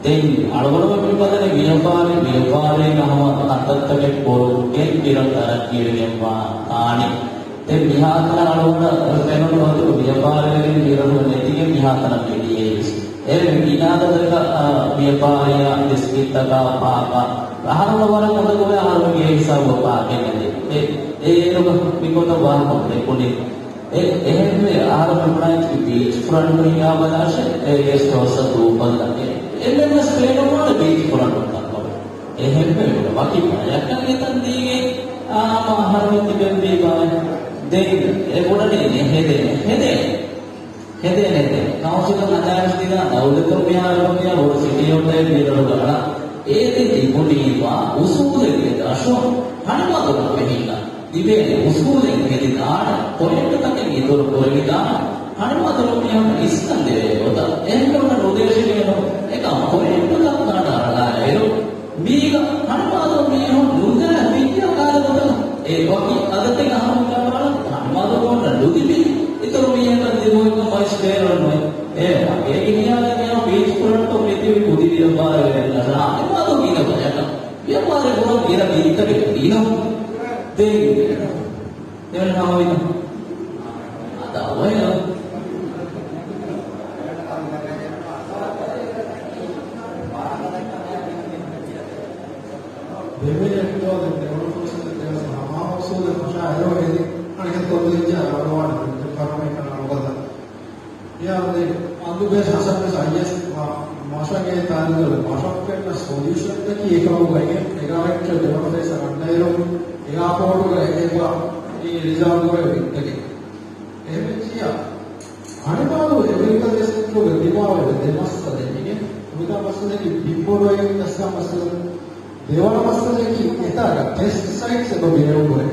ދެން އަޅުގަނޑުމެން މި ބަލަނީ ވިޔަފާރި، ވިޔަފާރީގަ ހަމަ ކަންތައްތަކެއް ކުރުގެން މިރަށް ތަރައްޤީވެގެންވާ ކާނީ. ދެން މިހާތަނަށް އަޅުގަނޑަށް ފެނުނު އަދި ވިޔަފާރިވެގެން މިރަށުގަ ނެތިގެން މިހާތަނަށް މި ދިޔައީވެސް. އެ ގިނަ އަދަދަކަށް، އާ، ވިޔަފާރިއާ ބިސްކިތްތަކާ ޕާކާ އަހަރުން ވަރަށް އުނދަގޫވޭ އަހަރުގެ ހިސާބުގަ ޕާކެއް ނެތި. އެ އޭރުގަ މިގޮތަށް ވާހަކަ ދެކުނީ. އެ، އެހެންވެ އަހަރުމެން ބުނާ ބީޗް ފްރަންޓު ހިނގާ ބަލާށޭ، އެ ގެސްޓް ހައުސްއަށް ދޫކޮށްލަން. އެ، އެންމެންވެސް ބޭނުންވާނެ ބީޗް ފްރަންޓު ތަންކޮޅެއް. އެހެންވެ ވަކި ބަޔަކަށް އެތަން ދީގެން އާ، އަހަރުމެން ތިބެން ބީ ބާއެ. ދެން އެ ބުނަނީ ހެދޭނެ، ހެދޭނެ. ހެދޭނެ، ހެދޭނެ. ކައުންސިލުން ހަދާފި ދިނާ ދައުލަތުން މިހާރު މިހާރު ބޮޑު ސިޓީ ހޮޓެލް މިރަށުގަ އަޅާ. އޭތި ތިބުނީމާ އުސޫލެއްގެ ދަށުން ހަނިމަދުރަށް ހިންނާ. ތިބޭނެ އުސޫލެއް ހެދިދާނެ، ޕޮއިންޓުތަކެއް އިތުރު ކުރެވިދާނެ، ހަނިމަދުރު މީހުން އިސްކަން ދެވޭ ގޮތަށް. އެހެންކަމުން ނުދޭށިގެން އެކަމް ޕޮއިންޓުތައް ގަނޑައަޅާއިރު، މީގަ ހަނިމާދު މީހުން ނުދާ މިދިޔަ ކާލަ ގޮތަށް އެ ވަކި އަދަދެއް އަހަރުން ގަނޑައަޅަން ހަނިމާދު ގޮންނަ ނުލިބި އިތުރު މީހަކަށް ދިމުވެގެން މައިސް ބޭރުން ނުވޭ. އޭ ވަގޭގެ ހިޔާލެއް މިއަށް ބީޗް ފްރަންޓު މިތިބި ކުދި ވިޔަފާރިވެރިންނަށް ހަނިމާދު ގިނަ ބަޔަކަށް ވިޔަފާރި ކުރަން ގިނަ ބިލްތަކެއް ދީނަމު. ދެން ދެވެން ހަމަވިތަ؟ އަދާ އޮއެލަ. ދެވެނެއް ދެވަނަ ފުރުސަތު ދެވަސް ހަމާ އުސޫލެއް ފަށާ އެރޯ ހެދި އަނެކެ ކޮށްލިއްޖާ ރަނގަޅުވާނެ ކަރުމެއް ކަނާ ނުބަދަ. މިހާރު ދެން އަނދުބޭސް ހަސަންވެސް އައިއެސް މަ-، މަށަށް އެ ތާރިގަ މަށަށް ފެންނަ ސޮލިއުޝަންތަކީ އެކަމުގައި އެގާރެކްޓަރ ދެވަނަ ފޭސް ރަންނައިރު އެއާޕޯޓުގަ އެބަ އެ ރިޒާވް ކުރެވި ބިންތަކެއް. އެހެންވެއްޖިއްޔާ، ހަނިމާދު އެގްރިކަލްޗަރ ސެކްޓަރުގެ ދިމާވެ ދެ މައްސަލަ ދެން އިނގޭ. މިދާ މައްސަލައަކީ ބިންބޮޑުވެގެން ދަސްކާ މައްސަލަ. ދެވަނަ މައްސަލައަކީ އެތާގަ ޕެސްޓިސައިޑްސް އެބަ ބޭނުންވޭ.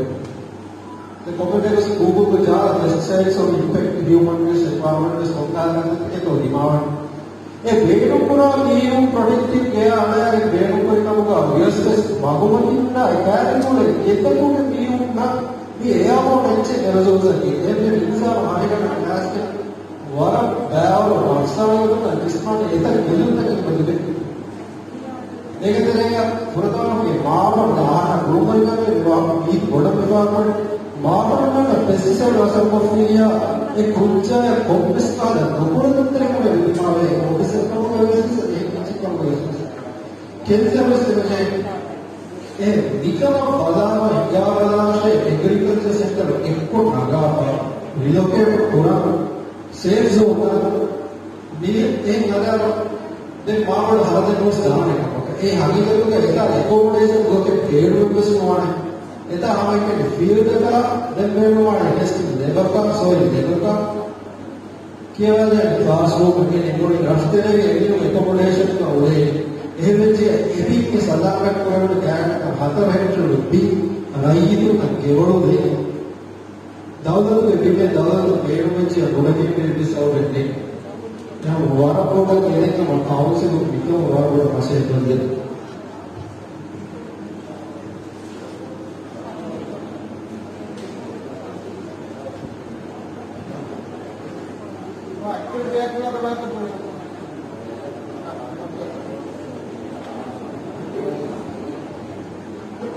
ދެ ކޮންމެ ބޭރުސް ގޫގުލްގެ ޖާލަށް ޕެސްޓިސައިޑްސް އޮފް އިމްޕެކްޓް ހިއުމަން ވެސް އެންވަޔަރަންމަންޓް ވެސް ކޮންކަހަލަ ކަންތައްތަކެއް ދިމާވަން. އެ ބޭނުންކުރާ މީހުން ޕްރޮޓެކްޓިވް ގެއާ އަޅާގެ ބޭނުންކުރި ކަމުގަ ވިޔަސް ވެސް މަގުމަތިންނާ އެ ކާރިކުޅެ އެތަކުގެ މީހުންނަށް މި އެއާބޯޓް އެއްޗެއް އެރަޒޯސަކީ އެ މި މިސާލު ހަނިގަނޑަށް ގާސްގެ ވަރަށް ބާވަރު މައްސަލައެއް ނަގިސްމާން އެތައް ގެލުންތަކެއް ބަދުގެ. އޭގެ ތެރޭގަ ފުރަތަމަ މި މާބަނޑު އަހަންނަށް ގުޅުމުގައި ވާ މީ ބޮޑަށް ވެފާކޮށް، މާބަނޑުންނަށް ޕެސްޓިސައިޑް އަސަރުކޮށްފިއްޔާ، އެ ކުއްޖާއަށް ކޮންމެސް ކަހަލަ ނުކުޅެދުންތެރިކަމެއް ވެދިފާވޭ، އޮފީސަރުކަމުގައި ވެސް ވެސް އެ ކިޗިކަމުގައި ވެސް ވެސް. ކެންސަރު ވެސް އެބަޖެހޭ. އެ މިކަމަށް ފަލާނު ހިނގާބަލާށޭ، އެގްރިކަލްޗަރ ސެންޓަރު އެއްކޮށް ނަގާފަ، ރިލޮކޭޓް ކުރަން، ސޭފް ޒޯން އަށް މި އެހެން އަދާ ދެން މާބޮޑު ހަރަދެއް ނުވެސް ދާނެ ކަމަކަށް. އެ ހަގީގަތުގަ އެތާ އެކޮމޮޑޭޝަން ގޮތެއް ބޭނުމެއް ވެސް ނުވާނެ. އެތާ ހަމައެކަނި ފީލްޑަކަށް ދެން ބޭނުންވާނެ ޓެސްޓިން ލެބަކަށް، ސޮއިލް ލެބަކަށް ކިޔަވާދޭނެ ކްލާސްރޫމް އެކެނި މުޅި ރަށްތެރޭގެ އެމީހުން އެކޮމޮޑޭޝަންގަ އުޅޭ. އެހެންވެއްޖެ އެބީގެ ސަލާމަތް ކުރެވުނު ގާތްގަނޑަކަށް ހަތަރު ހެކްޓަރު ބިން ރައްޔިތުންނަށް ގެވޮޅު ދޭ. ދައުލަތުގެ ބިމެއް ދައުލަތުން ބޭނުންވެއްޖެ ނުރެގެން މި ސަބަބެއް ނެތް. ނަމަ ވަރަށް ބޮޑަށް އެރެން ކަމަށް ކައުންސިލުން މިކަމަށް ވަރަށް ބޮޑަށް މަސައްކަތް ކޮށްދޭ.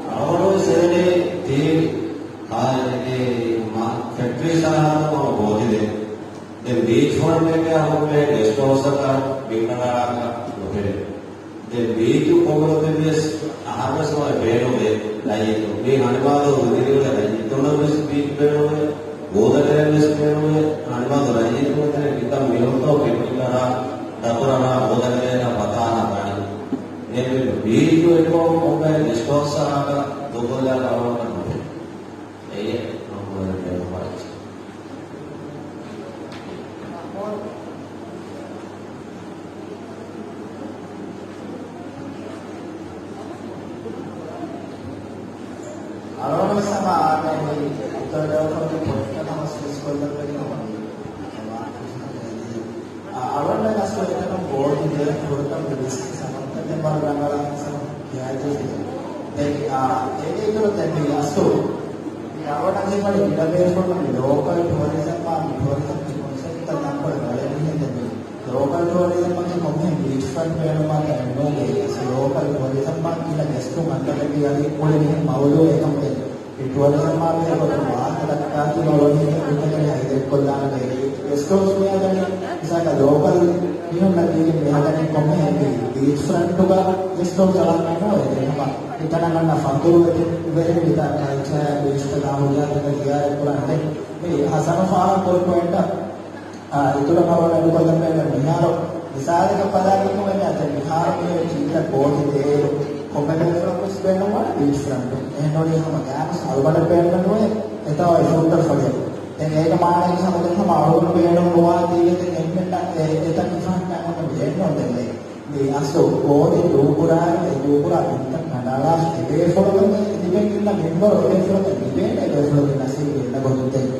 އަޅުގަނޑު ވެސް އެވެނި ތީ އާ، އެ، މާ، ފެކްޓްރީ ސަރަހައްދު މަ ބޯދިލެ. ދެން ބީޗް ފްރަންޓް އެކޭ ހަމަ ބޭ ގެސްޓް ހައުސްއަކަށް ބިންގަނޑާއަކަށް ނުފެނޭ. ދެން ބީޗު ކޮބުރު ދެން ވެސް އަހަރުވެސް މަ ބޭނުންވޭ ރައްޔިތުން. މީ ހަނިމާދު ހުދިރިވުރެ ރައްޔިތުންނަށް ވެސް ބީޗް ބޭނުންވޭ. ގޯދަކަރެން ވެސް ބޭނުންވޭ. ހަނިމާދު ރައްޔިތުން އެތަނެއް ކިތަން މިހުންތޯ ޕިކްނިކް އަރާ، ދަތުރަނާ ގޯދަކަރޭނާ ފަތާހާ ދާނީ. ދެން ބީޗު އެއްކޮށް ކޮންމެ ގެސްޓް ހައުސްއަކަށް ދޫކޮށްލާ އަޅުގަނޑަށް ނުފެނޭ. އެއީ ނުކުޅެދުން ބޭނުންވާ އެއްޗެއް. އަޅުގަނޑު ވެސް ހަމަ އާންމު އުތަރު ދައުލަތުގެ ޕޮއިންޓަށް ހަމަ ސުވިޗް ކޮށްލަން ވެގެން ހަމަ އަޅުގަނޑު އަސްލު އެތަނުން ބޯދިލެ ފުރަތަމަ ރިސްކް ސަމަންތަ ދެން ވަރަށް ރަނގަޅަށް ސަމަން ކިޔާދީފި. ދެން، އާ، އޭގެ އިތުރަށް ދެން މި އަސްލު އަޅުގަނޑަށް ހީވަނީ ގިނަ ބޭފުޅުން މި ލޯކަލް ޓުއަރިޒަމްއާ މި ޓުއަރިޒަމްގެ ކޮންސެޕްޓަށް ނަން ބަލަ ބަލަނީ ދެން މި ލޯކަލް ޓުއަރިޒަމްއަކީ ކޮންމެހެން ބީޗް ފްރަންޓް ބޭނުމާ ތަނެއް ނޫން. އެ ލޯކަލް ޓުއަރިޒަމްއާ ގިނަ ގެސްޓުން އަންނަގަތީ އަދި މުޅި މިހެން މައުޟޫއެއް އެކަމުގެ މި ޓުއަރިޒަމްއާ ބެހޭ ގޮތުން ވާހަކަ ދައްކާތީ އޮޅުނީ އެކުތަކެއް ހައިލައިޓް ކޮށްލާނެ. ގެސްޓް ހައުސް މިއާ ދަނީ މިސާލަކަށް ލޯކަލް މީހުންނަށް ދީގެން މިހާ ދަނީ ކޮންމެހެން މި ބީޗް ފްރަންޓުގަ ގެސްޓް ހައުސް އަޅާނެ ނޫން. އެ ހަމަ މިތަނަށް އަންނަ ފަތުރު އެތި ވެރިން މިތާ ކަލްޗާ ބީޗްތަކާ ހުރިހާ ތަންތަން ޒިޔާރަތް ކުރާނެ. މި ހަސަނު ފާހަގަ ކުރި ޕޮއިންޓަށް، އާ، އިތުރަށް އަޅުގަނޑު އެނގިކޮށްލަން ބޭނުން މިހާރު މިސާލަކަށް ބަލާލިކަމެއް ނެތް. ދެން މިހާރު މި ޓީވީއަށް ގޯތި ދޭއިރު ކޮންމެ ބޭފުޅަކުވެސް ބޭނުންވާނެ ބީޗް ފްރަންޓު. އެހެންނޫނީ ހަމަ ގާމުސް އަޅުގަނޑަށް ބޭނުމެއް ނުވޭ އެތާ އޮތް ފުރަތަމަ ފަޅިއަށް. ދެން އޭގެ މާނައަކީ ހަމަ ދެން ހަމަ އަޅުގަނޑު ބޭނުން ނުވާ ތީވެ ދެން އެންމެންނަށް އެ، އެތަން ހިފަހައްޓާ އޮންނަ ބޭނުން ދެން އެ. މި އަސްލު ގޯތި ދޫކުރާއިރު އެ ދޫކުރާ ބިންތައް ކަނޑައަޅާފަ އެބޭފުޅުން ލިބެން އިންނަ މިންވަރު އެބޭފުޅުން ލިބޭނެ އެބޭފުޅުންގެ ނަސީބު އިންނަ ގޮތުން ދެން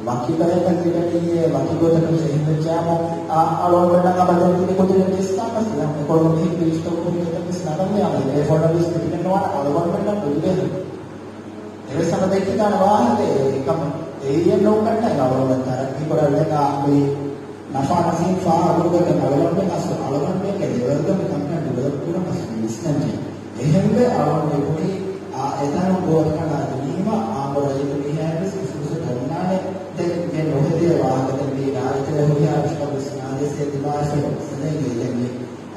ވަކި ބަޔަކަށް ލިބެނީއޭ ވަކި ގޮތަކަށް އެހެން ވެއްޖާމު އަ، އަޅުގަނޑުމެންނަށް އަބަދުން ތިބި ކުދިން އިސްލާމް އިސްލާމް އެކޮޅު މީހެއްގެ ވިސްނުން ކުރި އެތަން ވެސް ނަގަންވެ އަމަލެއް ބޭފުޅަށް ވެސް ލިބިގެން ނުވާނެ އަޅުގަނޑުމެންނަށް ނުލިބޭ. އެވެސް ހަމަ ދެއްކިދާނެ ވާހަކަ އެކަމަށް އެއީއެއް ނޫން ކަންނޭނގެ އަޅުގަނޑު ތަރައްގީ ކުރަން އާ މި ނަފާ ނަސީބު ފާހަގަކުރުމުގެ އަޅުގަނޑުމެން އަސްލު އަޅުގަނޑުމެންގެ ލެވެލްގަ މި ކަންކަން ޑިވެލޮޕް ކުރަން އަސްލު ވިސްނަންޖެހޭ. އެހެންވެ އަޅުގަނޑު މި ބުނީ އާ އެތަނުން ގޯތި ކަނޑާ ދިނީމަ އާނބުރަ ރައްޔިތު މީހާއެއްވެސް ކިސްކިސް އޮންނާނެ. ދެން މި ނުހެދޭ ވާހަކަ ދެން މީ ރާއްޖެ ހުރިހާ ރަށަކަށްވެސް ނާދޭސޭ ދިމާވެފަ ސަލޭގެ ދެން މި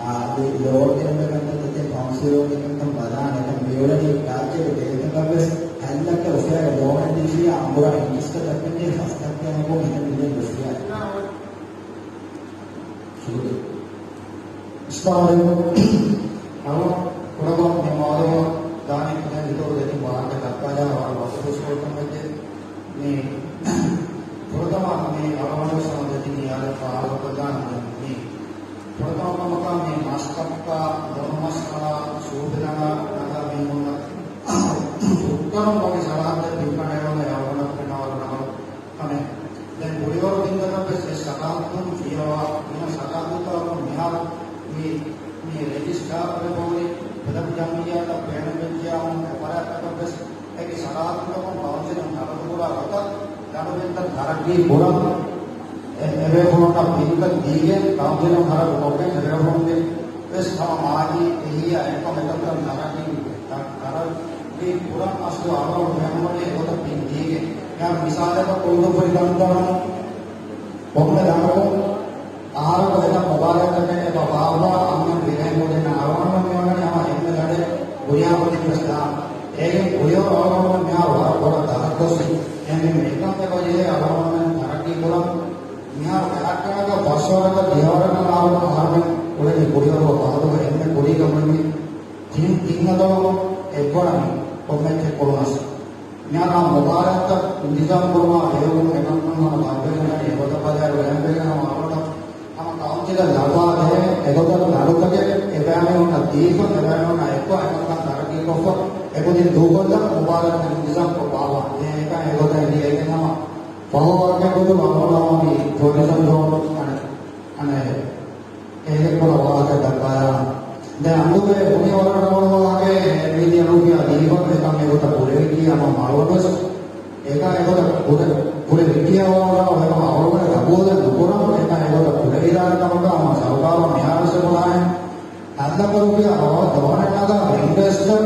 އާ، އަދި ލޯން ދޭންވެ ކަންތައް ދެން ކައުންސިލުންގެ ކަންކަން ބަލާނެ. އެކަން މިއުޅެނީ ރާއްޖޭގެ ބޭކަލްތަކަށްވެސް ހަތް ލައްކަ ރުފިޔާގެ ލޯނެއް ދީފިއްޔާ އަނބުރާ އިންޓްރެސްޓް ދައްކަނީ ފަސް ލައްކައެއް ނުކޮށް ހަތް މިލިއަން ރުފިޔާ. ޝުކުރިއްޔާ. އަސްސަލާމު ޢަލައިކުމް. އަޅު ކުޑަކޮށް މި މައުލޫމާތު ދާނީ ކިހިނެއް ދޯ ދެން ވާހަކަ ދައްކާލާ ވަރަށް ވަގުތު ސޯތަމެއްގެ މި ފުރަތަމަ މި އަޅުގަނޑު ސަމަދަތި ނިޔާލެއް ފާހަގަކޮށްލާނަމޭ މި ފުރަތަމަ ކަމަކަށް މި މަސްކައްޕަ ދޮނުމަސް އަޅާ ސޫފިލަނގަ ނަގާ މީހުންނަށް އުއްތަރުން ވަކި ސަރަހައްދެއް ބިންގަނޑެއް އެ އަޅުގަނޑަށް ފެންނަވަރު ނަގަޅު ކަމެއް. ދެން ކުޅިވަރު ބިންގަނޑަށް ވެސް އެ ސަރަހައްދުން ފިޔަވާ ގިނަ ސަރަހައްދުތަކުން މިހާރު މި، މި ރެޖިސްޓާރު ކުރެއްވުނީ ފުލަން ޖަމްއިއްޔާތައް ބޭނުންވެއްޖެޔާ އެ ފަރާތްތަކަށް ވެސް އެކި ސަރަހައްދުތަކުން ކައުންސިލުން ހަރަދުކުރާ ގޮތަށް ލަނޑުބިންތައް ތަރައްގީ ކުރަން އެ، އެބޭފުޅުންނަށް ބިންތައް ދީގެން ކައުންސިލުން ހަރަދު ކޮށްގެން އެބޭފުޅުންގެ ވެސް ހަމަ މާލީ އެހީއާ އެކަމަށް އެތަންތަން ތަރައްގީ، ތަ، ތަރައްގީ ކުރަން އަސްލު އަޅުގަނޑު ފެނުމުން އެގޮތަށް ބިން ދީގެން. މިހާރު މިސާލަކަށް ކުޅުދުއްފުރި ކަންތައް ކޮންމެ ދަނޑަކުން އަހަރަކު އެތައް މުބާރާތްތަކެއް އެބަ ބާއްވާ އަންހެން ފިރިހެން ހުރިން އަޅުގަނޑުމެން މިއޮންނަނީ ހަމަ އެންމެ ލަޑެއް ބުނިޔާ ބުނިފަސް ދާން. އޭގެން ކުރިއަށް އަޅުގަނޑުމެން މިހާރު ވަރަށް ބޮޑަށް ދަރަށް ގޮސް އެހެންވީމަ އެކަން އެބަ ޖެހޭ އަޅުގަނޑުމެން ތަރައްގީ ކުރަން. މިހާރު ގާތްގަނޑަކަށް ފަސްވަރަކަށް ދިހަވަރަކަށް އަހަރު އަހަރުމެން ކުޅެނީ ކުރިއަށް ފަހަތުގަ އެންމެ ކުރީގަ މުޅިން ތިން ތިން އަތޮޅު އެއްވަނަމި ކޮންމެއްޗެއް ކުޅުނަސް. މިހާރު މުބާރާތްތައް އިންތިޒާމް ކުރުމާ ބެހުމުން އެކަންކަން ހަމަ ބަންދުވެގެން އެގޮތަށް ބަލާއިރު އެހެންވެގެން ހަމަ އަޅުގަނޑަށް ހަމަ ކައުންސިލަށް ލައްވާދޭ އެގޮތަށް ލަނޑުތަކެއް އެބައިމީހުންނަށް ދީފަ އެބައިމީހުންނާ އެއްކޮށް އެކަންކަން ތަރައްގީ ކޮށްފަ އެކުދިން ދޫކޮށްލަން މުބާރާތް އިންތިޒާމް ކޮށް ބާއްވާ. ދެން އެކަން އެގޮތަށް އެނގި އޭގެން ހަމަ ފަހު ވަރަކަށް ގޮތުގަ އަޅުގަނޑު ހަމަ މި ޓޫރިޒަމް ޒޯން އަނެއް އަނެއް އޭގެ ކުޑަ ވާހަކަ ދައްކާލާނަން. ދެން އަންދުގެ ހުރި ވަރަށް ރަނގަޅު ވާހަކައެއް މިލިއަން ރުފިޔާ ދީފަ އެކަން އެގޮތަށް ކުރެވިއްޖެ ހަމަ މަޅުންވެސް އެކަން އެގޮތަށް ކުރެ، ކުރެވިއްޖެ ހަމަ އެކަމަށް އަޅުގަނޑު ގަބޫލެއް ނުކުރަން އެކަން އެގޮތަށް ކުރެވިދާނެ ކަމަކަށް ހަމަ ސަރުކާރުން މިހާރުވެސް ބުނާނެ. ހަތް ލައްކަ ރުފިޔާ ދޯނެއް ނަގާ އިންވެސްޓަރ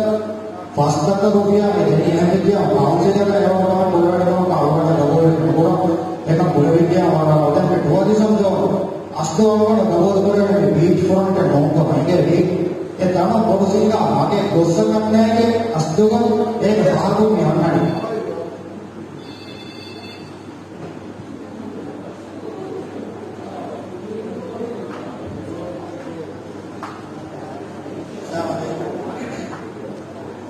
ފަސް ލައްކަ ރުފިޔާގެ ދެނީ ހެންވެއްޖެޔާ ކައުންސިލަކަށް އެވަރު ކަމެއް ކުރެވޭނެ ކަމަކަށް އަޅުގަނޑަށް ގަބޫލެއް ނުކުރަން. އެކަން ކުރެވިއްޖެޔާ ވަރަށް އަޅުގަނޑު ދެން މި ޓުއަރިޒަމް ޒޯން އަސްލު އަޅުގަނޑަށް ގަބޫލު ކުރެވޭނެ ބީޗް ފްރޮންޓެއް ނޫންކަމަށް އެނގޭ ބީޗް އެ ތަނަށް ބޮޑު ސިނގާ މަގެއް ގޮއްސަކަށް ނޭނގެ އަސްލުގަ އޭގެ ފަހަތުން މި އޮންނަނީ.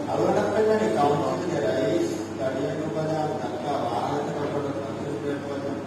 އަޅުގަނޑަށް ފެންނަނީ ކައުންސިލްގެ ރައީސް ގަޑިއެއް ނުބަލާ ދައްކާ ވާހަކަތަކަށް ބޮޑަށް ކޮންސެންޓްރޭޓް ކޮށްލަން.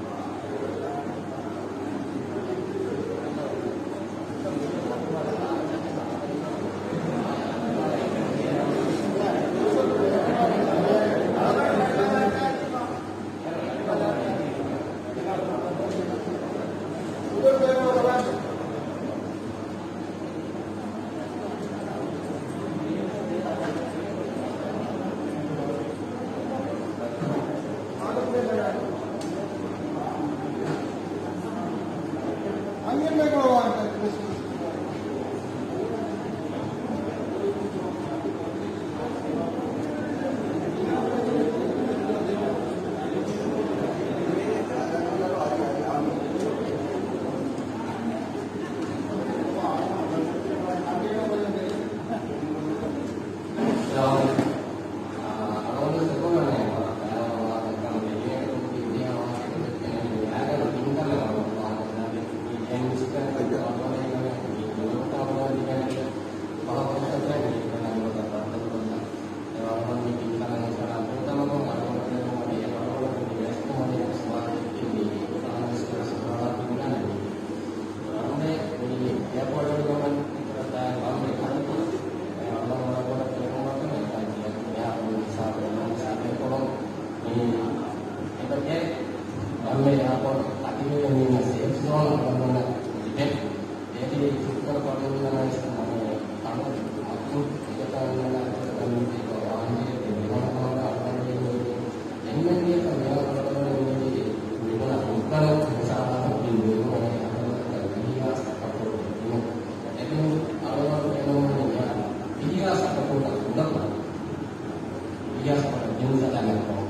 އެއާޕޯޓް އަތިވެގެން އިންނަ ސޭފް ޒޯން އަޅުގަނޑުމެންނަށް ލިބޭ. އޭތި ފުޓްބޯޅަ ކޮޅުންނަށް ވެސް މަން ތަނު މައްޗު އެގަތާންނަން އެކޮ ވާންޖެ ދެ މިވަނަ ކަމަކަށް އަޅުގަނޑު އެންމެންގެ ކަމެއް އަޅުގަނޑު މި މި މިބުނަ މުއްކަރު ހިސާބަށް ބިން ދުވެ އަހަރު ވަނަ ވިހި ހާސް އަކަކު ދެއްކުމުން. އެކަމު އަޅުގަނޑު ފެނުމުން ވިހި ހާސް އަކަކު ދަކުން ވިޔަސް ވަރަށް ޖިންސަކަށް ނެތްކޮށް،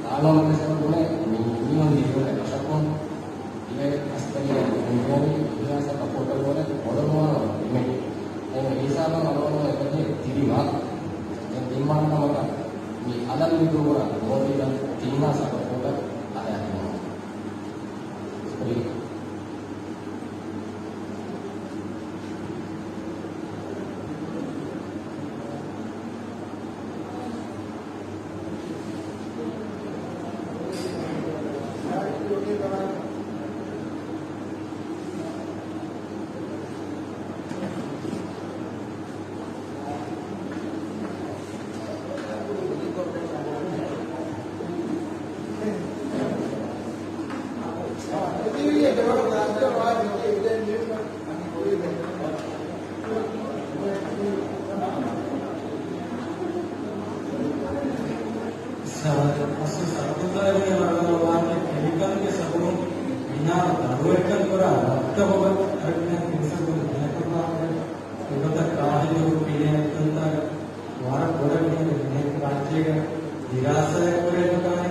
ކާނޫނު ވެސް ބުނެ މި މީހުން ދިރުވެ ކަށަކުން ދިވެ އަސްކަރީ މިހާރު އިހާސަ ކަޕޯޓަށް ވަރަށް ބޮޑު ނުވާނަ ލިމިޓް. އެ ހިސާބަށް އަޅުގަނޑު އެކަދޭ ތިރިމާ ދެން ތިން މާ ކަމަކަށް މި އަލަށް މި ދުވަރަށް ނޯޓިކަން ތިން ހާސް ކަޕޯޓަށް އަލައިގެން. ސާދަ އަސްލު ސަރަދުގައި ވަރަށް ވާނެ ކެމިކަލްގެ ސަބަބުން މިހާރު ދަރުވެއްޓަށް ކުރާ ރައްކަ ހޮގަށް އަރަބިން ފިނިސަކުން ގިނަކަމާ އެގޮތަށް ކާހިލު ކިލޭންތައް ވަރަށް ބޮޑަށް މިހެން ރާއްޖޭގަ ދިރާސާއެއް ކުރެވިފަ ކާނެ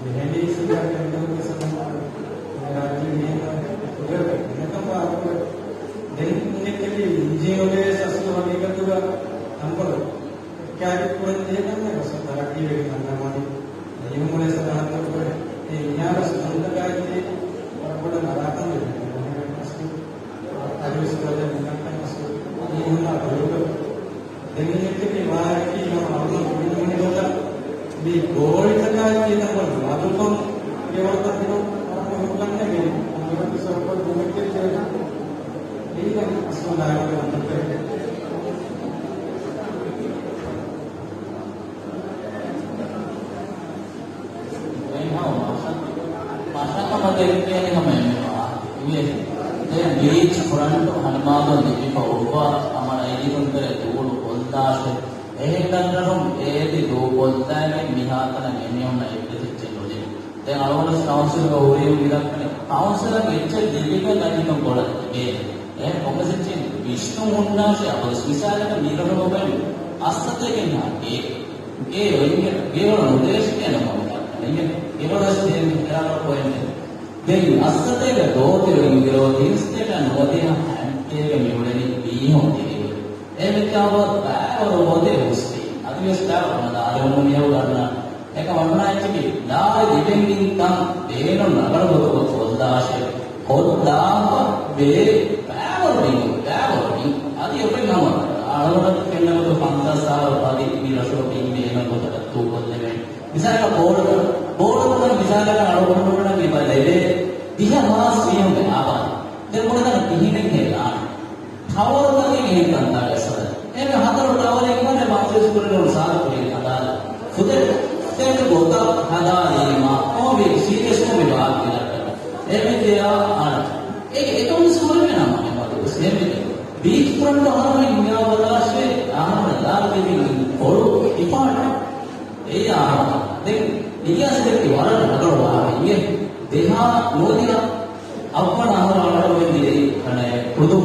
ޖެހެނީ ސުދާ ކެންދަރުގެ ސަބަބުން ރާއްޖޭ މިހެން ކުރެވޭ ގިނަކަން ވާ ދެން އިންނެއްކަކީ އިންޖީނުގެ ސަސްތު ހަގީގަތުގަ ތަންކޮޅު ކާގެ ކުރަން ޖެހޭ ކަމެއް ގޮސް ތަރައްގީވެގެން އަންނަމާދި އެހެންވުމުން ސަދާހަތަށް ކުރެ އެ އިނާރަސް ދޮންތަކާއި ވަރަށް ބޮޑަށް ނަރާކަން ވެގެން އަރިވެސް ކުރައްޖެ މިކަންކަން އަސްލު އީހުންނާ ބެލުގަ ދެން އެއްޗެކޭ ވާހަކައަކީ ހަމަ އަޅުގަނޑު މިން ހުންނަ ގޮތަށް މި ގޯޅިތަކާއި ތަންކޮޅު ވަދުކޮށް ގެވަރުތައް ހުރު ހުރުކަންނެގެން އަނބުރަކު ސޮރުކޮށް ދުމެއްގެ ޖެހުން އެއީ ދެން އަސްލު ނާއިބުގެ ނަންތައް. މަށަކަމަ ދެއްކޭނެ ހަމަ އެންމެ ވާހަކަ. ދެން ބީޗް ފްރަންޓް ހަނިމާދޮން ލިބިފަ އޮއްވާ ހަމަ ރައްޔިތުން ތެރެ ދޫޅު ކޮށްލާށޭ. އެހެން ދަންނަރުން އޭތި ދޫ ކޮށްލައިގެން މިހާތަނަށް އެމީހުންނަށް އެއްވެސް އެއްޗެއް ނުލިބި. ދެން އަޅުގަނޑު ކައުންސިލްގަ ހުރީ މިދައްކަނީ ކައުންސިލަށް އެއްޗެއް ލިބިގެން ރައްޔިތުން ބޮޑަށް ލިބޭނެ. އެހެން ކޮންމެސެއްޗެއް ވިސްނުން ހުންނާށޭ. އަބަދުސް މިސާލަކަށް މީރަށު ބައި އައްސަތޭކަ ގޭ ގޭ އޮތްގެ ގޭވަޅު ނުދޭށޭ ނަމަ ގޭވަޅު އަސް ދޭން ހެރާ ޕޮއިންޓެއް. ދެން އައްސަތޭކަ ދޯތި އޮތްގެ ތިންސަތޭކަ ނުވަދިހަ ހަންތޭކަ މިއުޅެނީ މީހުން ދިރިއުޅެނީ. އެ މިކާބަ ބައިވަރު ހޯދޭ ހުސްވީ. އަދިވެސް ބައިވަރު ނަދާ އަދެވުމު މިޔަވު ދަންނަ އެކަ ވަންނާ އެއްޗަކީ ލާރި ލިބެން ތަން ބޭނުން ރަގަޅު ގޮތުގަ ކޮށްލާށޭ. ކޮށްލާފަ ބޭ ބައިވަރު ބިން، ބައިވަރު ބިން. އަދި އެފެން ހަމަ އަޅުގަނޑަށް ފެންނަ ގޮތު ފަންސާސް ސާޅަށް އަދި މި ރަށުގަ ބިން ބޭނުން ގޮތަކަށް ދޫކޮށްލެވޭނެ. މިސާލަކަށް ބޯޑަކަށް، ބޯޑަކަށް މިސާލަކަށް އަޅުގަނޑުމެންނަށް މި ބަ ލެވޭ ދިހަ މާސް ވީހުންގެ އާބާދު. ދެން ބުނެދާނެ ކިހިނެއް ހޭލާނެ. ޓަވަރުތަކެއް އެހެން ތަންތާގަ އެއްސަދަ. އޭގެ ހަތަރު ޓަވަރެއް އިވާނެ ބަނގްލަދޭޝް ކުރިން ސާދަ ކުރިން ހަދާލަ. ފުދެ، ފުދެ ގޮތަށް ހަދާލީމާ. އޯ މި ސީރިއަސްކޮށް މި ބާކީ ދައްކަން. އެމެ ދެއާ އަން. އޭގެ އެކަމުސް ކުރެވޭ ނަމަ އެމަދު ސޭމެ. ބީޗް ފްރަންޓް އަހަރުމެން ހިނގާ ބަލާށޭ އަހަރުމެން ދާ ދެވި ކޮޅު އިފާނެ. އެއީ އާ، ދެން ނިޔާސް ދެއްކި ވަރަށް ރަގަޅު ވާހަކަ އިނގޭ. ދެހާ ނުވަދިހަ އަށްވަނަ އަހަރު އަޅުގަނޑުމެން ދިރޭ ކަނައެ ކުދު.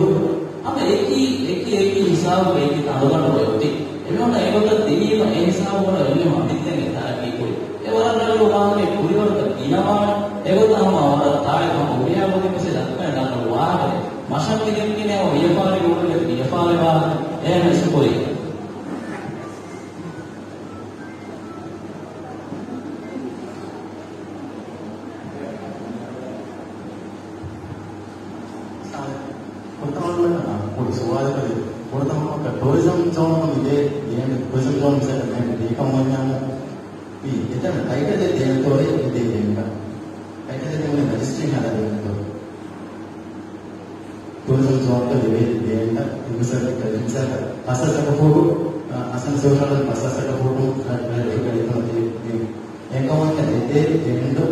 ހަމަ އެކި، އެކި، އެކި ހިސާބުގެ އެކި ތަނުގަނޑު އޮތީ. އެމީހުންނަށް އެގޮތަށް ދިނީމަ އެ ހިސާބުގަނޑު އެންމެ އަނބިއްތެން ތަރައްގީ ކުރި. އެ ވަރަށް ރަނގަޅު ވާހަކަ ކުރިވަރުތަ ގިނަވާނެ. އެގޮތަށް ހަމަ ވަރަށް ތާއި ހަމަ ހުރިހާ ގޮތެއް ވެސް ދައްކަން ރަނގަޅު ވާހަކަ. މަށަށް މި ދެއްކިނޭ ހަމަ ވިޔަފާރި ގޮތުގެ ވިޔަފާރި ވާހަކަ. އެހެން ވެސް ކުރި. ފުރަތަމަ ކުޑަ ސުވާލަކަށް، ފުރަތަމަ ޓޫރިޒަމް ޒޯނަކަށް މިދޭ ގޭން، ޓޫރިޒަމް ޒޯން މިސާލަކަށް ގޭން ދީކަމުންޏާ މި އެތަނަށް ޓައިޓަލެއް ދޭންތޯއޭ މިދޭ ގޭންގަ؟ ޓައިޓަލެއް ދެމުން ރަޖިސްޓްރީ ހަދާ ދޭންތޯ؟ ޓޫރިޒަމް ޒޯންގަ ލެވޭ ގޭންގަ އިންވެސްޓަރ ޓެރިޓަރީ މިސާލަކަށް ފަސް ހާސް އަކަ ފޫޓު، އަސަންސޯލް އަޅަން ފަސް ހާސް އަކަ ފޫޓު ރަ-، ރަ-، ރަ-، ރަ-، ރަ-، އެކަމަށް އެ ދެ ދެންޑު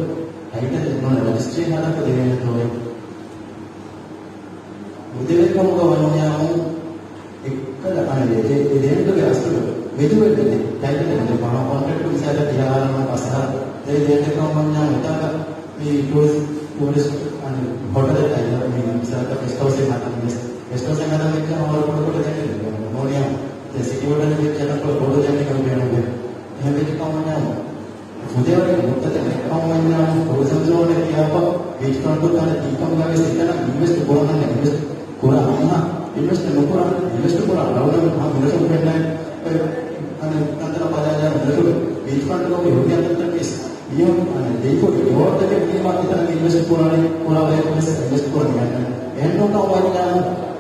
ޓައިޓަލް ނޫން ރަޖިސްޓްރީ ހަދާފަ ދެވޭނެތޯއޭ؟ މުދެވޭ ކަމުގަ ވަންޏާމު އެއްކަލަ އަނެއް އެ، އެ ދެންޑުގެ އަސްލު ވެދުވެ ދެ ޓައިޓަލް ދެ މާ ކޮންޓްރެކްޓް މިސާލަށް ދިހަ އަހަރު މާ ފަސް އަހަރު ދެ ދެންޑެއް ކަމަށް ވަންޏާމު އެތާގަ މި ޓޫރިސްޓް، ޓޫރިސްޓް އަނެއް ހޮޓަލެއް އައިލަ މި މިސާލަކަށް ގެސްޓް ހައުސެއް ހަދަން ވެސް، ގެސްޓް ހައުސެއް ހަދަން ވެއްޖާ ހޯލް ކުޑަ ކުޑަ ދެން ނޯނިޔާ ސިޓީ ހޮޓަލެއް ވެއްޖާ ކުޑަ ބޮޑު ދެން ކަން ބޭނުންވޭ. އެހެން ވެއްޖެ ކަމަށް ވަންޏާމު ފުދޭވަރެއްގެ މުއްދަތެއް ނެތްކަމަށް ވަންޏާމު ޓޫރިޒަމް ޒޯނެއް ކިޔާފަ ބީޗް ފްރަންޓު ތަނެއް ތީކަމުގަވެސް އެތަނަށް އިންވެސްޓް ކުރަން އަންނަ އިންވެސްޓް ކުރާ މީހާ އިންވެސްޓް ނުކުރާ އިންވެސްޓް ނުކުރާ ރައުލަން ހަމަ މިރަށުން ފެންނަ އަނެއް ތަންތަނަށް ބަލާލާ މިރަށުގެ ބީޗް ފްރަންޓް ގޮތުގެ ހުރިހާ ތަންތަން ވެސް މިއޮން އަނެއް ދެއިފުޅު ރިވާޑްތަކެއް ވީމާ އެތަނަށް އިންވެސްޓް ކުރާނެ ކުރާ ބަޔަކު ވެސް އިންވެސްޓް ކުރަން އެހެން ނޫންކަމަށް ވަންޏާ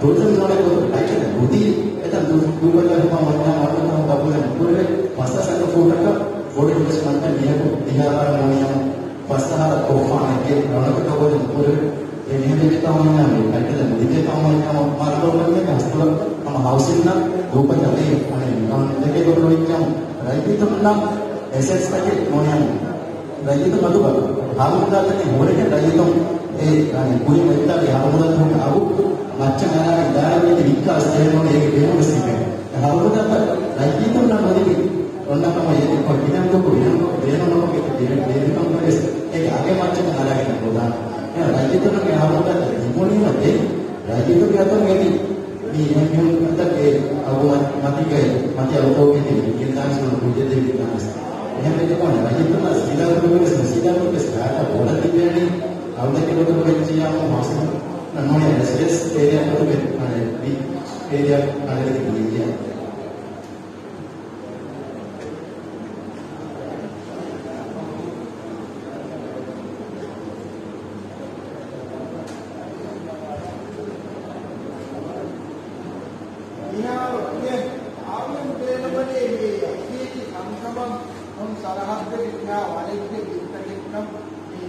ޓޫރިޒަމް ޒޯނެއް ގޮތުގެ ޓައިޓަލް ނުދީ އެތަން ދޫކޮށްލާ ހިފާ ވަންޏާ އަޅުގަނޑު ގަބޫލެއް ނުކުރެވޭ. ފަސް ހާސް އަކަ ފޫޓަކަށް ބޮޑު އިންވެސްޓްމަންޓެއް މީހަކު ދިހަ އަހަރަށް ނޫނިޔާ ފަސް އަހަރަށް ކޮށްފާނެ އެއްގެ ރަނގަޅަށް ގަބޫލެއް ނުކުރެވޭ. އެ މިހެން ވެއްޖެ ކަމަށް ވަންޏާ ޓައިޓަލް ނުދިން ކަމަށް ވަންޏާ މާ ރަނގަޅު ކަމެއް ހަސްކުރަން ހަމަ ހައުސިންއަށް ގްރޫޕަށް ޖަމައި އަނެއް ނިކަން ދެކެ ގޮތުން ވެއްޖާމު ރައްޔިތުންނަށް އެސެޓްސްތަކެއް ނޫނިޔާ ރައްޔިތުން މަދުގަ ހަރުމުދާތަކެއް ހުރެގެން ރައްޔިތުން އެ، އަނެއް، ކުރިން އޮތްތާގެ ހަރުމުދާތަކުގެ އަގު މައްޗަށް އަރާ އިދާރަވެގެން ވިއްކާ ސްޓޭން އޭގެ ބޭނުންވެސް ތިބޭ. ހަރުމުދާތައް ރައްޔިތުންނަށް ނުލިބި އޮންނަ ކަމަށް އެ ދެއްކޮ ގިނަ ދުކު ގިނަ ބޭނުންކޮށްގެ ބޭނުންކަމުގަވެސް އޭގެ އަގެއް މައްޗަށް އަރާގެން ހަރުމުދާ. އެ ރައްޔިތުންނަށް އެ ހަރުމުދާތައް ލިބުނީމަ ދެން ރައްޔިތުންގެ އަތުން އެދި މި އެހެން މީހުންތަކެއް އަގު މަތީގައި މަތި އަގުތަކުގެ ތެރެއިން ގެންދާނެ ސުވަނަ ކުއްޖެއް ދެވިދާނެ. އެހެން ވެއްޖެކަމަށް ރައްޔިތުންނަށް ސީދާ ކުރުމެވެސް ނުސީދާކުރުމެވެސް ގާތަށް ބޮޑަށް ލިބޭނީ. އަޅުގަނޑު ގޮތުގަ ވެއްޖިއްޔާމު ހާސިލް ނޫނީ ރެސިޑެންސް އޭރިއާ ގޮތުގެ އަނެއް ބީޗް އޭރިއާ އަނެއް ދިޔަ. މިހާރު އިނގޭ އާވެން ބޭނުމަނީ މި އަކީދީ ކަންކަމަށް ހުން ސަރަހައްދެއް ވިއްކާ ވަނެއްގެ ބިންތަކެއްކަން މި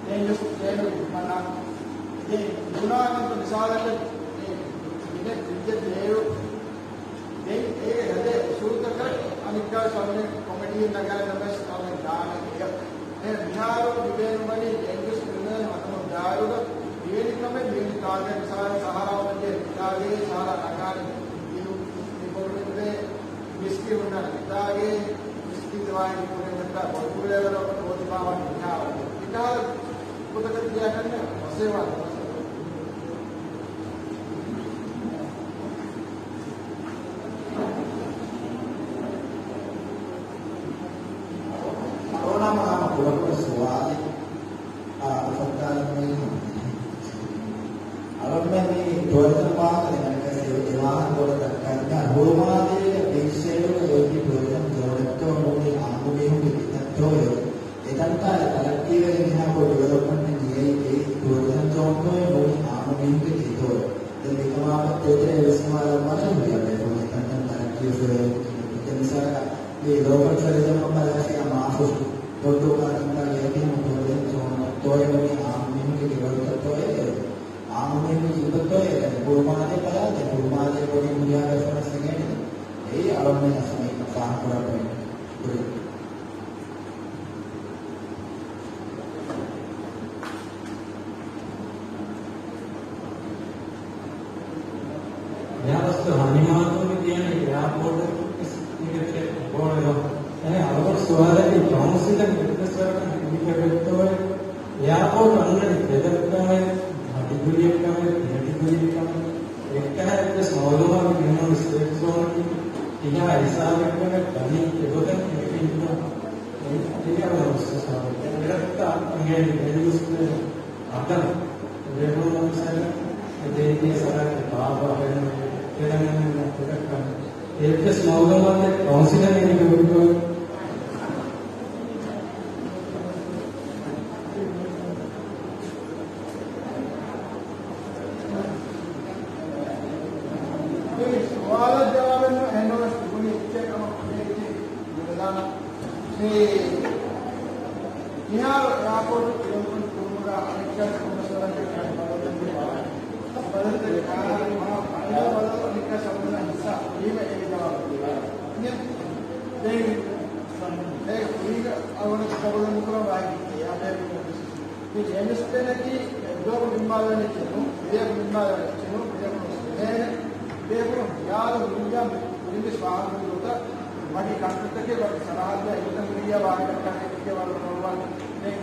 ޑޭންޖަސް ބޭނުން މަނާ. އިނގޭ ބުނާ ކަންތައް މިސާލަކަށް މި ބިނެއް ބިންތެއް ބޭރު ދެން އޭގެ ހެދޭ އުސޫލުތަކަށް އަނެއްކާ ސަމްނެ ކޮމެޑީން ނަގާނަމަސް އަމެ ދާނެ އެއަށް. އެ މިހާރު މިބޭނުމަނީ ޑޭންޖަސް ކްރިމިނަލް ހަދަމުން ދާއިރުގަ މިވެނި ކަމެއް މިވެނި ތާގަ މިސާލަށް ސަހަރާ ވަންދެ ތާގައި ސަހަރާ ނަގާނެ މި މި ކޮމެޑީން މިސްކިތް ހުންނަ ތާގައި މިސްކިތް ވާހިން ކުރެން ނައްތާ ބޮޑު ކުޅޭވަރަށް ގޯތިބާވަން މިހާރު މިކަހަލަ ގޮތަކަށް ތިޔާކަންނެ މަސޭވާ އަޅުގަނޑު ހަމަ ކުޑަކުޑަ ސުވާލެއް، އާ، އުފައްދާލަންވީ ހަމަ. އަޅުގަނޑުމެން މި ޓޫރިޒަމް ވާހަކަ ދެން އަނެއްކާ ސެވި ދެ ވާހަކަ ބޮޑަށް ދައްކާލި. ހުޅުމާލޭގެ ބީޗް ސައިޑުގަ އޮތް ޓޫރިޒަމް ޒޯނެއްތޯ ނޫނީ އާއްމު މީހުންގެ ގިނައްތޯއޭ. އެތަންތާއި ތަރައްޤީވެރި މިހާކޮށް ޑިވެލޮޕްމަންޓެއް ނިޔައީ އެއީ ޓޫރިޒަމް ޒޯންތޯއޭ ނޫނީ އާއްމު މީހުންގެ ގެތޯއޭ. ދެން މިކަމާ ބައްދަލުތެރޭ ވިސްނުވާލަންވާނެ ހުރިހާ ބޭފުޅުން އެތަންތަން ތަރައްޤީވެފައި އޮތް މީހުން. ދެން މިސާލަކަށް މި ލޯކަލް ޓޫރިޒަމް އަށް ބަލާފިއްޔާ މާފުށު ދޮއްޑު ކާތަންތާ ގެއަކީ ހަމަ ޓޫރިޒަމް ޒޯންތޯއޭ ނޫނީ އާއްމު މީހުންގެ ގެވަރުތައްތޯއޭ. އާއްމު މީހުންގެ ޖިއްބަތޯއޭ. ހުޅުމާލޭ ބަލާ ދެން ހުޅުމާލޭ ބޮޑި ހުރިހާ ބޭފުޅުން އެނގޭނެ. އެއީ އަޅުގަނޑުމެން އަސްލު ފާހަގަކުރާ ޕޮއިންޓް. އެއާ ވަސްތު ހަނިމާތުން މި ދިޔަނީ އެއާޕޯޓަށް ވެސް މިގެ ބޯޅަ. އެހެން އަޅުގަނޑު ސުވާލަކީ ކައުންސިލަށް އެއްވެސް ވަރަކަށް ހިނގިފައިވެއްތޯއޭ؟ އެއާޕޯޓް އަންނަނީ ފެދަރު ކަމެއް، ހަ ޑިގްރީއެއް ކަމެއް، ދިހަ ޑިގްރީއެއް ކަމެއް. އެއްކަހަލަ އެއްވެސް މައުލޫމާތެއް ނެތް ސޭފް ޒޯނަކީ ކިހާ ހިސާބެއްކަމެއް ދަނީ އެގޮތަށް ހިނގިފައި ނުވާ. އެ، އެ އަޅުގަނޑު ސުވާލެއް. އެ ރައްތާ އިނގޭ ޑެނިޔުސް އަދަން ރޭވުނު މައްސަލަ އެ ދޭތީ ސަރަކެ ބާބާ ހެން ތެލަނގަނަ ތެދަކަން އެއްވެސް މައުލޫމާތެއް ކައުންސިލަށް އެނގިގެން މި ސުވާލަށް ޖަވާބެއް ނޫން. އެހެންނަމަވެސް ތިބުނީ އެއްޗެއް ކަމަށް ކުރިއަށް އެއްޗެއް ނުލަދާނަން. މި މިހާރު އެއާޕޯޓު ކިޔަމަން ކުރުމުގަ އަނެއްކާ ކޮންމެސްވަރަކަށް ބަދަލުތައް ކާ، މާ ފައިނަލް ބަދަލު އަނެއްކާ ސަބުނަ ހިއްސާ ކުރީމަ އޭގެ ޖަވާބު ދެވޭ. ދެން އޭގެ ކުރީގަ އަޅުގަނޑަށް ކަންބޮޑުވެ ނުކުރަން ވާހަކައެއް އެއާޕޯޓުގެ އޮފީސަރުން. މި ޖޭމްސް ބެނަކީ އެއްދުވަހަކު ނިންމާލެވޭނެ އެއްޗެއް ނޫން، ދިވެހި ނިންމާލެވޭނެ އެއްޗެއް ނޫން، ދިވެހި ނުސްލޭނެ، ދިވެހި ހިޔާލު ހުރިއްޔާ މި ކުރިންވެސް ފާހަގަކުރި ގޮތަށް ވަކި ކަންތައްތަކެއް ވަކި ސަރަހައްދެއް އެގޮތަށް ހުރިއްޔާ ވާހަކަ ކަންތައްތަކެއް ވަރަށް ނޯންނާނެ. ދެން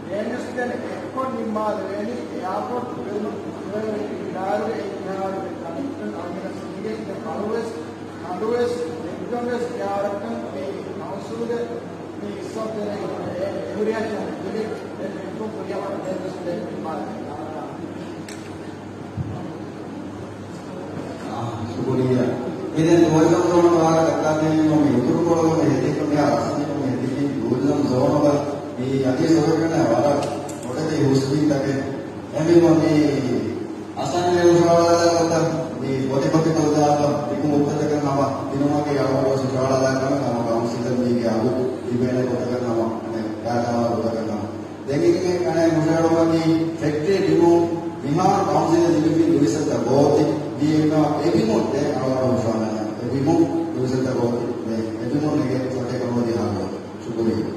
ޖޭމްސް ބެން އެއްކޮށް ނިންމާލެވޭނީ އެއާޕޯޓް ކުރެވުމަށް ކުރެވޭ އިދާރުގެ އިންތިހާރުގެ ކަންތައް އަޅުގަނޑަށް ސީގެ ކަޅުވެސް ކަނޑުވެސް ދެއްކަންވެސް އެއާރަކަން މި ކައުންސިލްގެ މި އިސްވަށްދޭނެ އެހުރިހާ އެއްޗެއް ހުރި އެއް މެންޓުން ކުރިއަށް ވަން ދެންވެސް ދެން މި މާ. އާ، ޝުކުރިއްޔާ. މި ދެން ޓޫރިޒަމް ޒޯނުގެ ވާހަކަ ދައްކާދިނީމަ މި އުތުރުކޮޅުގަ މި ހެދިފަ މިހާ ރަސްމީކޮށް މި ހެދިފިން ޓޫރިޒަމް ޒޯނުގަ މި އަދި ސޮވެކަން ވަރަށް ބޮޑެތި ހުސްވީތަކެއް. އެހެންވީމަ މި އަސަން ހުށަހަޅާލާ ގޮތަށް މި ބޮތިބޮތި ކޮށްލާފަ މި ކުންފުންތަކަށް ހަމަ ދިނުމަކީ އަޅުގަނޑު ހުށަހަޅާލާ ކަމެއް. ހަމަ ކައުންސިލަށް މީގެ އަގު ލިބޭނެ ގޮތަކަށް ހަމަ، އަނެއް ގާތަމާ ގޮތަކަށް ހަމަ. ދެން އިނގޭ ކަނެ ހުށަހެޅުމަކީ ފެކްޓްރީ ބިމުން މިހާރު ކައުންސިލަށް ލިބިފިން ނުވިސައްތަ ގޯތި ދިޔައިމަ އެބިމުން ދެން އަޅުގަނޑު ހުށަހަޅާ އެބިމުން ނުވިސައްތަ ގޯތި ދެން އެބިމުން ނެގޭ ފޮތެއް ކަމަށް ދިހާ ގޯތި. ޝުކުރިއްޔާ.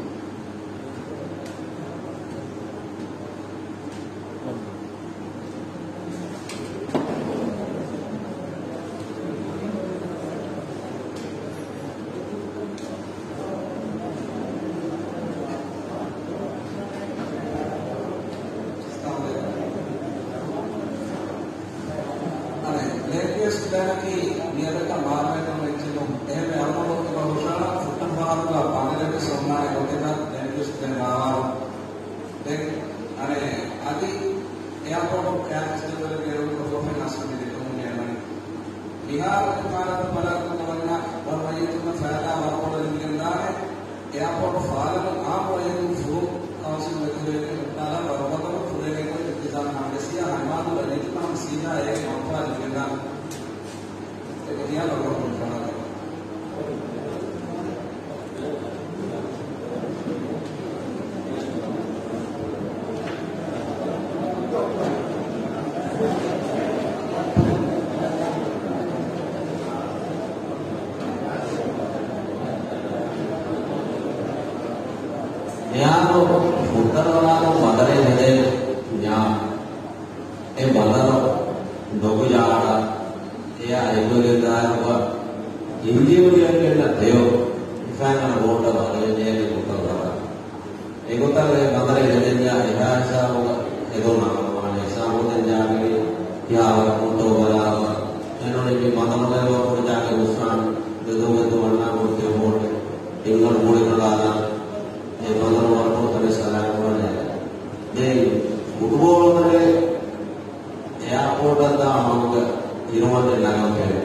އަނެއް، ލޭންޑް ޔޫސް ޕްލޭނަކީ މިއަދަކަށް މާރުވެގެން އެއްޗެއް ނޫން. އެހެންވެ، އަޅުގަނޑު އެބަ ހުށަހަޅާ ފުއްޓަން ފަހަރުގަ ބަނދެލެއްވެސް އޮންނާނެ ގޮތެއްގަ ލޭންޑް ޔޫސް ޕްލޭން ރާވާލުން. ދެން، އަނެއް، އަދި އެއާޕޯޓު އެއާ ފެސްޓިވަލްގެ އެރުގަ ހުރެފައި އަސްލު މި ދެކެވުމުގެ އެމަނި. މިހާރު އެ މާލަތު ބަލާކުން އަވަންޏާ ވަރަށް ރައްޔިތުންނަށް ފައިދާ ވަރަށް ބޮޑަށް ލިބިގެންދާނެ. އެއާޕޯޓު ފާލަން އާއްމު ރައްޔިތުން ފުރު ކައުންސިލް ވެތުރެއްގެ ހުއްޓާލާ ވަރުބަދަލު ފުރޭގެ ގޮތް އިންތިޒާމް ހަމަޖެއްސިޔާ ހަނިމާދު ރައްޔިތުންނަށް ހަމަ ސީދާ އޭގެ މަންފާ ލިބިގެންދާނެ. އެ މިދިޔަ ރައުގަ ހުން ފަހަރު. މިހާރު ފުއްޓަރު ވަރާތުން ބަނދަރެއް ހެދޭ ނިޔާ. އެ ބަނދަރު ނުގުޖާނަ އެއާ އެދުވެގެންދާއިރުގަ އިންޖީނުގެ ގެންނަ ތެޔޮ ހިފާގަންނަ ބޯޓަށް ވަދެވެންޖެހޭނީ ފުއްޓަރު ވަރާ. އެގޮތަށް އެ ބަނދަރެއް ހެދެންޏާ އެހާ ހިސާބުގަ އެދުން ނަގަންވާނެ ހިސާބު ދެން ޖާގައި ކިހާވަރަކުންތޯ ބަލާފަ. އެނޫނީ މި ބަނދަރުގައި ވަކުރު ޖާގަ ހުސްރާން ދެދުވެތު ވަންނާ ގޮތް ތެޔޮ ބޯޓެއް ތިންގަނޑު މުޅި ކަނޑާލާ އެ ބަނދަރު ވަރަށް ބޮޑު ތަނެއް ސަލާމަތްވާނެ. ދެން ފުޓްބޯޅަ ތަނެއް އެއާޕޯޓަށް ދާ ހަމަގަ އިރުމަތިން ނަގަން ފެނޭ.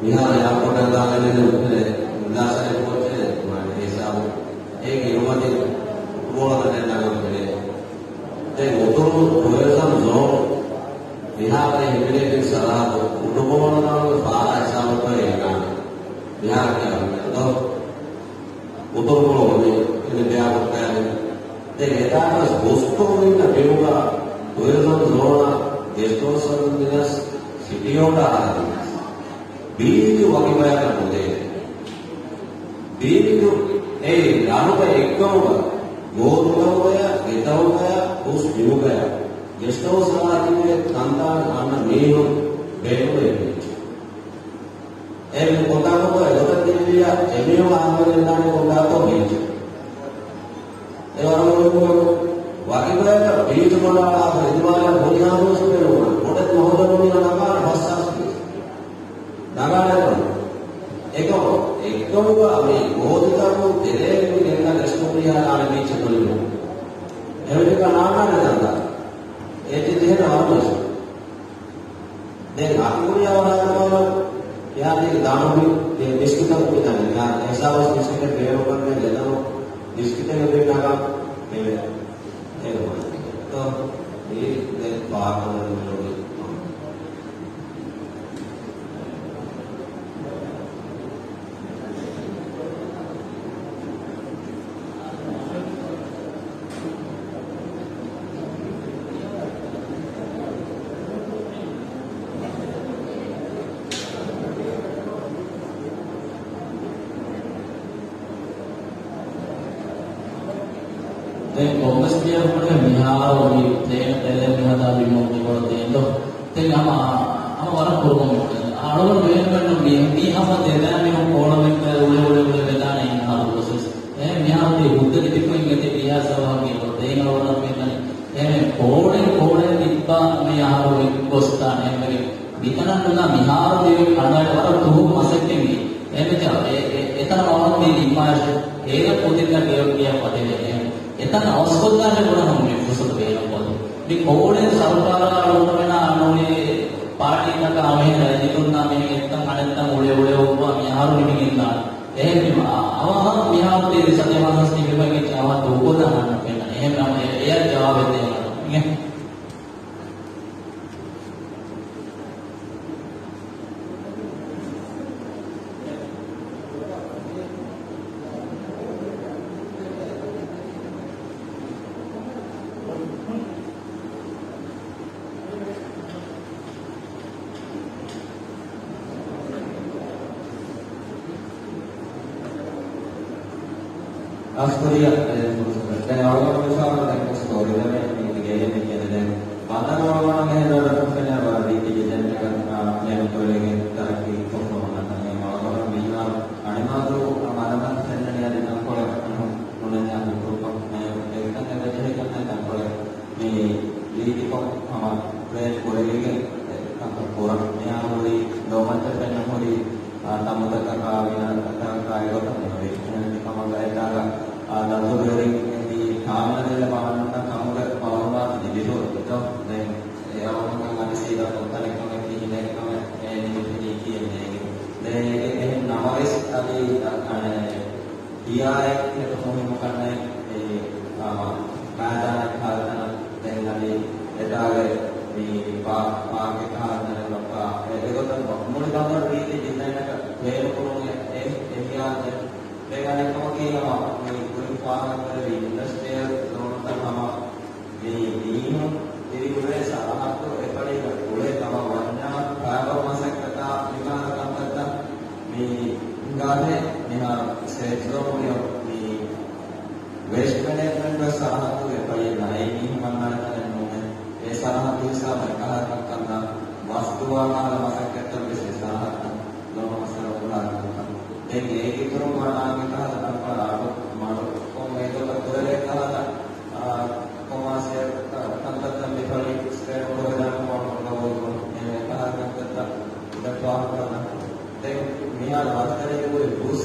މިހާރު އެއާޕޯޓަށް ދާގެން އެންނެ އުފެނޭ އުލާސަރެ ކޯޗެއް މާ ހިސާބު. އޭގެ އިރުމަތިން ފުޓްބޯޅަ ތަނެއް ނަގަން ފެނޭ. ދެން އުތުރު ޓުއަރިޒަމް ޒޯން މިހާރު ހިމެނޭ މި ސަރަހައްދު ފުޓްބޯޅަ ތަނުގެ ފާރާ ހިސާބުގައި އިނާނެ. މިހާރު ކިޔާ ދޯ. އުތުރުކޮޅު މި އިންޑިއާ ކޮށްޓާލި. ދެން އެތާނަސް ގޮސްކޮށް އިންނަ ބިމުގަ ޓުއިޒަމް ޒޯނާ ގެސްޓް ހައުސް އަންނަސް ސިޓީ ހޮޓާ ހަދަން ބީޗު ވަކި ބަޔަކަށް ނުދޭ. ބީޗު އެއީ ރަށުގަ އެއްކަމުގަ ގޯތިތަކުގަޔާ ގެތަކުގަޔާ ހުސް ބިމުގަޔާ ގެސްޓް ހައުސް ހަދާ ތިބޭ ކަންތާނގެ އަންނަ މީހުން ބޭނުންވޭ ބީޗު. އެ ކޮންތާކުން އެގޮތަށް ތިބިއްޔާ އެމީހުން އަހަރުމެން އެންނާނެ ކޮންތާކު ބީޗު. އެ ވަރަށް މުހިއްމު ވަކި ބަޔަކަށް ބީޗު ކޮނޑާޅާފަ އިދިވާލަން ހުރިހާ ރޫސް ބޭނުން ބޮޑެތި ހޯޓަލުން ނަގާނެ ފަސް ހާސް ބީޗު. ނަގާނެ ކަމަށް. އެކަމަށް އެއްކަމުގަ މި ގޯތިތަކުން ތެރޭގަ މި ގެންނަ ރެސްޓޯރެންޓް ހަދާނެ ބީޗެއް ނުލިބުނު. އެހެންވެ ނާންނާނެ ދަންދާ. އޭ ޖެހޭނެ ވަރަށް ދެން އަކުރިޔާ ވަރާތަމާ ޔާދީގެ ދާނުބި މިސްކިތަށް އުކިތަން ހިސާބަސް މިސްކިތެއް ބޭނުންކަންނޭ ލެދަނު މިސްކިތެއް ބިންނަކަށް އެވެ. އެ ތޯ މީ ދެ ފާކަން މި ކޮންމެސް މީހަކު މިހާރު މި ތޭނަ ތެލެއް މިހަދާ ބިމުން މިކޮޅަށް ތޭންދޯ. ދެން ހަމަ، ހަމަ ވަރަށް ކުރުމުން އަޅުގަނޑު ބޭނުމެއްނު މީ، މީ ހަމަ ދެދާ މީހުން ކޯޅުމެއްގަ އުޅެ އުޅެ އުޅެ ވެދާނެ އިން ހާރު ގޮސް. އެ މިހާރު ތި ހުއްދަ ލިބިފައި އެތި ވީހާ ސަބަބަކީ ދެން އަޅުގަނޑަށް ފެންނަނީ. އެހެން ކޯޅެއް ކޯޅެއް ތިއްބާ މި އަހަރު ގޮސްދާނެ އެންމެގެ. މިތަނަށް ނުލާ މިހާރު ދިވެ ކަނޑާއި ވަރަށް ތުހު މަސައްކަތް ވީ. އެމެޖާ އެ، އެ، އެތަނަށް އަވަހަށް ދީ ނިންމާށެ. އޭރަށް ކުދިންނަށް ގެއޮށް ގެޔަށް ފަދައިން. އެތަނަށް އަވަސްކޮށްދާނެ ބުނަން މި ފުރުސަތު ބޭނުންކޮށް. މި ކޯޅެއް ސަރުކާރާ އަޅުގަނޑުމެނާ ނޫނީ ޕާޓީތަކާ މިހެން ރައްޔިތުންނާ މިހެން އެއްތަން އަނެއްތަން އުޅެ އުޅެ އޮއްވާ މިހާރު މި މިނިންނާ. އެހެންވީމަ، އަ-، އަވަހަށް މިހާރު ތި ސަތޭކަ ހާސް ތިބެފައި އަވަހަށް ދޫކޮށްލާނަން ފެންނަން. އެހެން ނަމަ އެ-، އެޔަށް ޖަވާބެއް ދޭނަން. އަސްކުރިއްޔާ، އެ، ފުރުސަތަށް. ދެން އަޅުގަނޑު މިސާލަށް ދެން ސްޓޯރީ ދެމެ މީގެ ގެއެއް މި ކެނެ ދެން ބަނދަރު އަޅުގަނޑު މިހެން ރަށަކަށް ފެނޭ ވަރަށް ރީތި ޑިޒައިންތަކަށް، އާ، ޕްލޭން ކުރެވިގެން ތަރައްޤީ ކޮށްފަ ހުންނަ ތަނެއް. އަޅުގަނޑު މިހާރު އަނެއްމާދު މަނަމަން ފެންނަނީ އަދި ތަންކޮޅެއް ނުނަންޏާ ހުކުރުކޮށް މެ އެކަން އެބަޖެހޭކަންނޭ ތަންކޮޅެއް. މި ރީތިކޮށް ހަމަ ޕްލޭން ކުރެވިގެން އެކަންތައް ކުރަން. މިހާރު ހުރީ ލޯމައްޗަށް ފެންނަ ހުރީ، އާ، ތަނބުތަކަކާ ވިނަ ތަކަކާ އެގޮތަށް ނުވޭ. އެހެން ކަމަކަށް އެތާގަ، އާ، ދަތުރުވެރިން އެ މި ޓާމިނަލް އެއް ބާނުންނަ ކަމުގެ މައުލޫމާތު ލިބިފަ އޮތްތޯ. ދެން އެ އަވަހަކަށް އަދި ސީދާ ކޮންތަނެއް ކަމެއް ކިހިނެއް ކަމެއް އެ ނިމިފިނީ ކިޔެއް ނޭނގެ. ދެން އެ-، އެހެން ނަމަވެސް އަދި އަ-، އަނެއް ތިޔާއެއް ހެދުން މުހިއްމު ކަންނޭނގެ. އެ، އާ، މައިދާނެއް ކަހަލަ ތަނަށް ދެން އަދި އެތާގެ މި ޕާ-، ޕާކެއް ކަހަލަ ތަނެއް ވައްކާ އެ-، އެގޮތަށް މުޅި ބަނދަރު ރީތި ޑިޒައިނަކަށް ޕްލޭނު ކުރުން އެ-، އެ-، އެހިޔާލު ދެން. ދެން އަނެއް ކަމަކީ ހަމަ މި ކުރިން ފާހަގަކުރެއްވި އިންޑަސްޓްރިއަލް ޒޯނުތައް ހަމަ މި މީހުން ދިރިއުޅޭ ސަރަހައްދު އެފަޅީގަ އުޅޭ ކަމަށް ވަންޏާ ފައިބަރު މަސައްކަތާ މިފަހަރު ކަންތައްތައް މި ހިނގާދޭ. މިހާރު ސޭފް ޒޯނު މި ވެސްޓް މެނޭޖްމަންޓް ވެސް ސަރަހައްދުގެ އެފަޅީ ނައި މީހުން ވަންނާނެ ތަނެއް ނޫނޭ. އެ ސަރަހައްދު ހިސާބަށް އެކަހަލަ ކަންކަން ދާ ވަސްދުވާ ކަހަލަ މަސައްކަތްތައް ވެސް އެ ސަރަހައްދަށް ލޮނު މައްސަލަ އުފުލާ ކަންކަން. ދެން އޭގެ އިތުރުން ވަންނާނެ ކަހަލަ ކަންކަން އަޑު މަޑު ކޮންމެ އެގޮތަށް ކުރެވޭ ކަހަލަ އާ، ކޮމާސިއަލް ކަންތައްތައް މި ފަޅި ސްކްރޭޕް ކުރެވިދާނެ ކަމަށް ގަބޫލުކުރުން. އެހެން އެކަހަލަ ކަންތައްތައް ދެން ފާހަގަކުރަން. ދެން މިހާރު ރައްތަރީގަ ހުރި ގުސް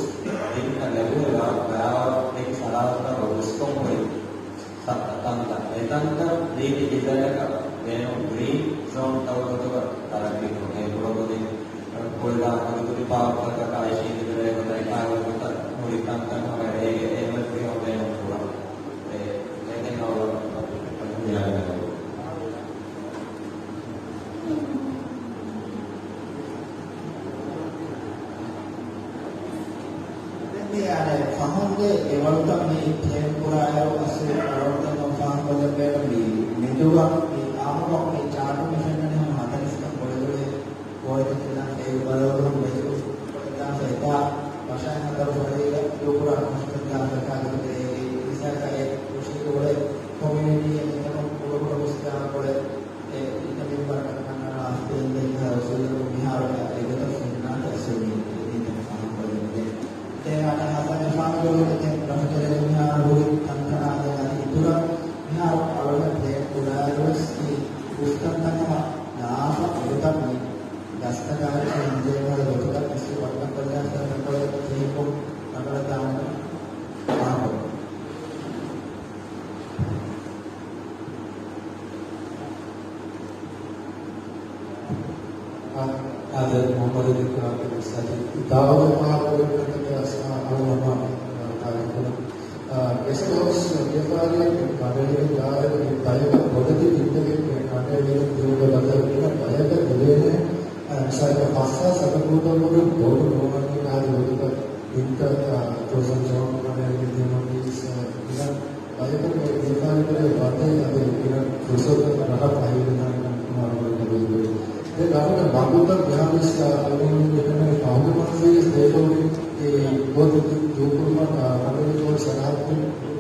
ތިންކަ ލެބުނު ވަރަށް ބަޔާވަރު ދެކި ސަރަހައްދުތައް ގުސްކޮން ހުރި ތަންތަން. އެތަންތަން ރީތި ޑިޒައިނަކަށް ބޭނުން ގްރީން ޒޯން ތައު ގޮތުގަ ތަރައްގީ ކުރުން. އެ ކުޑަކުދިން ކުޅިދާ ކުދިކުދި ޕާކްތަކަކާ އިށީނދެވޭ ގޮތަށް އެކާވެ ގޮތަށް ހުރި ތަންތަން ހަމަ އޭގެ އެމްއެފް ބޭނުން ކުރަން. އެ، އެ ދެން އަޅުގަނޑު ހިޔާލު. ދެން މި އަނެއް ފަހުންގެ ގެވަޅުތައް މި ޕްލޭން ކުރާއިރު އަސްލު އަޅުގަނޑުމެން ފާހަގަކޮށްލަން ބޭނުން މި މެދުގަ މި އާއްމުކޮށް މި ޗާޓު މި ފެންނަނީ ހަމަ ހަތަރެއް ސަތަށް ކުޅެދުޅޭ ގޯތިކެއްލާން ފެއިލް ބަދަލުކުރުން ވެއްޖެ ކުޅެދާން ފެއްތާ މަށާއި ހަތަރު ފަޅީގަ ދޫކުރާ ކޮންސްޓްރަކްޝަން ދާ ފެކާގެ ތެރޭގެ މިސާލަކަށް އެ ކުށީގެ އުޅޭ ކޮމިއުނިޓީއެއް އެތަނުން ކުޑަކުޑަ ހުސްދާން ކުޅެ އެ އިންޓަވިއު ވަރަކަށް ނަންނާނަ އަސް ދެން ދެން ހަ އުސޫލަކު މިހާރު އެގޮތަށް ފެންނާތި އަސްލު މި މީތަން ފާހަގަކޮށްލެވުނު ދެން. ދެން އަނެއް ހަސަން އެފާނުގެ ދެން ރަށުތެރޭގަ މިހާރު ހުރި ތަންތަނާ ދެން އަދި އިތުރަށް މިހާރު އަޅުގަނޑު ޕްލޭން ކުރާއިރުވެސް މި ގުސްތަންތައް ހަމަ ލާފަ އެގޮތަށް މި ގަސްތަކާއި ހިންޖޭ ކަހަލަ ގޮތުގަ މިސްރި ބައްޓަން ކޮށްލާފަ ތަންކޮޅެއް ތިހެއްކޮށް ރަނގަޅަށް ދާން ފާހަގަކޮށް. އާދެ، މުހައްމަދު ދިކުރާ މިސާލެއް ދާވަތު ފާހަގަކުރެވޭ ކަންތަކެއް އަސް އަޅުގަނޑު ތާކީދުކުރަން. އާ، ގެސްޓް ހައުސް ވިޔަފާރިއެއްގެ ކަނޑައެޅިގެން ދާއިރު މި ބަޔަކަށް ބޮޑެތި ބިންތަކެއްގެ ކަނޑައެޅިގެން ދިއުމުގެ ބަދަލު ގިނަ ބަޔަކަށް ދެވޭނެ، އާ، މިސާލަކަށް ފަސް ހާސް ސަތަކު ދޮންބުރު ބޮޑު ނޫނީ ކާދެ ވަގުތަށް ބިންތައް، އާ، ތުއްސަން ޖޯން ކަނޑައެޅިގެން ދިއުމަކީ ގިނަ ބަޔަކަށް ވިޔަފާރިކުރޭ ވަދެ އަދި ގިނަ ފުރުސަތު ރަށަށް ފަހިވެދާނެ ކަމަށް މައުލޫމާތު ލިބިފައި. ދެން ރަށުގެ މަގުތައް މިހާރުވެސް އަޅުގަނޑުމެން ދެކެން ފަހުގެ މަންޒިލް ސްޓޭޓް އޮފް އިން ގޯތި ދޫކުރުމަށް ރަށުގެ ސަރަހައްދު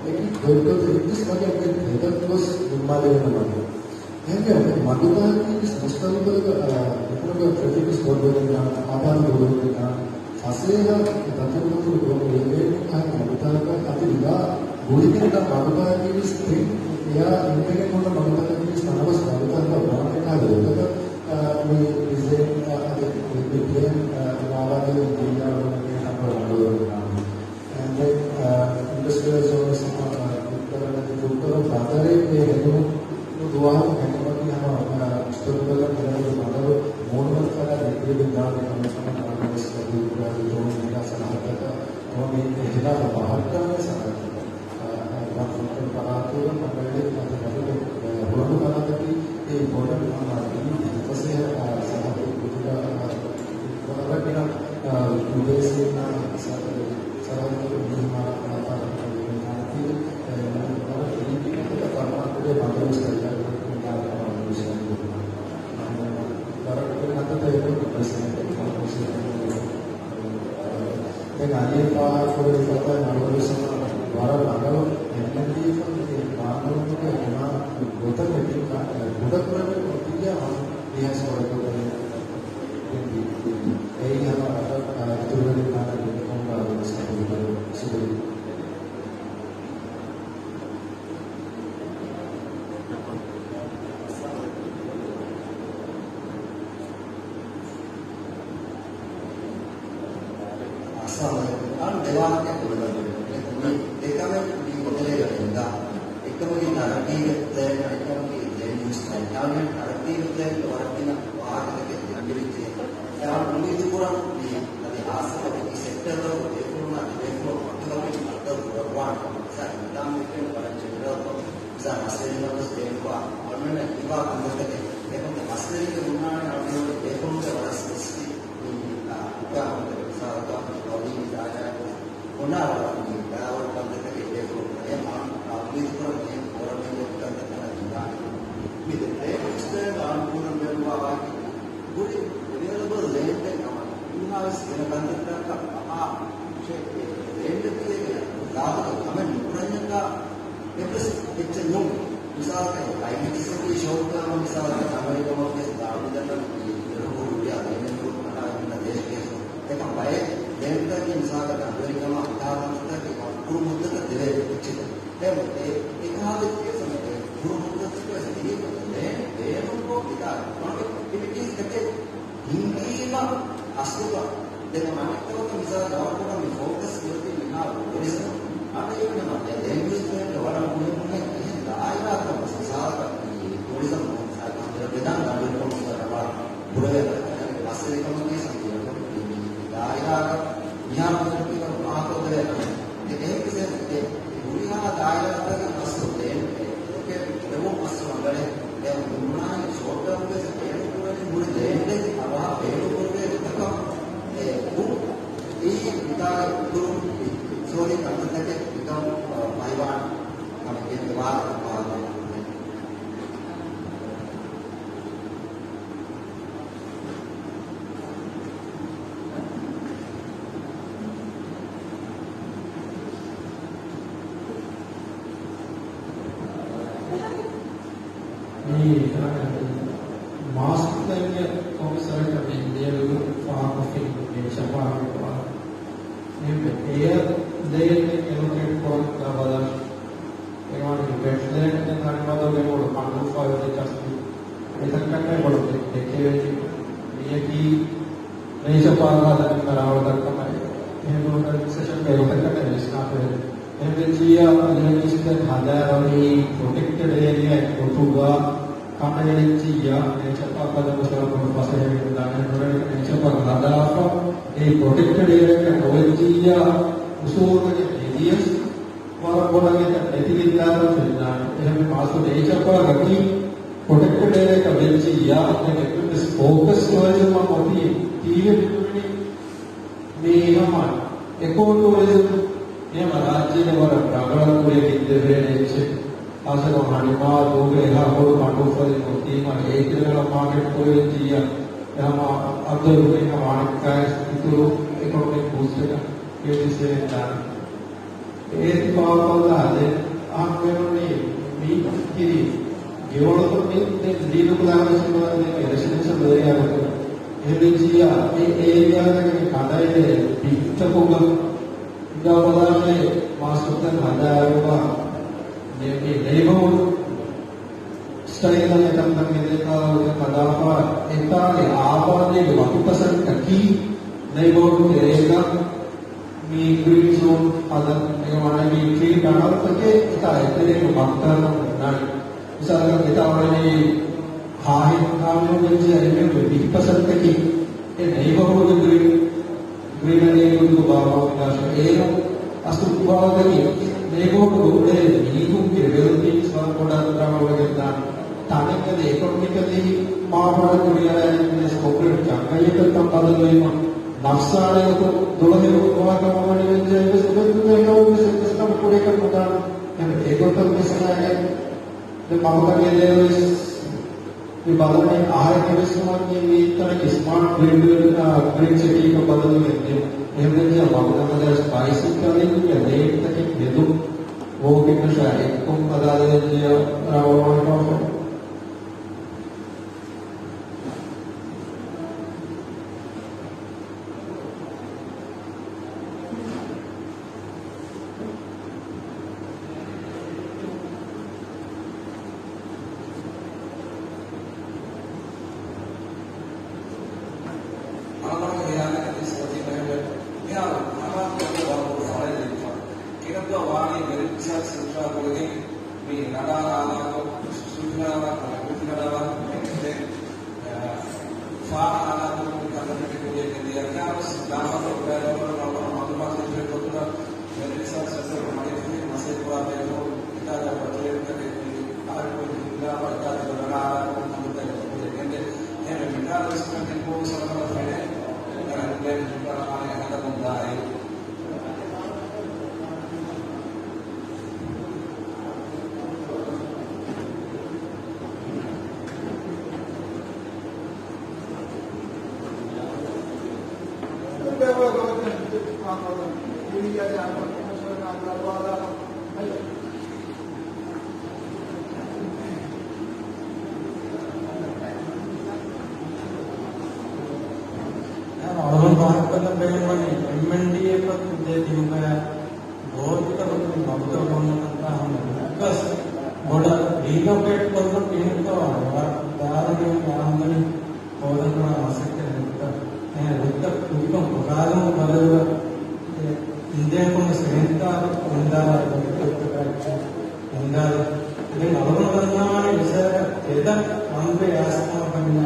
އެކި ދޮއްޓޮ އެއްވެސް މަގެއް ނެތް ހެދައްވަސް ނިންމާލެވޭނެ މަގެއް. އެހެންވެ، މަގުތަކަކީ މުސްތައުބަލުގަ، އާ، މިކަމުގަ ޓްރެފިކް ވެސް ބޮޑުވެގެން ދާނެ، އާބާދީ ބޮޑުވެގެން ދާނެ. ފަސޭހަ ދަތުރުފަތުރު ގޮތުން ލިޔެވޭނެ ކަހަލަ މަގުތަކަކަށް އަދި ވިދާ ގުޅިގެން ދާ މަގުތަކަކީ ވެސް ތިން އެއާ އިންޓެގެން ހުންނަ މަގުތަކަކީ ވެސް ތަނަވަސް މަގުތަކަކަށް ވާނެ ކަހަލަ ގޮތަކަށް، އާ، މި ޑިޒައިން، އާ، އަދި މި ޕްލޭން، އާ، އާބާދީ ދިޔާ އަޅުގަނޑުމެން ހަނދުރަ ވަންޑޯވެގެން ދާނެ. އެންޑް ދެން، އާ، އިންޑަސްޓްރިއަލް ޒޯން ވެސް ހަމަ، އާ، ދުއްތަރަ ނެތި ދުއްތަރަ ބަނދަރެއް އެ ހެދުނު ދުވަހު ހެދުމަކީ ހަމަ، އާ، މުސްތައުބަލަށް މި ރަށުގެ ބަނދަރު މޫނުމަތި ފަދަ ދީގުރިގެން ދާނެ ކަމަށް ހަމަ އަޅުގަނޑު ވެސް ދީގުރާގެ ދޯނި ހިނގާ ސަރަހައްދަކަށް ދޯނި ހިނގާ ބަހައްޓާނެ ސަރަހައްދަކަށް. އާ، އާ، ބަނދު ފަރާތުގަ ކަނޑައެޅި އަދި ރަށުގެ، އާ، ބޮޑު ކަނަކަކީ އެ ބޮޑަށް ހަމަ ދީ ފަސޭހަ، އާ، ސަރަހައްދު ގޮތުގަ، އާ، ވަރަށް ގިނަ، އާ، އުދޭސީންނާ ސަރަހައްދު ސަރަހައްދު މީހުންނާ ވިޔަފާރި ކުރެވިގެން ދާނެތީ، އެ، ވަރަށް ރީތި ގޮތަކަށް ފަރުމާކުރޭ ބަނދަރު ވެސް ތައްޔާރު ކުރެވިގެން ދާނެ ކަމަށް ވަރަށް ގިނަ ހަނދުރަތައް އެބަ އިންވެސްޓްމަންޓް ދެން އަލި ފާހަގަކުރެއްވި ފަދައިން އަޅުގަނޑު ވެސް ވަރަށް ރަނގަޅު އެހެންނަތީފަ މި ބާންދުރުމުގެ ބުނާ ގޮތަށް މި ގޮތަށް ކުރެއްވި ކޮންތިއްޔާ ހަމަ މިހާސް ކޮޅަކޮޅެއް ދެން ދީ. އެއީ ހަމަ ރަށަށް އިތުރުވެގެން ދާނެ ބިން ކޮންގާ ސަބަބު ސުބެދި. އައްސަލާމު ޢަލައިކުމް. ދެވާހަކަ ކުރަން ދެކަމެއް މި މޮޑެލެއް ގަތުމުގަ އެކަމަކީ ނަރަޓިވް ޕްލޭން، އަނެއްކަމަކީ ލޭންޑް ޔޫސް ޕްލޭން. ކާމިޔާ ނަރަޓިވް ޕްލޭން ވަރަށް ގިނަ ވާހަކަތަކެއް ލަނޑިވެއްޖެ. އެއާ އުއްމީދު ކުރަން މި އަދި ހާއްސަކޮށް މި ސެކްޓަރު ބޭފުޅުންނަށް ބޭފުޅުން މައްސަލަ ކުރައްވާނެ ކަމަށް. މިސާލަކަށް ހިތާމަވެގެން ވަރަށް ޖެނެރަލްކޮށް މިސާލަކަށް މަސްވެރިންނަށް ވެސް ބޭނުންވާ އަޅުގަނޑަށް ހީވާ ކަންތައްތަކެއް. އެކަމަކު މަސްވެރިންގެ ހުންނާނެ އަޅުގަނޑު ބޭފުޅުންގެ ވަރަށް ސްޕެސިފިކް މި، އާ، ޕްރޮގްރާމްތަކެއް މިސާލަކަށް މަސްވެރިންގެ ދާއިރާއަށް ހުންނާނެ ވަރަށް މި ދާވަރު ކަންތައްތަކެއް ބޭފުޅުން ކުރޭ. މާ އުއްމީދު ކުރަން މިހެން ފޯރަމްއެއްގައި ކަންތައް ކަންތައް ހިނގާނެ. މި ދެ ޕްރޮޖެކްޓް އަޅުގަނޑު ކުރަން ބޭނުންވާ ވާހަކަ ހުރި އެވޭލަބަލް ލޭންޑެއް ކަމަށް މިހާވެސް ގިނަ ކަންތައްތަކަށް އަހާ ލޭންޑެއް ތިޔަގެ ޒާތުގެ ކަމެއް ނުކުރަންޏަކާ އެއްވެސް އެއްޗެއް ނޫން. މިސާލަކަށް ކްލައިމެޓް ސެންސިޓިވް ޝޯކް ކަމަށް މިސާލަކަށް ތަންވެރިކަމަށްވެސް ދާވިދަންނަ ދެރަހުރު ރުއިޔާ ދޭނެ ނޫން އަނާ އިންނަ ދޭޝް ކޭސް. އެކަމް ބައެއް ލޭންޑްތަކީ މިސާލަކަށް ތަންވެރިކަމާ ހިތާ ކަންތައްތަކަކީ ކުރު މުއްދަތަށް ދެވޭ އެއްޗެއް. އެ އެކަހަލަ ކޭސް ކުރު މުއްދަތަކަށް ވެސް ދިރިއުޅުން ލޭން ބޭނުންކޮށް ހިތާ އިކޮނޮމިކް އެކްޓިވިޓީސް ތަކެއް ހިންގީމަ އަސްލުގަ. ދެން އަނެއްކަމަކަށް މިސާލަށް ގަވަރމަންޓަށް މި ފޯކަސް ދިޔައީ މިހާ ޓޫރިޒަމް. އަނެއް އެން އެމް އާރް، ލޭންޑް ޔޫސް ޕްލޭންގެ ވަރަށް މުހިއްމު އެހެން ދާއިރާއަކަށް މިސާލަކަށް މި ޓޫރިޒަމް މިސާލަކަށް ހަނދުރަ ބެދާން ގަނޑު ކޮންސަލްޓަށް ވާ ބުރަވެ މަސްވެރިކަމަކީ ސަމް ދިޔަކޮށް މި ދާއިރާއަކަށް މިހާރު މި ވަރަށް މާކޮށްދެވޭ ކަމެއް. އެހެން ވެސް އެ ހުރިހާ ދާއިރާތަކަށް އަސްލު ލޭންޑް އެ ލޮކޭޓް ކުރެވުން އަސްލު ރަނގަޅޭ. އެ މި ބުނާނީ ޝޯޓް ޓާމްގެ ބޭނުންކުރަނީ ހުރި ލޭންޑެއް އަވަހަށް ބޭނުންކުރެވޭ ގޮތަކަށް އެ ވުން އެއީ މިތާގެ އުތުރު ސޯރީ ކަންތައްތަކެއް މިކަން މައިވާން ކަމެއްގެ ވާހަކަ ފާހަގަ މީ މާސްޓަރ ޕްލޭންގެ އޮފިސަރަކަށް މި ލިޔެލުނު ފާހަގަކޮށްފިން މީ ޝަފާގެ ފާހަގަ. މި އެއަރ ލޭން އެލޮކޭޓް ކޮށް ބަލަން. އެ ވާނީ ވެޓްލޭންޑް ތަންމަދުގެ ބޮޑު ކަނޑުފައި އޮތް ކަސްބު. އެތަން ކަންނޭ ބޮޑު ދެ-، ދެކެވެނީ. މިޔަކީ ރޭޝަ ޕާލާ ދަނިން ރާވަޅު ދައްކަމަށް އެހެން ރޮޓަރީ ސެޝަން ގެ އެތަން ކަންނޭ ވިސްނާފައެވެ. އެހެން ވެއްޖިއްޔާ އަލިވެނީސް ދެން ހަދާ ވަނީ ޕްރޮޓެކްޓެޑް އޭރިއާ ގޮތުގަ ކަނޑައެޅިއްޖިއްޔާ ނޭޗަރ ޕާކް ހަދަން މަސައްކަތް ކުރުން ފަސޭހަވެގެން ދާނެ. ނޫނީ ނޭޗަރ ޕާކް ހަދާފަ އެ ޕްރޮޓެކްޓެޑް އޭރިއާ އޮވެއްޖިއްޔާ އުސޫލުތަކެއް ނެތިޔަސް ވަރަށް ބޮޑަށް އެތަން ނެތިގެންދާތަން ފެންނާނެ. އެހެންވެ މާސްޓަރ ނޭޗަރ ޕާކަކީ ޕްރޮޓެކްޓެޑް އޭރިއާއަކަށް ވެއްޖިއްޔާ ދެން އެއްވެސް ފޯކަސް ނުވެއްޖެ މަ އޮތީ ތީވެ މި މީ ހަމަ އެކޯ ޓޫރިޒަމް މި ހަމަ ރާއްޖޭގެ ވަރަށް ރަނގަޅަށް ކުރިއަށް ގެންދެވޭނެ އެއްޗެއް. ހާއްސަކޮށް ހަނިމާ ދޫގެ އެހާ ބޮޑު ކަނޑުއުފަލެއް ނުވަތީމަ އޭތިރަގަޅަށް މާކެޓް ކުރިއަށް ޖިއްޔާ ހަމަ އަބްދުލް ހުރީ ހަމަ އަނެއްކާވެސް އިތުރު އިކޮނޮމިކް ބޫސްޓަކަށް އެ ވިސްނެވެން ދާނެ. އޭތި ފާފަލާ ދެން އަހަން ބޭނުންވީ މީ ކިރި ގެވަޅުތައް މި ދެން ލީޑު ކުލާގަސިން ރެސިޑެންޝަލް އޭރިއާގަ އެހެންވެއްޖިއްޔާ އެ އޭރިއާގެ ކަނޑައެޅޭ ބިއްޓަކުގަ ހިނގާ ބަލާށޭ މާސްޓަރ ޕްލޭން ހަދާއިރުގަ މި ނެއިބަހުޑް ސްޓައިލް އެކަންތައް ގެނެސް ކާލަ ހަދާފަ އެތާގެ އާބާދީގެ ވަކި ޕަސަންޓަކީ ނެއިބަހުޑް ތެރޭގަ މި ގްރީން ޒޯން ހަދަން އެ ވާނެ މި ޓްރީ ޓަނަލްތަކެއް އެތާ އެތެރޭގެ ބަންތަރަކަށް ހުންނާނެ. މިސާލަކަށް އެތާ ވަނީ ހާހިން ހާމިހުން ވެއްޖެ އެމެ ވިހި ޕަސަންޓަކީ އެ ނެއިބަހުޑުގެ ގްރީން، ގްރީނަރީ ކުދިކޮށް ބާއްވާފަ ހުންނާށޭ. އޭރު އަސްލު ދުވާލަކީ ނެއިބަހުޑުގަ އުޅޭ މީހުންގެ ވެލްބީންގް ވަރަށް ބޮޑަށް ރަނގަޅުވެގެންދާނެ. ތަނެއްގަދަ އިކޮނޮމިކަލީ މާބޮޑަށް ކުރިއަރައިގެން ވެސް ކޮންކްރީޓް ޖަންގަލްތައް ބަދަލުވީމަ، ނަފްސާނީ ގޮތުން ދުޅަހެޔޮ ނުވާކަމަށް ވަނީ ވެއްޖެ އެއްވެސް އުމެދު ނެތް އެކަމަށްވެސް އެއްވެސް ކަމެއް ކުރިއަކަށް ނުދާނެ. އެހެން އެގޮތަށް ވެސް ނާގެ ދެ މަގުތައް އެދޭވެސް މި ބަލަނީ އަހަރެން އެވެސް ނުވަނީ މީތަނަކީ ސްމާޓް ގްރިޑް، އާ، ގްރިޑް ސިޓީއަކަށް ބަދަލުވެގެން ދިޔަ. އެހެންވެއްޖެ މަގުތައް ހަދާ ބައިސިކަލް އިން ލޭންތަކެއް ހެދުން ވޯކިން ރަށާ އެއްކޮށް ހަދާދޭން ދިޔަ ރާވަޅުވާނެ ކަމަށް. އަޅުގަނޑު ހިޔާލަކަށް ވެސް އޮތީ ބައެއް މިހާރު ހަމަ ކޮންމެ ވަރަކަށް ފަޅެއް ލިބިފަ. ކިތައްތޯ ވާނީ ވެރި ރިސާޗް ސެންޓަރ ގުޅިގެން މި ނަޑާ އާލާކޮށް، ސުވި ނަޑާ، ކޮންކްރީޓް ނަޑާ، ދެން، އާ، ފާން އާލާކޮށް މި ކަންތައްތަކެއް ކުރިއަށް ގެންދިޔަ. އެހާވެސް ދާމަދު ބައެއް ރަށްވަރު މަޢުލޫމާތު ލިބޭ ގޮތުގަ ވެރި ރިސާޗް ސެންޓަރުގެ މަޑިފުޅި މަސައްކަތް ކުރާ ބޭފުޅުން އެތާގަ ބަތިލެވިތަކެއް އަހަރެން ކުރި ހިންގާފަ އެތާގަ ނަޑާ އާލާކޮށް ކަންތައްތަކެއް ކުރިއަށް ގެންދޭ. އެހެންވެ މިކާލަ ވެސް ކަން އެންކޯ ސަރަކަލަށް ފެނޭ. އަނެއް ބޭނުން ހިންގާ އާނެ ހަދަމުން ދާއިރު. އަޅުގަނޑު ފާހަގަކޮށްލަން ބޭނުންވަނީ އެމްއެންޑީއޭ ފަދަ ދޭ ތިނުބަޔަށް ގޯތިތަކުގެ މަގުތައް ގޮންނަކަންތާ ހަމަ ރުއްގަސް ބޮޑަށް ރީލޮކޭޓް ކޮށްލުން ކިހިނެއްތޯ ވާނެ. ވަރަށް ދާރަގެ އަހަންނަނީ ހޯދަން ކުރާ މަސައްކަތް ރުއްތައް. އެހެން ރުއްތައް ކުދިކޮށް ހޯދާލުމުގެ ބަދަލުގަ އެ އިންދޭން ކޮންމެސް އެހެންތާ އިންދާލާ ރުއްތަކާ އެއްޗެއް އިންދާލާ. ދެން އަޅުގަނޑު ދަންނަވާނީ މިސާލަކަށް ތެދަށް ވަންވޭ އާސް ކަމަށް ފެންނަ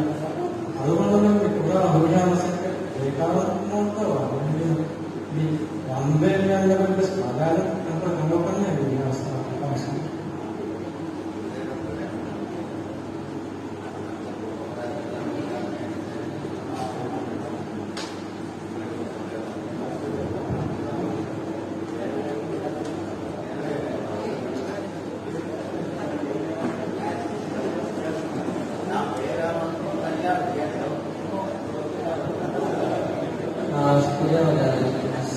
އަޅުގަނޑުމެން މި ކުރާ ހުރިހާ މަސައްކަތް ބޭކާރުވަމުންތޯ ވާނެ. މި ވަންވޭ މި އަންނަ ގޮތް ވެސް ބަލާލަން ކަންތައް ކަމަކަށް ނޭނގެ މި އާސް ކަމަށް. ކުރިއަށް ވަދާލަން ވެސް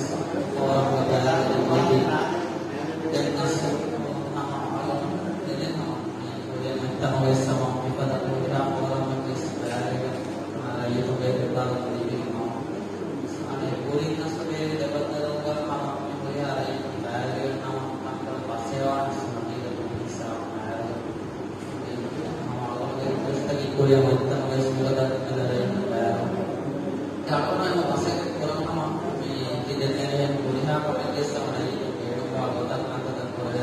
ފޯރަމްގެ ބަޔާން ދެއްވީ. ދެން ވެސް ހަމަ އަޅުގަނޑު ދެން ހަމަ މި ކުރިއަށް އޮތް ތަނުގަ ވެސް ހަމަ މިފަދަ ކުރިހާ ފޯރަމެއް ވެސް ބަޔާންވެގެން ރައްޔިތުންގެ އެއްބާރު ލިބިގެން ހަމަ އަނެއް ކުރިން އަސްލު ބޭރު ދެބައްދަލުގަ ހަމަ މި ހުރިހާ ރައްޔިތުން ބަޔާންވެގެން ހަމަ ކަންކަން ފަސޭހަވާނެ ހަމަ ދީލަކު ހިއްސާ ބަޔާންވެގެން. ހަމަ އަޅުގަނޑުގެ ރިކުއެސްޓަކީ ކުރިއަށް އޮތް ތަނުގަ ވެސް މިވަގުތު މި ރައްޔިތުން ބަޔާން އެ އަޅުގަނޑު މަސައްކަތް ކުރަން ހަމަ މި ތި ދެންނެވިހެން ހުރިހާ ކަމެއްގެ ސަމަނައީ ބޭނުންވާ ގޮތަށް ކަންތައް ކުރެވޭ.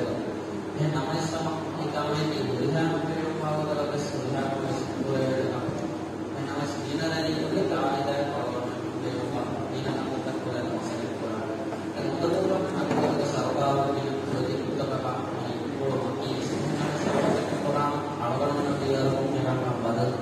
އެހެން ނަމަވެސް ހަމަ މި ކަމަކީ ހުރިހާ ނުބޭނުންވާ ގޮތަކަށް ވެސް ހުރިހާ ކަމެއް ކުރެވޭ ކަމަށް. އެހެން ނަމަވެސް ދީނަށް ރައްޔިތުންގެ ގާއިދާއެއް އަޅުގަނޑު ބޭނުންވާ ދީނަށް ކަންތައް ކުރެވޭ މަސައްކަތް ކުރާނެ. އެ މުދަލުގަ ހަމަ ސަރުކާރުގެ މި ޕްރޮޖެކްޓްތަކަކާ މި ކުޅުމަކީ ވެސް އެހެން ނަމަވެސް ސަރުކާރު ކުރާނެ އަޅުގަނޑުމެންނަށް ދިޔައިރު މި ރަނގަޅަށް ބަދަލު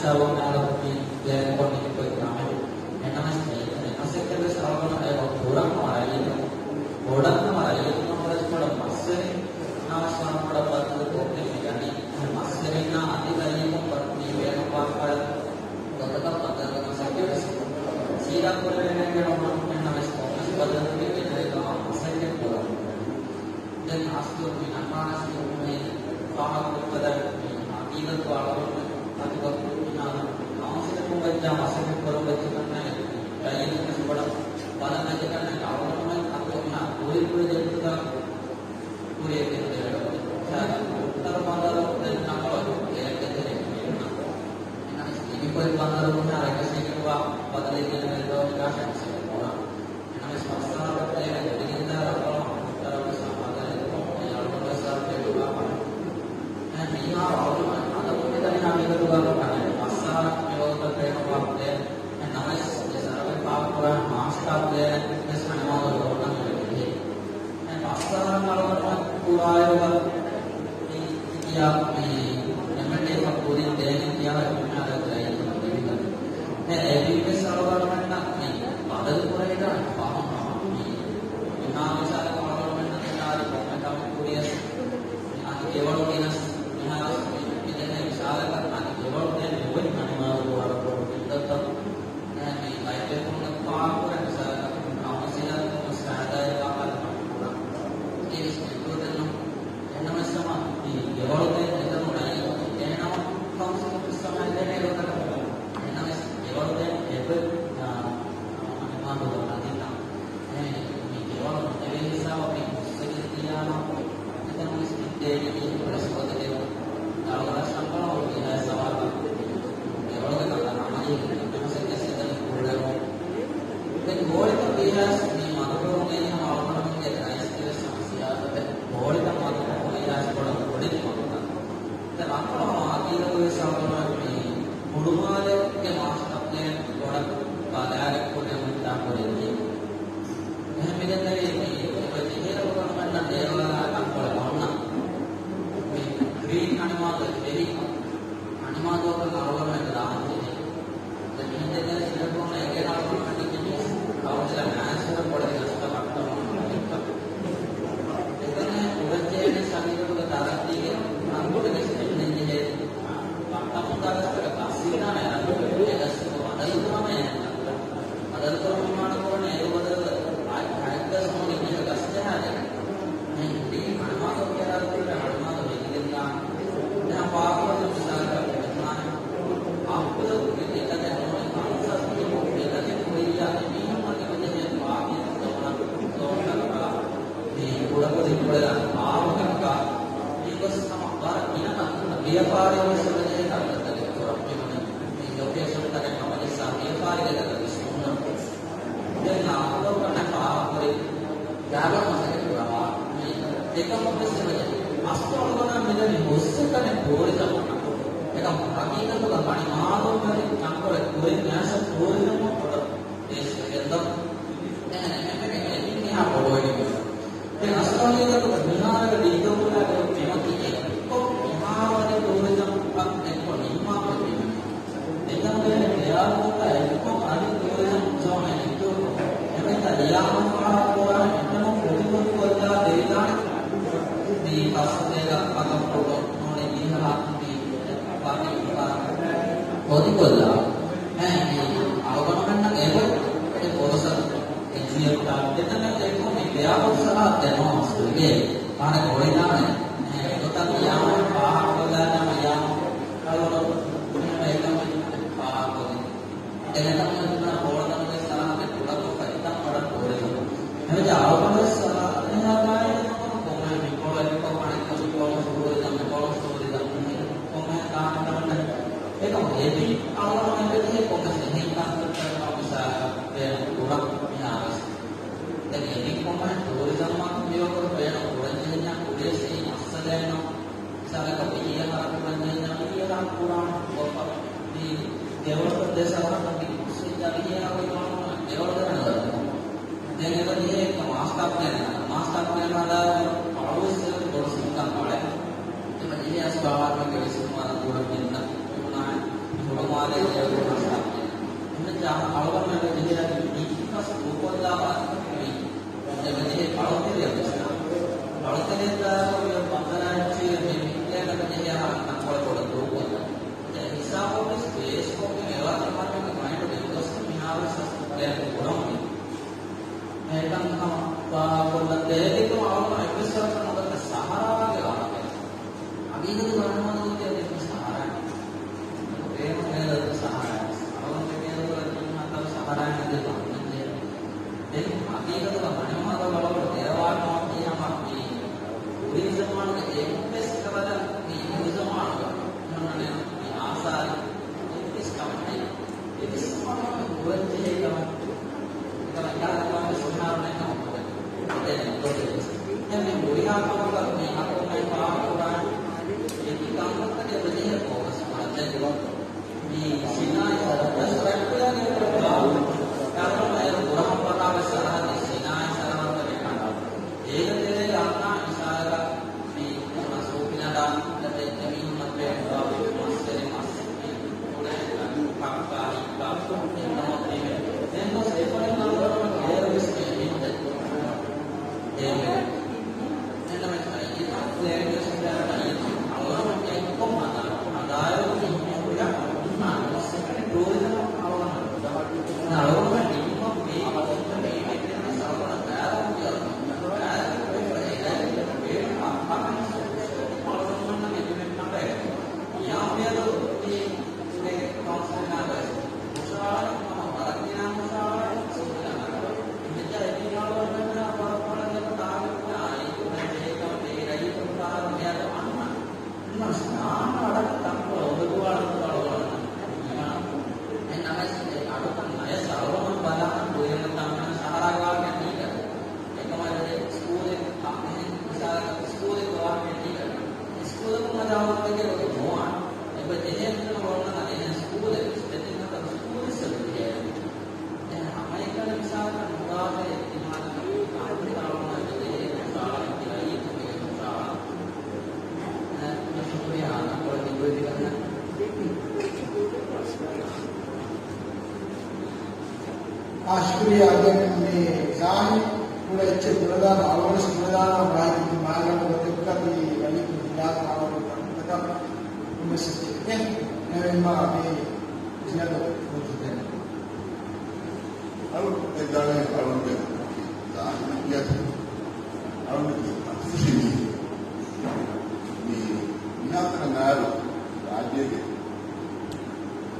ސަބަބުން އަޅުގަނޑު މި ބޭނުންކޮށް ނިކުތް ކަމެއް. އެނަމަސް މި އެކަން މަސައްކަތްވެސް އަޅުގަނޑު އެބަ ކުރަން މަރައި، ބޮޑަށް މަރައި ނަމަވެސް ބޮޑަށް މަސްވެރި ނަމަވެސް ވަރަށް ބޮޑަށް ބަދަލު ކޮށްގެން މި ގަނީ. މަސްވެރިންނާ އަދި ދައީފުން މި ބޭނުންވާ ފަދަ ގޮތަކަށް ބަދަލު މަސައްކަތްވެސް ސީދާ ކުރެވޭނެ ގެނައުމަށް އެނަމެސް ކޮންމެސް ބަދަލު ދެވޭނެ ގޮތަށް މަސައްކަތް ކުރަން. ދެން އަސްލު މި ނަންމާނަސް މި ފާހަގަކޮށްފަދަ މި އަގީދަތު އަޅުގަނޑު އަދި ވަގުތު މިހާރު ކައުންސިލަކުން ވެއްޖާ މަސައްކަތް ކުރަން ވެއްޖެ ކަންނޭނގެ ރައްޔިތުންވެސް ބޮޑަށް ބަލަން ވެއްޖެ ކަންނޭނގެ އަޅުގަނޑުމެން އަތުގަ މިހާރު ކުރި ކުރި ދެއްކުތާ ކުރިއަށް ގެންދެވޭ. އުއްތަރު ބަނދަރު ދެން ނަކަލަ ގެއެއްގެ ތެރެއިން މި އިންނަ. އެނަމަސް ދިގުކޮއި ބަނދަރު މިހާރު އެކަށީގެންވާ ބަދަލެއް ގެނެވޭތޯ ނިކާ ޝައްކު ކުރާ. އެނަމަސް ފަސްސާރަ ބައްޓައިގެ ދެވިގެންދާ ރަނގަޅަށް ހަމަ ހުއްޓަރަ ވެސް ހަމަ އަދަރެއް ކޮށް އެ އަޅުގަނޑު ވެސް އަޅު ބެލުގާ ކަމެއް. އެ މީހާ އަޅުގަނޑު އަދަ ކުނި ދަނިހާ މިގަދުގާ ކަމެއް ފަސްސާރަ މިވަގުތަށް ބޭނުންވާ ޕްލޭނެއް. އެ ނަމަވެސް އެ ސަރވޭ ފާހަގަކުރާ މާސްޓާ ޕްލޭނެއް ވެސް ހަނިމާދޯ އޮންނަން ވެއްޖެ. އެ ފަސްސާރަ އަޅުގަނޑު ކުރާއިރުގަ ކިޔާ މި އެމްއެންޑީއެފަށް ކުރިން ދޭނެ ކިޔާ އެމްއެންޑީއެފަށް ދޭނެ ކިޔާ އެ ބިންވެސް އަޅުގަނޑުމެންނަށް މި ބަދަލު ކުރެވިދާނެ ފަހުން ހަމަ މި މިހާ މިސާލަކަށް އަޅުގަނޑުމެންނަށް ދާނެ ކޮންމެ ކަމެއް ކުރިޔަސް މި އަދި ގެވަޅު ގިނަސް މިހާރު މި މިދެންނެ މިސާލަކަށް އަދި ގެވަޅު ދޭން ނުވެ ހަނިމާލު ވަރަށް ބޮޑު ފިތްނަތައް މި ލައިބްރަރީފުޅުންނަށް ފާހަގަކުރެ މިސާލަކަށް ކައުންސިލަރުން ސާދާއި ވާހަކަ ކުރަން އެއީ ސްޓެކް ދެންނު އެންނަމެސް ހަމަ މި ގެވަޅުދޭން އެތަނުން އައީ އެހެންނަމަ ކައުންސިލުން ވެސް ހަމަ އެދޭނެ އެގޮތަކަށް. އެންނަމެސް ގެވަޅުދޭން އެބަ، އާ، އަނެއް މާ ދުވަހު ނަދީތަ. އެ، މި ގެވަޅު ނުދެވޭ ހިސާބަށް މި ހުސްވެގެން ދިޔާމަ އެތަނުން ވެސް ދޭނެ އެއްވެސް ގޮތެއް ނެތް. ދަޅުވަރަށް ސަނބަޅަށް ހުރިހާ ސަވާލަކަށް ގެވަޅުގެ ކަންކަން އަމަލީ ކުރުމަށް ސެކެންޑް ސީޒަން ކުރެވުނު. ދެން ގޯޅިތައް ވީހާވެސް މި މަދުކުރުނީ ހަމަ އަޅުގަނޑުމެންގެ ރައީސްގެ ވެސް ހަމަ ސިޔާސަތެއް. ގޯޅިތައް މަދުކުރުން ވީހާވެސް ބޮޑަށް ބޮޑެތި މަދުކަން. ދެން ރަނގަޅު ހަމަ އަގީދަކު ވެސް އަޅުގަނޑުމެން މި ހުޅުމާލެގެ މާސްޓަރ ޕްލޭން ބޮޑަށް ބަލާގެ ކުރިއަށް ހުއްޓާ ކުރެއްވި. އެހެން މިދެންނެވި މި އެބަ ޖެހޭ އަޅުގަނޑުމެންނަށް ދޭވާލާ ކަންކޮޅެއް އޮންނަ. މި ގްރީން ހަނިމާދޯ ފެރި ހަނިމާދޯކަން އަޅުގަނޑުމެން ދާންޖެހޭ. ދެން މިހެން ދެންނެވި ސިނގަޕޫރުން އެނގޭ އަޅުގަނޑުމެން ކައުންސިލަށް ނާއިސްވެރި ބޮޑެތި ރަސްތައް ވައްޓަމުން އެކަން ކުރަންޖެހޭ ސަރީރުގެ ތަރައްގީގެ ރަނގަޅު ގަސް އެންނެންޖެހޭ. ވައްޓަމުންދާ ގަސްތަކަށް ގަސް ހިނގާނެ ރަނގަޅު އެ ގަސް ބަދަލުކުރަމޭ. ބަދަލުކުރުމަށް މާނަ ކުރަނީ އޭރު ބަދަލު އައި ހައެއްގަސް ހޮނި މީހަކަށް ގަސް ޖަހާދޭނެ. މި ހުރީ ހަނިމާދޯ ކިޔާ ރަށްތަކުގެ ހަނިމާދޯ ހެދިގެންދާނެ. ދެން ފާހަގަކޮށްލި މިސާލަކަށް މި ހުންނާނެ. އާއްކުލަކު މި ދެތަކެއް ނޫނީ ކަންސަސް މި ދެތަކެއް ހުރިއްޔާ އެމީހުން އަދި މިދެންނެ ފާކި ސޯންތަކަކާ މި ކުޑަކުދިންކޮޅެއް އާވަކަށްކާ މި ގޮސް ހަމަ ވަރަށް ގިނަ ވިޔަފާރި ވެސް އެބަޖެހޭ ތަންތަންތަކެއް ކުރަން މިވަނީ. މި ލޮކޭޝަންތަކެއް ހަމަޖައްސާ ވިޔަފާރިގެ ގަދަ ވެސް ހުންނަ. ދެން އަޅުގަނޑުމެން ފާހަގަކުރި ގާބަން މަސައްކަތް ކުރައްވާ މި ދެކަމުން ވެސް އެބަޖެހޭ. އަސްލު އަޅުގަނޑަށް މިދަނީ ހުސްއެކަނި ޓޫރިޒަމް. އެކަމު ހަގީގަތުގަ ހަނި މާދޯ މެރި ތަންކޮޅެއް ކުރިން ނޭސަ ޓޫރިޒަމް ކޮޑަށް އޭސްވެގެންދަ. އެހެނެއް އެންމެ އެއް މިހާ ބޮޑުވެގެން ދެން އަސްލު ހަގީގަތުގަ މިހާރުގެ ޑީޑަބްލިއުއާ ގެ ބިމަކީ އެއްކޮށް މިހާވަރެއް ޓޫރިޒަމް އަށް އެއްކޮށް ނިންމާފައި ބިމެއް. އެކަމުގެ ބެއާކުންތައް އެއްކޮށް އަދި ޓޫރިޒަމް ޒޯނެއް އިތުރުކޮށް، އެމެތައް ލިޔާމަ ފާހަގަކުރާ އެތަނުން ފޮތިފޮތިކޮށްލާ ދެވިދާނެ. މި ފަސް ދޭގަ އަގަށް ފޮޓޯ ނޫނީ މީހަކާ މި ފަރި ފޮތިކޮށްލާ. އެ، މި އަޅުގަނޑުމެންނަށް އެބަ އެ ފުރުސަތު އެ ޖީއެމް ޓާކް ދެތަނަށް އެކު މި ބެއާކުން ސަލާ ދެނޯ މަސްތުގެ މާނަ ގޮޅިދާނެ. އެ، އެގޮތަށް ލިޔާމަ ފާހަގަކޮށްލާނަމަ ޔާ އަޅުގަނޑު މި އެކަމެއް ފާހަގަކޮށްލި. އެގެން ތަންމަ ބޯޅަތަނުގެ ސަރަހައްދެއް ކުޑަކޮށްފަ އެތަން ވަރަށް ޓޫރިޒަމް. އެމެދު އަޅުގަނޑު ވެސް އެހާ ގާތް ކޮންމެ މިކޮޅު އެއްކޮށް އަނެއްކޮށް މިކޮޅު ޓޫރިޒަމް، މިކޮޅު ޓޫރިޒަމް، ކޮންމެ ދާނެ ކަމެއް ނެތް. އެކަމު އެބި އަޅުގަނޑު އެބެ ޖެހޭ ކޮންމެސް އެހެން ކަންތައްތަކެއް މިސާލަކަށް ބޭނުން ކުރަން މިހާރުވެސް. ދެން އެބި ކޮންމެ ޓޫރިޒަމްއަށް މިވަގުތު ބޭނުން ކުރަން ޖެހެންޏާ ކުރިޔަސް އެއީ މައްސަލައެއް ނޫން. މިސާލަކަށް ވީ އަހަރަށް ކުރަންޖެހެންޏާ ވީ އަހަރަށް ކުރާނެ. ގޮފަ މި ދެވަނަ ދެ ސަރަހައްދަކީ މަސް ވިއްޔާ ވީ އަހަރު ވީމާ ދެވަނަ ދެވަނަ ދަރު. ދެން އެބަ ޖެހޭ އެއްކަ މާސްޓާ ޕްލޭން އެހެންވެއްޖެ އަޅުގަނޑުމެން ޖެހޭ މީހުން ދޫކޮށްލާ ވާހަކަ އެބަޖެހޭ ކަޅުތެރެއަށް ވެސް. ކަޅުތެރެއަށް ދާއިރު ބަނދަރާ އެއްޗެހި މި މިކޭނަކަށް ޖެހޭ ހަންނަ ކޮޅަށް ބޮޑަށް ދޫކޮށްލާ. އެ ހިސާބު ވެސް ބޭސްކޮށްގެން އެވަރަށް މަޑުމެންގެ މައިންޑު ދެއްކޮސް މިހާރު ވެސް އަސްލު ޕްލޭން ކުރަމުން. އެކަން ހަމަ ފާހަގަކޮށްލަން ދޭ. އެކަމަކު އަޅުގަނޑު އެއްވެސް ވަރަކަށް ނުދައްކާ ސަހަރާގެ ވާހަކަ. އަބީދުގެ މަނިމަރުދޫ ކިޔަނީ ސަހަރާއެއް. ބޭނުން ހޭލަދު ސަހަރާއެއް. އަޅުގަނޑު ބޭނުން ކުރަނީ ހަތަރު ސަހަރާއެއް ނެތޭ ބަހުން ޖެހޭ. ދެން އަބީދުގެ މަނިމަރު ވަޅުގަ ދެއަވާ ނޯ ކީ ހަމަ މި ޓޫރިޒަމާނުގެ އެއްވެސް ކަމަކަށް މި ޓޫރިޒަމާނުގަ ހަމަ މި އާސާރު އެއްވެސް ކަމެއް ނެތް. އެއްވެސް ކަމެއް ނުވެއްޖެ ކަމަށް. އެކަމަށް އިންޝާﷲ ސުބްޙާނަހޫ ވަތަޢާލާ ހަމަ ކޮށްދެއްވާ. އެ މި ހުރިހާ ކަމަކަށް މި ޙައްޤު މި ފާހަގަކުރާނެ. އެ ކި ކަންކަންތަކެއް ވެދިޔަ ކޯވެސް މައްޗަށް މި ސިނާއީ ސަރަހައްދަށް ރައްޓެއް ކަރުނަ އެ ކުރަހަން ފަކާވެ ސަރަހައްދެއް ސިނާއީ ސަރަހައްދަށް މި ކަނޑާ. އޭގެ ތެރޭގަ އަންނަ މިސާލަކަށް މި ސޫފި ނަޑާ ދެ ދެމީހުން މައްޗަށް މުވާފިޤު މަސްވެރި މަސް މި ކުޅޭ ކައްކާ ހިއްކާ އެންނަމަ ތިބެ. ދެން ގޮސް އެފަރިން ނަން ބޭރު ވެސް މި މީހުން ދެއްކުން ދޭންވެ. އެންނަމަ އަޅުގަނޑު މި ހުރިހާ ހަދާއިރު މި ހުރިހާ ޓޫރިޒަމް އަޅުގަނޑު ނިންމަ މި ސަރަވަނަ ދާރަ މި ސަހަރާގެ ވާހަކަ ދީގަ. އެކަމަކު ސްކޫލެއް، އާ، މިހެން މިސާލަކަށް ސްކޫލެއް ވާހަކަ ދީގަ. ސްކޫލަކުން ހަދާ ވަގުތެއްގެ ގޮތުން ނުވާނެ. އެބަ ޖެހޭ މިތަނަށް އޮންނަ އަދި އެހެން ސްކޫލެއް ވެސް ދެތިން ހަތަރު ސްކޫލް ވެސް އެބަ ޖެހޭ. އެހެން ހަމައެކަނި މިސާލަކަށް ނުވާތެރޭ އިމާރާތް އަހަރު ހިތާވަމުން އެބަ ޖެހޭ މުސާރަ ކިޔައީ ކޮންމެ މުސާރަ. އެ، ޝުކުރިއްޔާ އަންނަ ކޮޅަށް ދިގުވެދިގަންނަ. އާ، ޝުކުރިއްޔާ. ދެން މި ޒާހިދު ކުޑަ އެއްޗެއް ބުނެދާނަ، އަޅުގަނޑުވެސް ބުނެދާނަ ބައި މާލަން ގޮތެއްގަ މި ވަލިކު ހިލާފާވަރު ކަންތަކަށް އެއްވެސް އެއްޗެއް ނެވެންމާ މި ޒިނަދު މުޖުތަމަޢު. އަޅު އެދާނެ އަޅުގެ ޒާހިދު ކިޔަތު އަޅުގެ އަފްސުޝިނީ މި މިހާތަނަށް އައިރު ރާއްޖޭގެ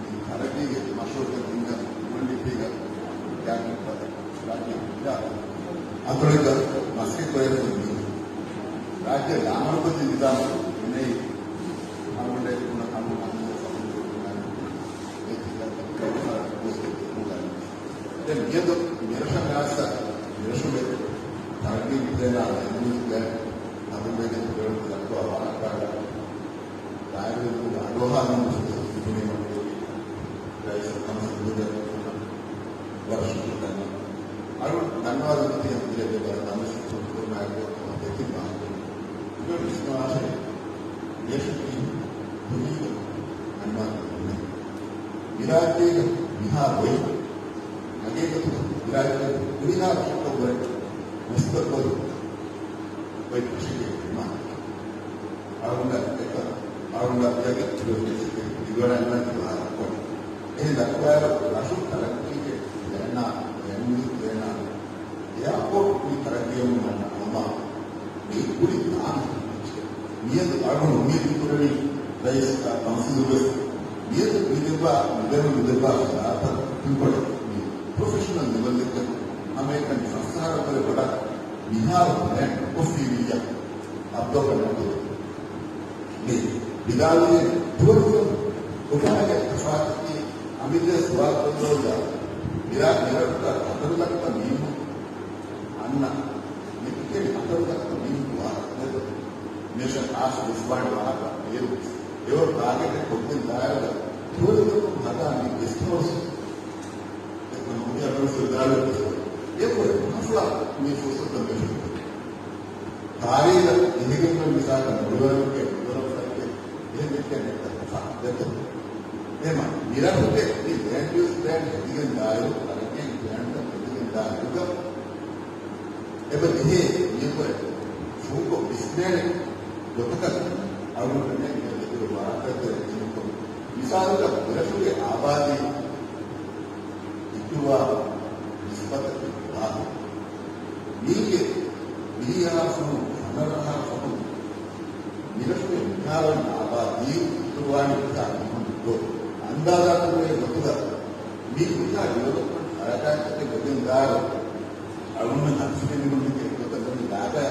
މި ތަރައްގީގެ މަޝްރޫޢުތައް ހިންގަން ހިމަންޑިއްޕީގަ ގާތްގަނޑު ރާއްޖެ އަތޮޅެއްގަ މަސްގެ ކޮއެކު މި ރާއްޖެ ލާމަރުކަޒީ ނިޒާމު އެންއައި އަޅުގަނޑެއް ބުނަ ކަމު މަންމަ ސަމުން ދެން މިއަދު މިރަށަށް އައިސް މިރަށުގެ ތަރައްގީ ޕްލޭނާ ލެންޑް ޔޫސް ޕްލޭން ހަދުންވެގެން ދައްކަވާ ވާހަކަ ދާއިރު އަޑުއަހާ ދިނުމަށް ފުރުސަތު ލިބުނީމަ ރައީސް ކައުންސިލް ލީޑަރުންނަށް ވަރަށް ޝުކުރު ދަންނަވަން. އަޅު ދަންނަވާލަން ތިޔަ ދިރެއް ދެބަރަ ދަމަސް ކުރުމާއެކު ދެތިން މާހަކު އިބަރު ވިސްނާށޭ. މިއަށަކީ ކުރީގަ އަންނާ މިރާއްޖޭގަ މިހާރު އޮތް ހަގީގަތުގަ މިރާއްޖޭގަ ހުރިހާ ރަށަކަށްވުރެ މުސްތަޤްބަލު އޮތް ރަށެއްގެ މިހާރު. އަޅުގަނޑަށް އެކަ، އަޅުގަނޑަށް އެކަ ދިވެހިރަށް ދިވެހިރަށް އަންނަން ކިޔުނު އަހަރަކޮށް. އެހެން ދައްކާއިރު ރަށު ތަރައްގީގެ ޕްލޭނާ، ލެންޑް ޔޫސް ޕްލޭނާ، އެއާޕޯޓް މި ތަރައްގީވަމުން އަންނަ ހަމަ މި ކުރި ތާނަ މިއަދު އަޅުގަނޑު އުއްމީދު ކުރަނީ ރައީސް ކައުންސިލު ވެސް މިއަދު މި ދެއްވާ، މި ދެން މި ދެއްވާ ފަރާތަށް ހިތްވަޑައި މި ޕްރޮފެޝަނަލް ލެވަލް އެއްގަ ހަމައެކަނި ފަސްއަހަރަށްވުރެ ބޮޑަށް މިހާރު ޕްލޭން ކޮށްފިއްޔާ އަބްދުލް ގަނީ ވިދާޅުވި ޓުއަރިޒަމް ގޮތުގަ ތަފާތުކީ އަމިއްލަ ސުވާލު ކޮށްލޯލާ މިރާ މިރަށުގަ ހަތަރު ލައްކަ މީހުން އަންނަ މިކިތެރި ހަތަރު ލައްކަ މީހުން ވާ ދެތޯ މިއަށަށް ޚާއްޞަ ވެސް ވާނެ ވާހަކަ އޭރު އެވަރު ޓާގެޓެއް ކޮށްގެން ދާއިރުގަ ޓުއަރިޒަމް ހަދާ މި ގެސްޓް ހައުސް އެކޮނޮމިއާ މިނިސްޓަރު ވިދާޅުވި އެކޮށް ހަފްލާ މި ފުރުސަތު މެނު ތާރީޚަށް އެހިގެންވެ މިސާލަކަށް ނުރުވަރަކެ ނުރަވަސަކެ އެހެން ދެކެން ދެތޯ. އެހެން މިރަށުގެ މި ލޭންޑް ޔޫސް ޕްލޭން ހެދިގެން ދާއިރު، އަރގެން ޕްލޭންތައް ހެދިގެން ދާއިރުގަ އެބަ ޖެހޭ މިއަކު ޝުގުރުކޮށް ވިސްނޭނެ ގޮތަކަށް އަޅުގަނޑުމެން މި ދެކުރު ވާހަކަތައް އެނގިކޮށް، މިސާލަކަށް މިރަށުގެ އާބާދީ އިތުރުވާ ނިސްބަތަކީ ކޮބާ؟ މީގެ ވިހި އަހަރު ފަހުން، ފަނަރަ އަހަރު ފަހުން މިރަށުގެ މިހާރު އިން އާބާދީ އިތުރުވާނީ ކޮބާ މީހުން ދޯ؟ އަންދާޒާކުރެވޭ ގޮތުގަ މީ ކުރިހާ ޑިވެލޮޕްމަންޓް ހަރަކާތްތަކެއް ވެގެން ދާއިރު، އަޅުގަނޑުމެން ހަމަ މިނިވަން އެއްގޮތަށް ވަނީ ލާގަ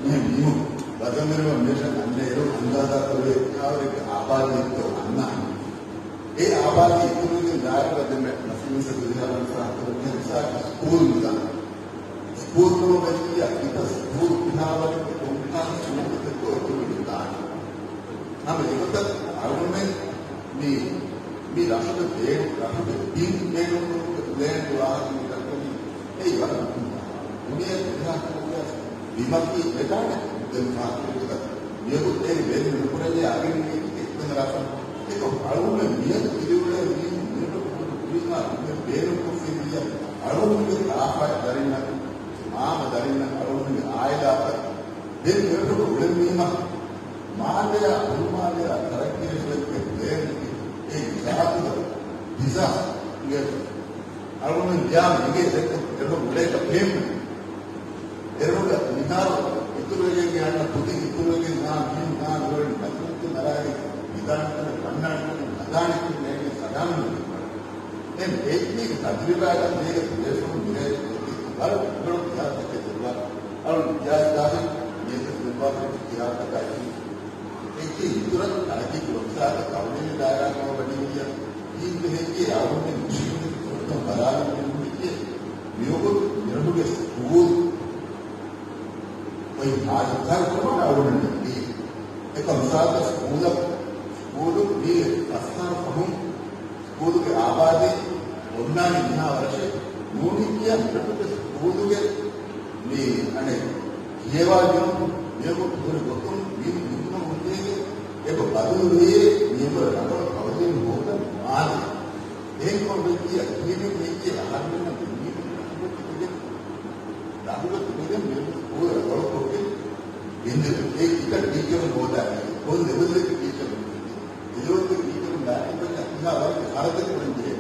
މިހެން މީހުން ވަޒަންވެރިވަން މިރަށަށް އަންނަ އިރު އަންދާޒާކުރެވޭ ކިހާވަރެއްގެ އާބާދީއެއްތޯ އަންނާނީ. އެ އާބާދީ އިތުރުވެގެން ދާއިރުގަ ދެންމެ ނަސީމް ސަދުރިހާ ވަންސާ ހަތަރު މިހާރު ސްކޫލް ނިޒާމް. ސްކޫލް ކަމަށް ވެއްޖިއްޔާ ކިތައް ސްކޫލް ކިހާވަރެއްގެ ކޮންކަހަލަ ސުންނަތެއްތޯ އިތުރުވެގެން ދާނީ. ހަމަ އެގޮތަށް އަޅުގަނޑުމެން މި، މި ރަށުގެ ބޭނު، ރަށުގެ ބިން ބޭނުންކުރުމުގެ ޕްލޭންގެ ވާހަކަ މި ދައްކަނީ އެއީ ވަރަށް މުހިންމު ވާހަކަ. ދުނިޔެ ދުނިޔެ ބިމަކީ ވެދާނެ ދެން ފާކުރެއްގަ މިއަދު އޭގެ ބޭނުން ނުކުރެވޭ އަގެއް ނެތް އެއްތަނަށް ރާފަ. އެކަމް އަޅުގަނޑުމެން މިއަދު ތިރިއުޅޭ މީހުން މިރަށު ކުރިހާ ބޭނުންކޮށްފިއްޔާ އަޅުގަނޑުގެ ކާފައި ދަރިންނަށް، މާމަ ދަރިންނަށް، އަޅުގަނޑުގެ އާއިލާތައް ދެން މިރަށުގަ އުޅެންވީމަ، މާލެއާ ހުޅުމާލެއާ ތަރައްގީވެރިކޮށް ބޭނުން އެ ޒާތުގަ ވިސާ އަޅުގަނޑު ގިޔާ މިގޭ ދެކޮ އެރު އުޅޭކަ ފެން. އެރުގަ މިހާރު އިތުރުވެގެން އަންނަ ކުދި އިތުރުވެގެން އާ މީހުން އާ ނުވެން ނަތުންތި މަރާގެ ވިދާންތަނަ ކަންނާންތަނަ ހަދާނެ ކުންނޭގެ ސަލާމް ނުވެ. ދެން އެއްޗީގެ ތަޖުރިބާގަ މީގެ ޕްލޭފުން މިރޭ ވަރަށް ބޮޑު ކިޔާތަކެއް ދެއްވާ. އަޅު ކިޔާ ދާހި މީގެ ދެއްވާ ކިޔާތަކާއި އެއްޗިހި އިތުރަށް ތަރައްގީ ކުރުމަށް ސާދަ ކައުލީން ދާއިރާގަ ވަނީ މިއަށް އިން ބެހެއްޔޭ އަޅުގަނޑުމެން މުސްލިމުން ފުރަތަމަ ބަލާލަން މިނުންވެއްޖެ. މިވަގުތު މިރަށުގެ ސްކޫލް އޮތް ހާލަތު ކަރުކުރުމަށް އަޅުގަނޑުމެން ދީ. އެކަމް ސާދަ ސްކޫލަށް، ސްކޫލު މީ ފަސްހާރު ފަހުން ސްކޫލުގެ އާބާދީ އޮންނާނީ މިހާ ވަރަށެއް ނޫނީ ކިޔާ މިރަށުގެ ސްކޫލުގެ މި އަނެއް ކިޔަވާ މިއޮން މިއޮން ހުރި ގޮތުން މި ހުންނަ ހުންނޭގެ އެބަ ބަދަލުވެޔޭ މިއަނބުރަ ރަނގަޅު ކައުލީން ހޯދަން މާލެ. އެހެންކޮށް ވެއްޖިއްޔާ ކިޔެވެން ހެއްޔޭ އަހަރުމެންނަށް ދެންނީ ރަނގަޅު ކުދިގެން ރަނގަޅު ކުދިގެން މި ސްކޫލް ރަނގަޅު ކޮށްގެން ގެންދެވޭ. އެ ކިތައް ޓީޗަރުން ހޯދާނީ؟ ކޮން ލެވެލްގެ ޓީޗަރުން؟ އެ ލެވެލްގެ ޓީޗަރުން ދާނީ ކޮން ކިހާ ވަރަކަށް ޚަރަދެއް ކުރަން ޖެހޭ؟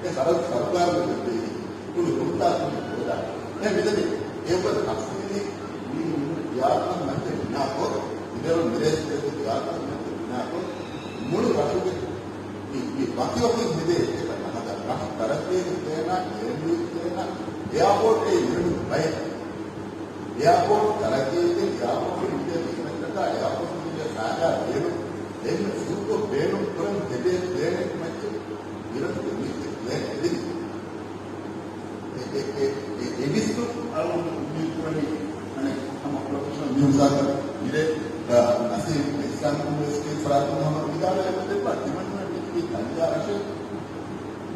އެ ޚަރަދު ސަރުކާރުން ދެއްވޭ. ކުނި ކޮންތާކުނި ހޯދާ. އެ މިދަނީ އެއްވަރު ތަފްސީލީ މީ މީހުން ގިޔާތުން މައްޗަށް ބިނާކޮށް، މިދެރުން މިރޭސް ދެއްވި ގިޔާތުން މައްޗަށް ބިނާކޮށް، މުޅި ރަށުގެ މި، މި ވަކިވަކިން ހެދޭ އެއްޗަކަށް ނަހަދާ. ރަށު ތަރައްގީގެ ޕްލޭނާ، ލޭންޑް ޔޫސް ޕްލޭނާ، އެއާޕޯޓް އެއީ މިރަށުގެ ބައެއް. އެއާޕޯޓް ތަރައްގީގެ އެއާޕޯޓް މިދޭ ބިޒްނަސްތަކާ އެއާޕޯޓް މިދޭ ފައިދާ ބޭނުން، ދެން ސުރުކޮށް ބޭނުން ކުރަން ހެދޭ ޕްލޭނެއް މައްޗަށް މިރަށުގެ މީހުން ޕްލޭން ހެދިން. އެ، އެ، އެ، އެ، އެ ވިސްނުން އަޅުގަނޑު އުއްމީދު ކުރަނީ، އަނެއް ހަމަ ޕްރޮފެޝަނަލް ނިއުޒް އާކަށް މިރޭ، އަ، ނަސީމް އިސްލާމިކް ޔުނިވަރސިޓީ ފަރާތުން ހަމަ ވިދާޅުވެ ދެއްވާ ތިމަންނަ މި ތަންޖާ ރަށެއް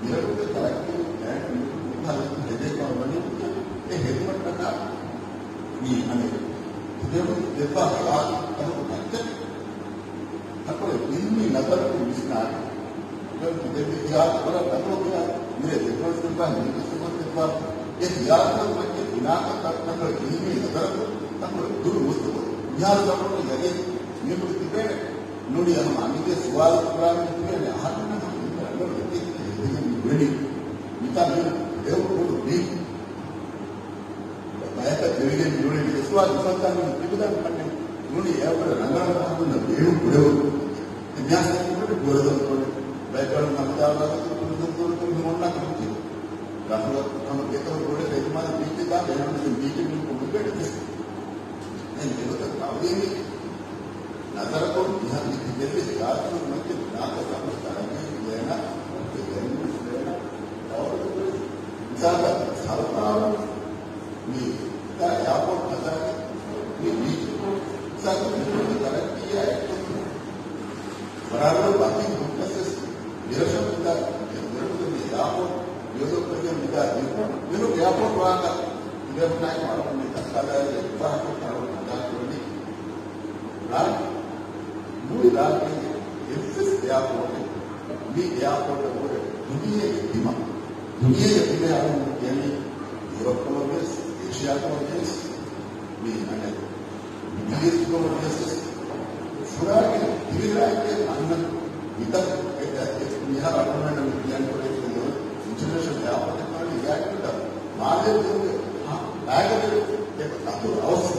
މިރަށުގެ ތަރައްގީ ޕްލޭން މި ހެދޭ ކަމަށް ވަނީ އެ ހެދުމަށްޓަކާ މި އަނެއް ދެއްވާ ސުވާލު އަހަރު މައްޗަށް ތަކުރެ އިލްމީ ނަޒަރަކުން ވިސްނާނެ. ދެން ދެއްވި ޚިޔާލު ވަރަށް ދަނޑު ޚިޔާލު. މިރޭ ދެއްވަން ސިފަ މީގެ ސިފަ ދެއްވާ. އެ ޚިޔާލު މައްޗަށް ބިނާކޮށް ތަކުރެ އިލްމީ ނަޒަރަކުން ތަކުރެ ދުރު މުސްތުކޮށް. މިހާރު ތަކުރެ ގަގެ މިއަކު ތިބޭނެ. ނުނި އަހަމަ އަނިގެ ސުވާލު ކުރާނެ ތިބޭނެ. އަހަރުމެން ހަމަ އިން ރަނގަޅު އެއްޗެއް ހެދިގެން މި ވެނި. މިތާ މި އެވަރު ބޮޑު މީ. ބަޔަކަށް ދެވިގެން މިއުޅެނީ އެ ސުވާލު އުފައްދާނީ ތިބިދާނެ ކަންނޭނގެ. ނޫނީ އެއަށްވުރެ ރަނގަޅަށް ފަހަތުން ބޭނުން ކުރެވުނު. މިއާސް ދެކުނު ބުރަދަން ކޮން ބައެއް ގަނޑު ހަމަދާ ވާގޮތު ކުނިދުން ދުރުތު މި އޮންނަ ކަމަކީ. ރަށުގަ ހަމަ ގެތަކު ބުރެ ރެދުމާލެ ބީޗެއް ދާ ބޭނުން ބީޗެއް މި ކުނި ބޭނު ތެސް. ދެން އެގޮތަށް ކައުލީން ނަޒަރަކޮށް މިހާ މި ތިބެއްވި ސިޔާސަތުން މައްޗަށް ބިނާކޮށް ރަށު ތަރައްގީ ލޭނަ، ރަށު ލޭނަ، މިސާލަށް ސަރުކާރުން މި އެއާޕޯޓް ހަދާނެ މި ބީޗު ސަރު މި ތަރައްގީއާ އެއްކޮށް ވަރަށް ވަކި މުއްތަސިސް މިރަށަށް މިދާ މިރަށުގެ މި އެއާޕޯޓް ޑިވެލޮޕް ވެގެން މިދާ ދީފަ މިރު އެއާޕޯޓް ވާކަ މިރަށުނާއި މަރު މި ދައްކާލާ ވާހަކަ ކަރުން ހަދާ ކުރަނީ ރާއްޖެ މުޅި ރާއްޖޭގެ އެއްވެސް އެއާޕޯޓެއް މި އެއާޕޯޓަށްވުރެ ދުނިޔޭގެ ތިމަ، ދުނިޔޭގެ ތިމަ އަޅުން ކިޔަނީ ޔޫރަޕް ކަމަށްވިޔަސް، އޭޝިއާ ކަމަށްވިޔަސް، މި އަނެއް މިލިޔަސް ކަމަށްވިޔަސް، ފުރާގެ ތިރިލާއެކޭ އަންނަ މިތަން އެ، އެ، މިހާރު އަޅުގަނޑަށް މި ކިޔަން ކުރެވޭ އިންޓަރނޭޝަނަލް އެއާޕޯޓެއް ކަމަށް އިގާއެކު މާލޭ ދުވަހުގެ ހަ، ބައިގަޑި އެ ދަތުރު އަވަސް.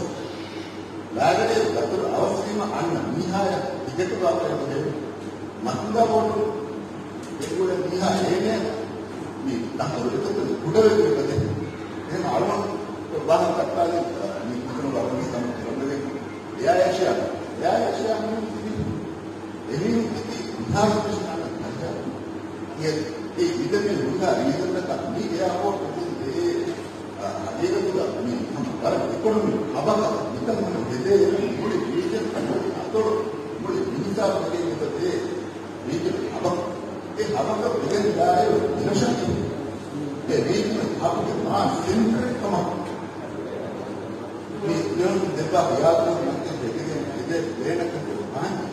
ލާގަޑި ދަތުރު އަވަސްވީމަ އަންނަ މީހާޔަށް ޓިކެޓު ބާކަށް އެބަހެއް މަތިންދާ ބޯޓު ގެންގުޅޭ މީހާ އޭނަ މި ދަތުރު އެތައް ކުޑަވެގެން އެބަދޭ. އެހެން އަޅުގަނޑު ވާހަކަ ދައްކާލި މި ކުދުނު އަޅުގަނޑު ސަމަ ކުރަންވެގެން އެއާ އޭޝިއާ، އެއާ އޭޝިއާ މީހުން ތިބި އެމީހުން ތިބި މިހާރު ކަންޖާ. އެ، އެ މިދެމީ ހުރިހާ ރީޒަންތަކަށް މި އެއާޕޯޓު ދޭ. އާ، ހަގީގަތުގަ މި ހަމަ ވަރަށް އިކޮނޮމިކް ހަބަކަށް މިތަން ހަމަ ހެދޭ މުޅި ރީޖަން މުޅި އަތޮޅު މުޅި މިނިސާ ހެދޭ މިތަން ދޭ ރީޖަން ހަބަކަށް. އެ ހަބަކަށް ވެގެން ދާއިރު މިރަށަކީ އެ ރީޖަނަލް ހަބުގެ މާ ސެންޓަރެއް ކަމަށް މި މިއޮން ދެއްވާ ހިޔާލުތައް މަތިން ވެގެން ހެދޭ ޕްލޭނަކަށް ވާންޖެ.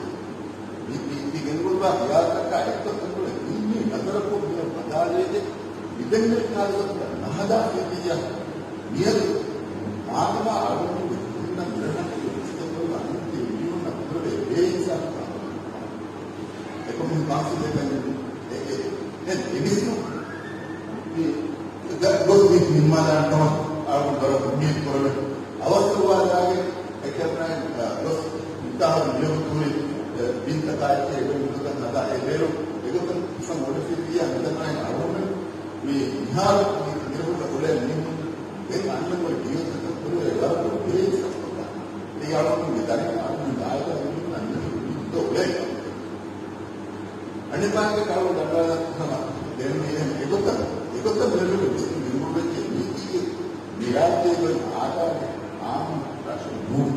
މި، މި، މި ގެންގުޅުވާ ހިޔާލުތަކާ އެއްގޮތަށް އެންމެ ނަޒަރަކުން މިއޮތް ބަދާލުވެގެން މިދެންނެވި ކާރިވަރުގަ ނަހަދާ ފިއްޔާ މިއަދު މާދަމާ އަޅުގަނޑުގެ ކުދިންނަށް މިރަށަކީ މުސްތަޤުބަލު އަންނަން މިއޮންނަ ކުރެވޭ ބޭއިންސާފު ކަމަށް. އެކަމުން ކައުންސިލް އެކަން އެ، އެ، ދެން އެ މިސްކިތު މި ގޮސް މި ނިންމާލާނެ ކަމަށް އަޅުގަނޑު ވަރަށް އުއްމީދު ކުރަމެ. އަވަސްވާ ދާގެ އެކަން، އަ، ގޮސް މިތާހަރު މިއޮތް ތޫރި، އެ، ބިންތަކާއެކޭ އެބަ މިގޮތަށް ހަދާ އެ ބޭރު އެގޮތަށް ހިފަން އޮޑިފިއްޔާ މިދަނާއި އަޅުގަނޑު މި މިހާރު މި މިރަށުގަ އުޅޭ މީހުން ދެން އަންނަ މޮޅި ޑިއޯތަކަށް ކުރެވޭ ވަރަށް ބޮޑު ބޭރެއް ސަފަކާ. އެ އަޅުގަނޑުގެ ދަރިން އަޅުގަނޑު ދާއިރާ މީހުން އަންނަ މި ދޯ އުޅޭ. އަނެއްބާރެއްގެ ކައުން ދަންނާލަން ހަމަ ދެން މި އެގޮތަށް، އެގޮތަށް މިރަށުގެ މުސްލިމް ދިރިއުޅުއްވެއްޖެ މީތީގެ މިރާއްޖޭގެ އާދާގެ އާއްމު ރަށެއް ނޫން.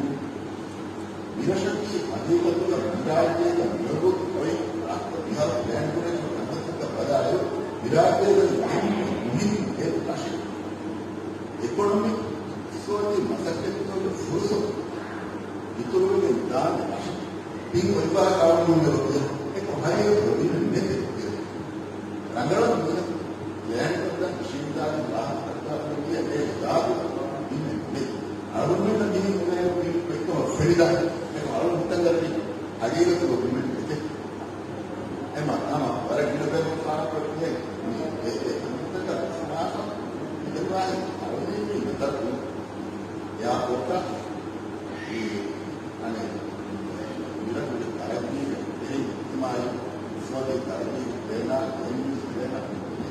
މިރަށަކީ ހަގީގަތުގަ މިރާއްޖޭގަ މިއަދު އޮތް ރަށްތައް މިހާރު ޕްލޭން ކުރެވިފަ ކަންތައްތަކަށް ބަލާއިރު، މިރާއްޖޭގަ އެންމެ މުހިންމު އެއް ރަށެއް. އިކޮނޮމިކް އިޤްތިޞާދީ މަސައްކަތްތަކުގެ ފުރުޞަތު އިތުރުވެގެން ދާނެ ރަށެއް. ތިން އޮތްބާރަ ކާވަނުން އެބަ ކުރި. އެކަމް ހަރިއަށް ވަދިން ނެތެ. ރަނގަޅަށް ނުވެ ލޭންޑް ކޮށްދާން އިށީނދާނެ ވާހަކަ ކަންތާ ކުރިއަށް އެ ދާދު ދިން ނެތެ. އަޅުގަނޑުމެންނަށް މިހެން ނުވެ މި ކޮއްކޮމަށް ފެނިދާނެ. އެކަމް އަޅުގަނޑު ހިތަށް އަރަނީ ހަގީގަތުގަ ވުމެން ނެތެ. އެމަ ހަމަ ވަރަށް ގިނަ ބޭފުޅުން ފާހަގަކޮށް މިހެން މި އެ، އެ ކަންތަކަށް ސަމާސަ މިދެންވާހެން އަޅުގަނޑު މި ނަޒަރު ކުރުން. އެއާޕޯޓަށް މި އަނެއް މިރަށުގެ ތަރައްގީގެ ތެރެއިން އިޖްތިމާޢީ އިޤްތިޞާދީ ތަރައްގީގެ ޕްލޭނާ، ލޭންޑް ޔޫސް ޕްލޭނާ،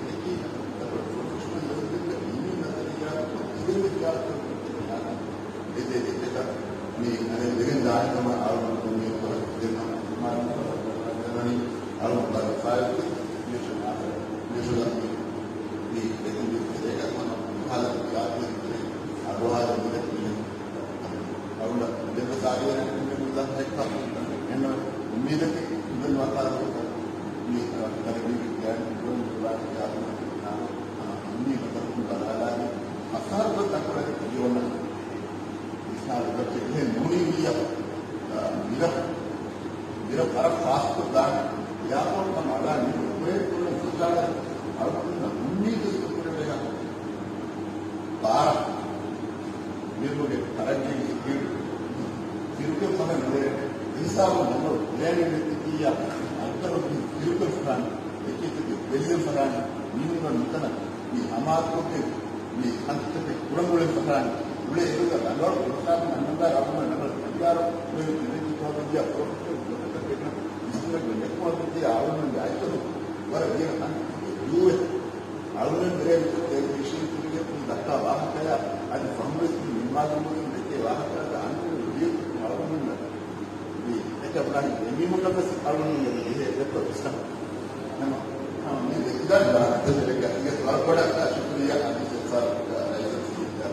އެކީ ޕްރޮފެޝަނަލް ލެވެލްގެ އިލްމީ ނަޒަރިއްޔާތު އިލްމީ ނަޒަރިއްޔާތު އެދެ އެތަކަށް މި އަނެއް ވެގެން ދާނެ ކަމަށް އަޅުގަނޑު މި ކޮޅަށް ދެން ހަމަ އިސްތިޢުމާލު ކުރަން ދަނީ އަޅުގަނޑު ބަލި ފާއިތު މިޝަން އާ، މިޝަން މި ދެކެން ދިއްކޮށް އޭގަ ހަމަ ހާލަތު ގާތު އަޑުއަހާލަން މި ދެކެން އަޅުގަނޑަށް ދެން ސާރިޔަ މި މި ދަން ހެއްކާ އެންނަ އުއްމީދަކީ އުދަން ވާތާ މި ތަރައްގީގެ ޕްލޭން ގުޅުން ބާކީ އަންނީ މަތަކުން ބަލާލާގެ އަސާރު ތަކުރެ ޖީވަން މިސާލު ދައްކެ އެހެން ނޫނީ ވިއްޔަ، އާ، މިރަށް، މިރަށް ވަރަށް ފާސްކޮށް ދާނެ. އެއާޕޯޓް ކަމަށް އަޅާ މި ކުރެ ކުރެ ފުރިހާރަ އަޅުގަނޑުންނަށް އުންމީދު ކުރެވޭ ބާރަށް މިރުގެ ތަރައްގީގެ ސްޕީޑް ފިރުކެއް ފަހެ ނުވޭ. މިހިސާބުން ނަމަ ޕްލޭނެއް ނެތިއްޔާ އަންތަރު ފިރުކެއް ފަހާނެ، އެކީތަކެއް ބެއްލެއް ފަހާނެ، މީހުންނަށް މިތަނަށް މި ހަމާތުކޮށްގެން މި ކަންތައްތަކެއް ކުރަން އުޅެން ފަހާނެ. އުޅޭ އެކުގަ ރަނގަޅު ފުރުސާތު ނަންނަންދާ ރަށުގަ ރަނގަޅު ކަންތާރު އޮތް އިންޖިނިއަރ ޕްރޮފެޝަނަލް ޖޮބްތަކެއް ގެނަ މިސްކިތަކުގެ ނެޓްވޯކް ތިޔަ އަޅުގަނޑުގެ އަތުން ވަރަށް ގިނަ ކަންތައް ދޫވެ. އަޅުގަނޑު ދެރޭ މިސްކިތުގެ މިޝިން ކުރިގެ ދައްކާ ވާހަކަޔާ އަދި ފަހުންވެސް މި ނިންމާލުމުގެ ދެކޭ ވާހަކައަކަށް އަންނަ ވީ އަޅުގަނޑުންނަށް މި އެކަ ބުނާނީ އެމީހުންނަށް ވެސް އަޅުގަނޑު އެ ދެއްކޮ ވިސްނަ. ހަމަ، ހަމަ މި ދެކިދާނެ ވާހަކަ ދެކެ އިގެ ސުވާލު ބޮޑަށް ޝުކުރިއްޔާ އަދި ސަރ ލައިސަންސް ޝުކުރިއްޔާ.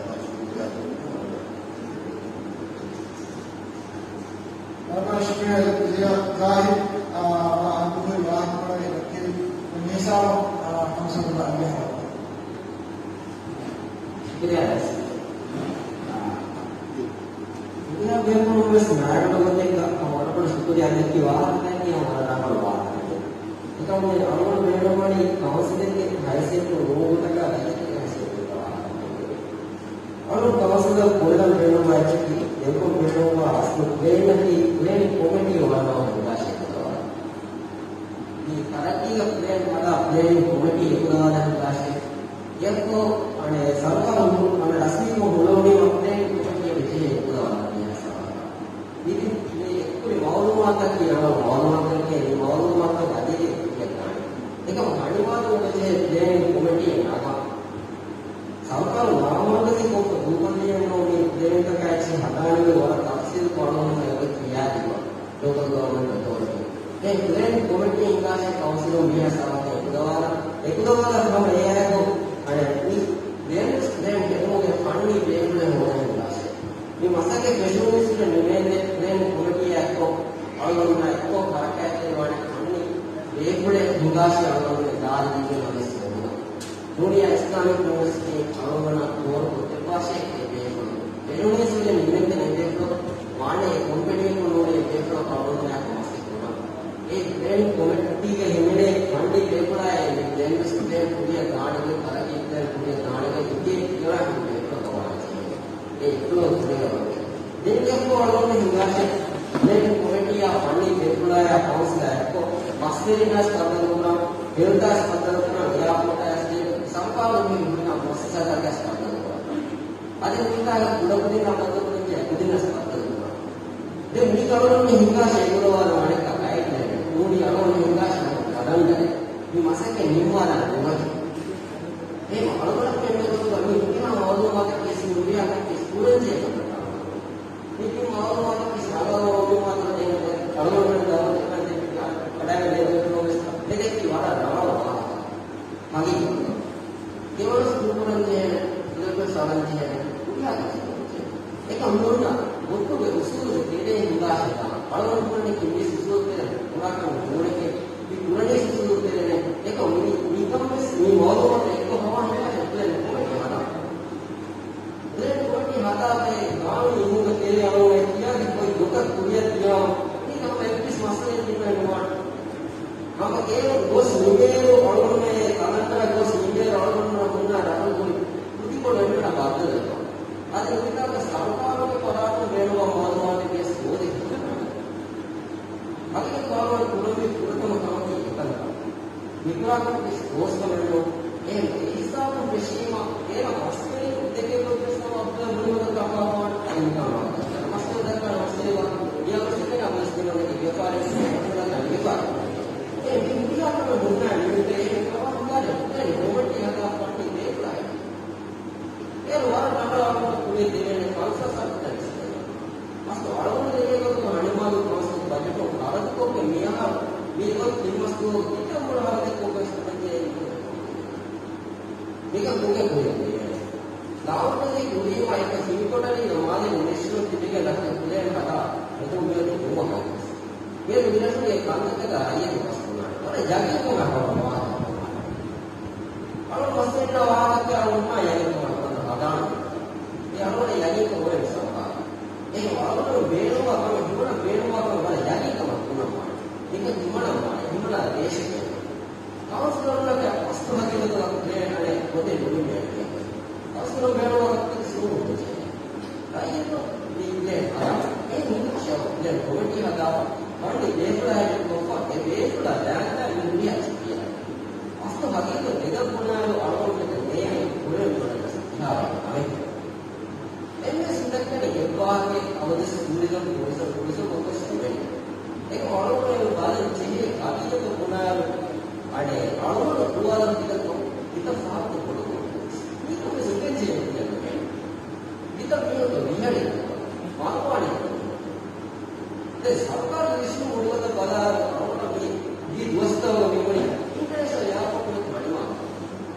ވަރަށް ޝުކުރިއްޔާ ޒާހިދް، އާ، އާ، އަންތުމުގެ ވާހަކަ ވަރަށް އެކެއް މީސާ، އާ، ހަމަ ސަމުދާ އަންގަހަވަ. ޝުކުރިއްޔާ ރައީސް. އާ، ދުނިޔޭގެ ބޭފުޅުން ވެސް ނާރެވުނު ގޮތެއްގަ ވަރަށް ބޮޑު ޝުކުރިއްޔާ ދެއްކި ވާހަކައަކީ ހަމަ ވަރަށް ރަނގަޅު ވާހަކައެއް. އަޅުގަނޑު ބޭނުންވަނީ ކައުންސިލެއްގެ ހައިސިއްޔަތުން ނޫން ގޮތަކަށް ރައްޔިތުންގެ ހައިސިއްޔަތުން ބަލާ. އަޅުގަނޑު ކައުންސިލަށް ކުރިއަށް ބޭނުންވާ އެއްޗަކީ ދެކޮން ބޭނުންވާ އަސްލު ޕްލޭނަކީ ޕްލޭނިން ކޮމިޓީ ވަންނަވަން ހިނގާށޭ ކުރަވާ. މި ތަރައްގީގަ ޕްލޭން ހަދާ ޕްލޭނިން ކޮމިޓީ އެކުލަވާލަން ހިނގާށޭ. އެއަށްކޮށް، އަނެއް، ސަރުކާރުން، އަނެއް، ރަސްމީކޮށް ހުޅުވުނީމަ ޕްލޭނިން ކޮމިޓީއަށް ވެއްޖެ އެކުލަވާލަން މިހާ ސަވާލަކަށް. މި، މި އެއްކުރި މައުލޫމާތަކީ އަޅު މައުލޫމާތަކީ މި މައުލޫމާތު އަދިގެ ކުރިއަށް ދާނެ. އެކަމަކު އަނިވާދު ވެއްޖެ ޕްލޭނިން ކޮމިޓީއެއް ނަގާ. ސަރުކާރު ނާމުވައްދަސް ކޮށްފަ ދޫކޮށްލިއެއްނު މި ޕްލޭންތަކާ އެއްޗެއް ހަދާނެ ވަރަށް ތަފްސީލުކޮށް އަޅުގަނޑު އެބަ ކިޔާދީފަ. ލޯކަލް ގަވަރންމަންޓް އޮތޯރިޓީ. ދެން ޕްލޭން ކޮމިޓީ ހިނގާށޭ ކައުންސިލުން މިހާ ސަވާލު އެކުލަވާލަން، އެކުލަވާލާފަ ހަމަ އެއާއެކު އަނެއް މި ލޭންޑް ލޭންޑް ގެނުމުގެ ފަންނީ ބޭފުޅެއް ހޯދަން ހިނގާށޭ. މި މަސައްކަތް ފެށުނީސް ނިމޭނެ ޕްލޭން ކޮމިޓީއާ އެއްކޮށް އަޅުގަނޑުމެންނާ އެއްކޮށް ހަރަކާތްތެރިވާނެ ފަންނީ ބޭފުޅެއް ހިނގާށޭ އަޅުގަނޑުމެން ދާދި ދީގެން އަވަސް ހޯދުން. ނޫނީ އިސްލާމިކް ޔުނިވަރސިޓީ އަޅުގަނޑަށް ދުވަހު ކޮށްދެއްވާށޭ އެ ބޭފުޅުން. ފެނުނީސް ނިމޭނެ ބޭފުޅުން ވާނެ އެ ކޮމްޕެނީއަކުން ނޫނީ އެ ބޭފުޅަކު އަޅުގަނޑުމެންނާ އެއްކޮށް މަސައްކަތް ކުރަން. އެ ޕްލޭން ކޮމިޓީގަ ހިމެނޭ ފަންޑި ބޭފުޅާއޭ މި ޕްލޭން ވެސް ޕްލޭން ކުރިއަށް ދާނެގޮތް، ތަރައްގީ ޕްލޭން ކުރިއަށް ދާނެގޮތް އިނގޭ ކިޔަނާ ހަމަ ބޭފުޅަކަށް ވާނެ ޖެހޭ. އެ ޕްލޭން ކުރިއަށް ވަންދެން. ދެން އެއްކޮށް އަޅުގަނޑު ހިނގާށޭ ޕްލޭން ކޮމިޓީއާ ފަންޑި ބޭފުޅާއާ ކައުންސިލާ އެއްކޮށް މަސްވެރިން ވެސް ބައްދަލުކުރަން، ހެލްތަށް ވެސް ބައްދަލުކުރަން، އެއާޕޯޓާ ވެސް ދޭން، ސަރުކާރުން ހިންގާ މުއައްސަސާތަކަށް ވެސް ބައްދަލުކުރަން. އަދި މިތާގަ ކުޑަކުދިންނަށް ބައްދަލުކުރަންޖެހޭ ކުދިންނަށް ބައްދަލުކުރަން. ދެން މީގަ އަޅުގަނޑު ހިނގާށޭ އެކުލަވާލަން އަނެއްކާ ގައިޑްލައިން. ނޫނީ އަޅުގަނޑު ހިނގާށޭ ކަލަންޑަރެއް. މި މަސައްކަތް ނިންމާލާނެ ނުވަތަ. އެހެން އަޅުގަނޑަށް ފެންނަ ގޮތުގަ މި ހުރިހާ މައުލޫމާތަކީ ވެސް މި ހުރިހާ ކަންކަން ކުރަންޖެހޭ ކަންކަން. މި މައުލޫމާތަކީ ވެސް ރަނގަޅު މައުލޫމާތު ދޭން އަޅުގަނޑުމެން ދައުވަތު ކުރަން ދެން މި ކަނޑާގެ ދެވެން ވެސް އެދެއްކި ވަރަށް ރަނގަޅު ވާހަކަ. ހަގީގަތުގަ ގެވަރުސް ދޫކުރަންޖެހޭނެ، ފުލެއްވެސް އަޅަންޖެހޭނެ، ހުރިހާ ކަންކަން ކުރަންޖެހޭނެ. އެކަމް ނޫން، ބޮއްޓުގެ އުސޫލުގެ ތެރޭ ހިނގާށޭ ދާން. އަޅުގަނޑު ކުރަނީ ކިންވެސް އުސޫލު ތެރޭ ކުރާކަމެއް ނޫނެކޭ. މި ކުރަނީ އުސޫލު ތެރޭނެ. އެކަމް މި، މިކަން ވެސް މި މައުލޫމާތު އެއްކޮށް ހަމަ ހިނގާށޭ ޕްލޭން ކޮމިޓީ ހަދާ. ޕްލޭން ކޮމިޓީ ހަދާފައި ގާނޫނީ އިލްމުގެ ތެރޭ އަޅުގަނޑު ކިޔާދީ ކޮން ގޮތަށް ކުރިއަށް ދިޔަވާ. މީގަ ހަމަ އެއްވެސް މައްސަލައެއް ތިބެން ނުވާނެ. ހަމަ އޭރު ގޮސް ނިމޭރު އަޅުގަނޑުމެން ކަލަންޑަރަށް ގޮސް ނިމޭރު އަޅުގަނޑުމެން ހުންނަ ރަނގަޅު ކުރި ކުދިކޮޅު އެންމެނަށް ބައްދަލުވެފަ. އަދި މިތާގަ ސަރުކާރުގެ ފަރާތުން ބޭނުންވާ މައުލޫމާތެއް ވެސް ހޯދެ ހިނގަން. ހަގީގަތު ބާވާން ކުރަންވީ ކުޑަކަމަށް ކަމަކީ އެކަންކަން. މިކުރާކަން ވެސް ގޯސްކަމެއްނު. އެހެން އެ ހިސާބުން ފެށީމަ، އޭނަ މަސްވެރިން ދެކޭ ގޮތްވެސް ނަމަ އަބްދުލް މުހައްމަދަށް ކަފާފާން އައިންކަން ވާހަކަ. މަސްވެރި ދައްކާނެ މަސްވެރިވާ، މިއަށްވެސް އެކަނި އަބަލިސް ދިނުމަކީ ވިޔަފާރި ވެސް އެކަނި ވިޔަފާރި. އެ މި ހުރިހާ ކަމެއް ހުންނާނެ މި އެހެން ކަމާ ހުންނާނެ ކޮމެންޓް ހަދާފަ ފަންނީ ބޭފުޅާއެކޭ. އޭރު ވަރަށް ރަނގަޅަށް އަޅުގަނޑު ކުރިއަށް ދެވޭނެ ފަލްސަފާ ކުދަން ވިސްނޭ. މަސްތު އަޅުގަނޑު ދެންނެވި ގޮތުން ހަނިމާލު ކައުންސިލް ބަޖެޓުން ޚަރަދުކޮށްގެން މިއަހަރު މި ގޮތް ތިން މަސް ދުވަހު ކިތަންމެ ހަރަދެއްކޮށްގެން ސަމަޖެއް މިކަން ކޮންގެ ކުރިއަށް ދެވޭނެ؟ ދާއުދުގެ ކުރީމަ އެކަ ސިމިކޮޓަރީގެ މާލެ މިނިސްޓްރީ ތިބިގެން ރަށުގެ ޕްލޭން ހަދާ އެދުން މިއޮތީ ނުވަ ހައްދަސް. މިއަދު މިރަށުގެ ކަންތަކަކާ ރައްޔިތު ބަސް ބުނާނެ. ވަރަށް ޔަގީންކޮށް ހަމަ ވާހަކަ އަޅުގަނޑު މަސްވެރިންނާ ވާހަކަ އަޅުގަނޑު ޔަގީންކޮށް ހަދާނެ. އެ އަޅުގަނޑަށް ޔަގީންކޮށް އުޅެނީ ސަރުކާރު. އެ އަޅުގަނޑު ބޭނުންވާ ކަމެއް ހިމަނަން ބޭނުންވާ ކަމެއް ވަރަށް ޔަގީންކަމަށް ބުނަން ވާނެ. އެކަން ހިމަނަން ވާނެ. ހިމަނާ ރޭށެކޭ. ކައުންސިލަރުންނަކަށް މަސްތު ހަގީގަތުގަ ޕްލޭން އަނެއް ގޮތެއް ނުނިމޭނެ. ކައުންސިލަރުން ބޭނުންވާ ގޮތަކީ ސުރުހުން ވެއްޖެ. ރައްޔިތުން މި ޕްލޭން ހަދާ، އެ ހިނގާށޭ ޕްލޭން ކޮމިޓީ ހަދާފަ، ފަންޑި ބޭފުޅާ ހެދި ކޮށްފަ، އެ ބޭފުޅާ ދާންދާ މި ހުރިހާ ސިޓީއާ. މަސްތު ހަގީގަތު ދެގަ ބުނާއިރު އަޅުގަނޑުމެން ނޭނގެ ކުރެން ބުނަން ސިހާވާ ކަމެއް. އެންމެ ސިންދައްކަނީ އެއްވާހަކައެއް އަވަދިސް ޓޫރިޒަމް، ޓޫރިޒަމް، ޓޫރިޒަމް އޮފިސް އިވެންޓް. އެކަމް އަޅުގަނޑު ބަލަން ޖެހޭ ހަގީގަތު ބުނާއިރު، އަނެއް އަޅުގަނޑު ދުވާލަން ތިކަކު ތިތައް ފާހަގަ ކޮށް ބޮޑު ކޮން މީކަން ވެސް އެކަން ޖެހޭ ކަމެއް ނޫން. މިތަން މީހުން ވިހަޅި މަރުވާނެ. ދެން ސަރުކާރުގެ ވިސްނުން މުޅިގަދަ ބަލާއިރު އަޅުގަނޑަށް މި، މި ދުވަސްތަކުގަ މިވަނީ އިންޓަރނޭޝަނަލް އެއާޕޯޓު ހަނިމާލު.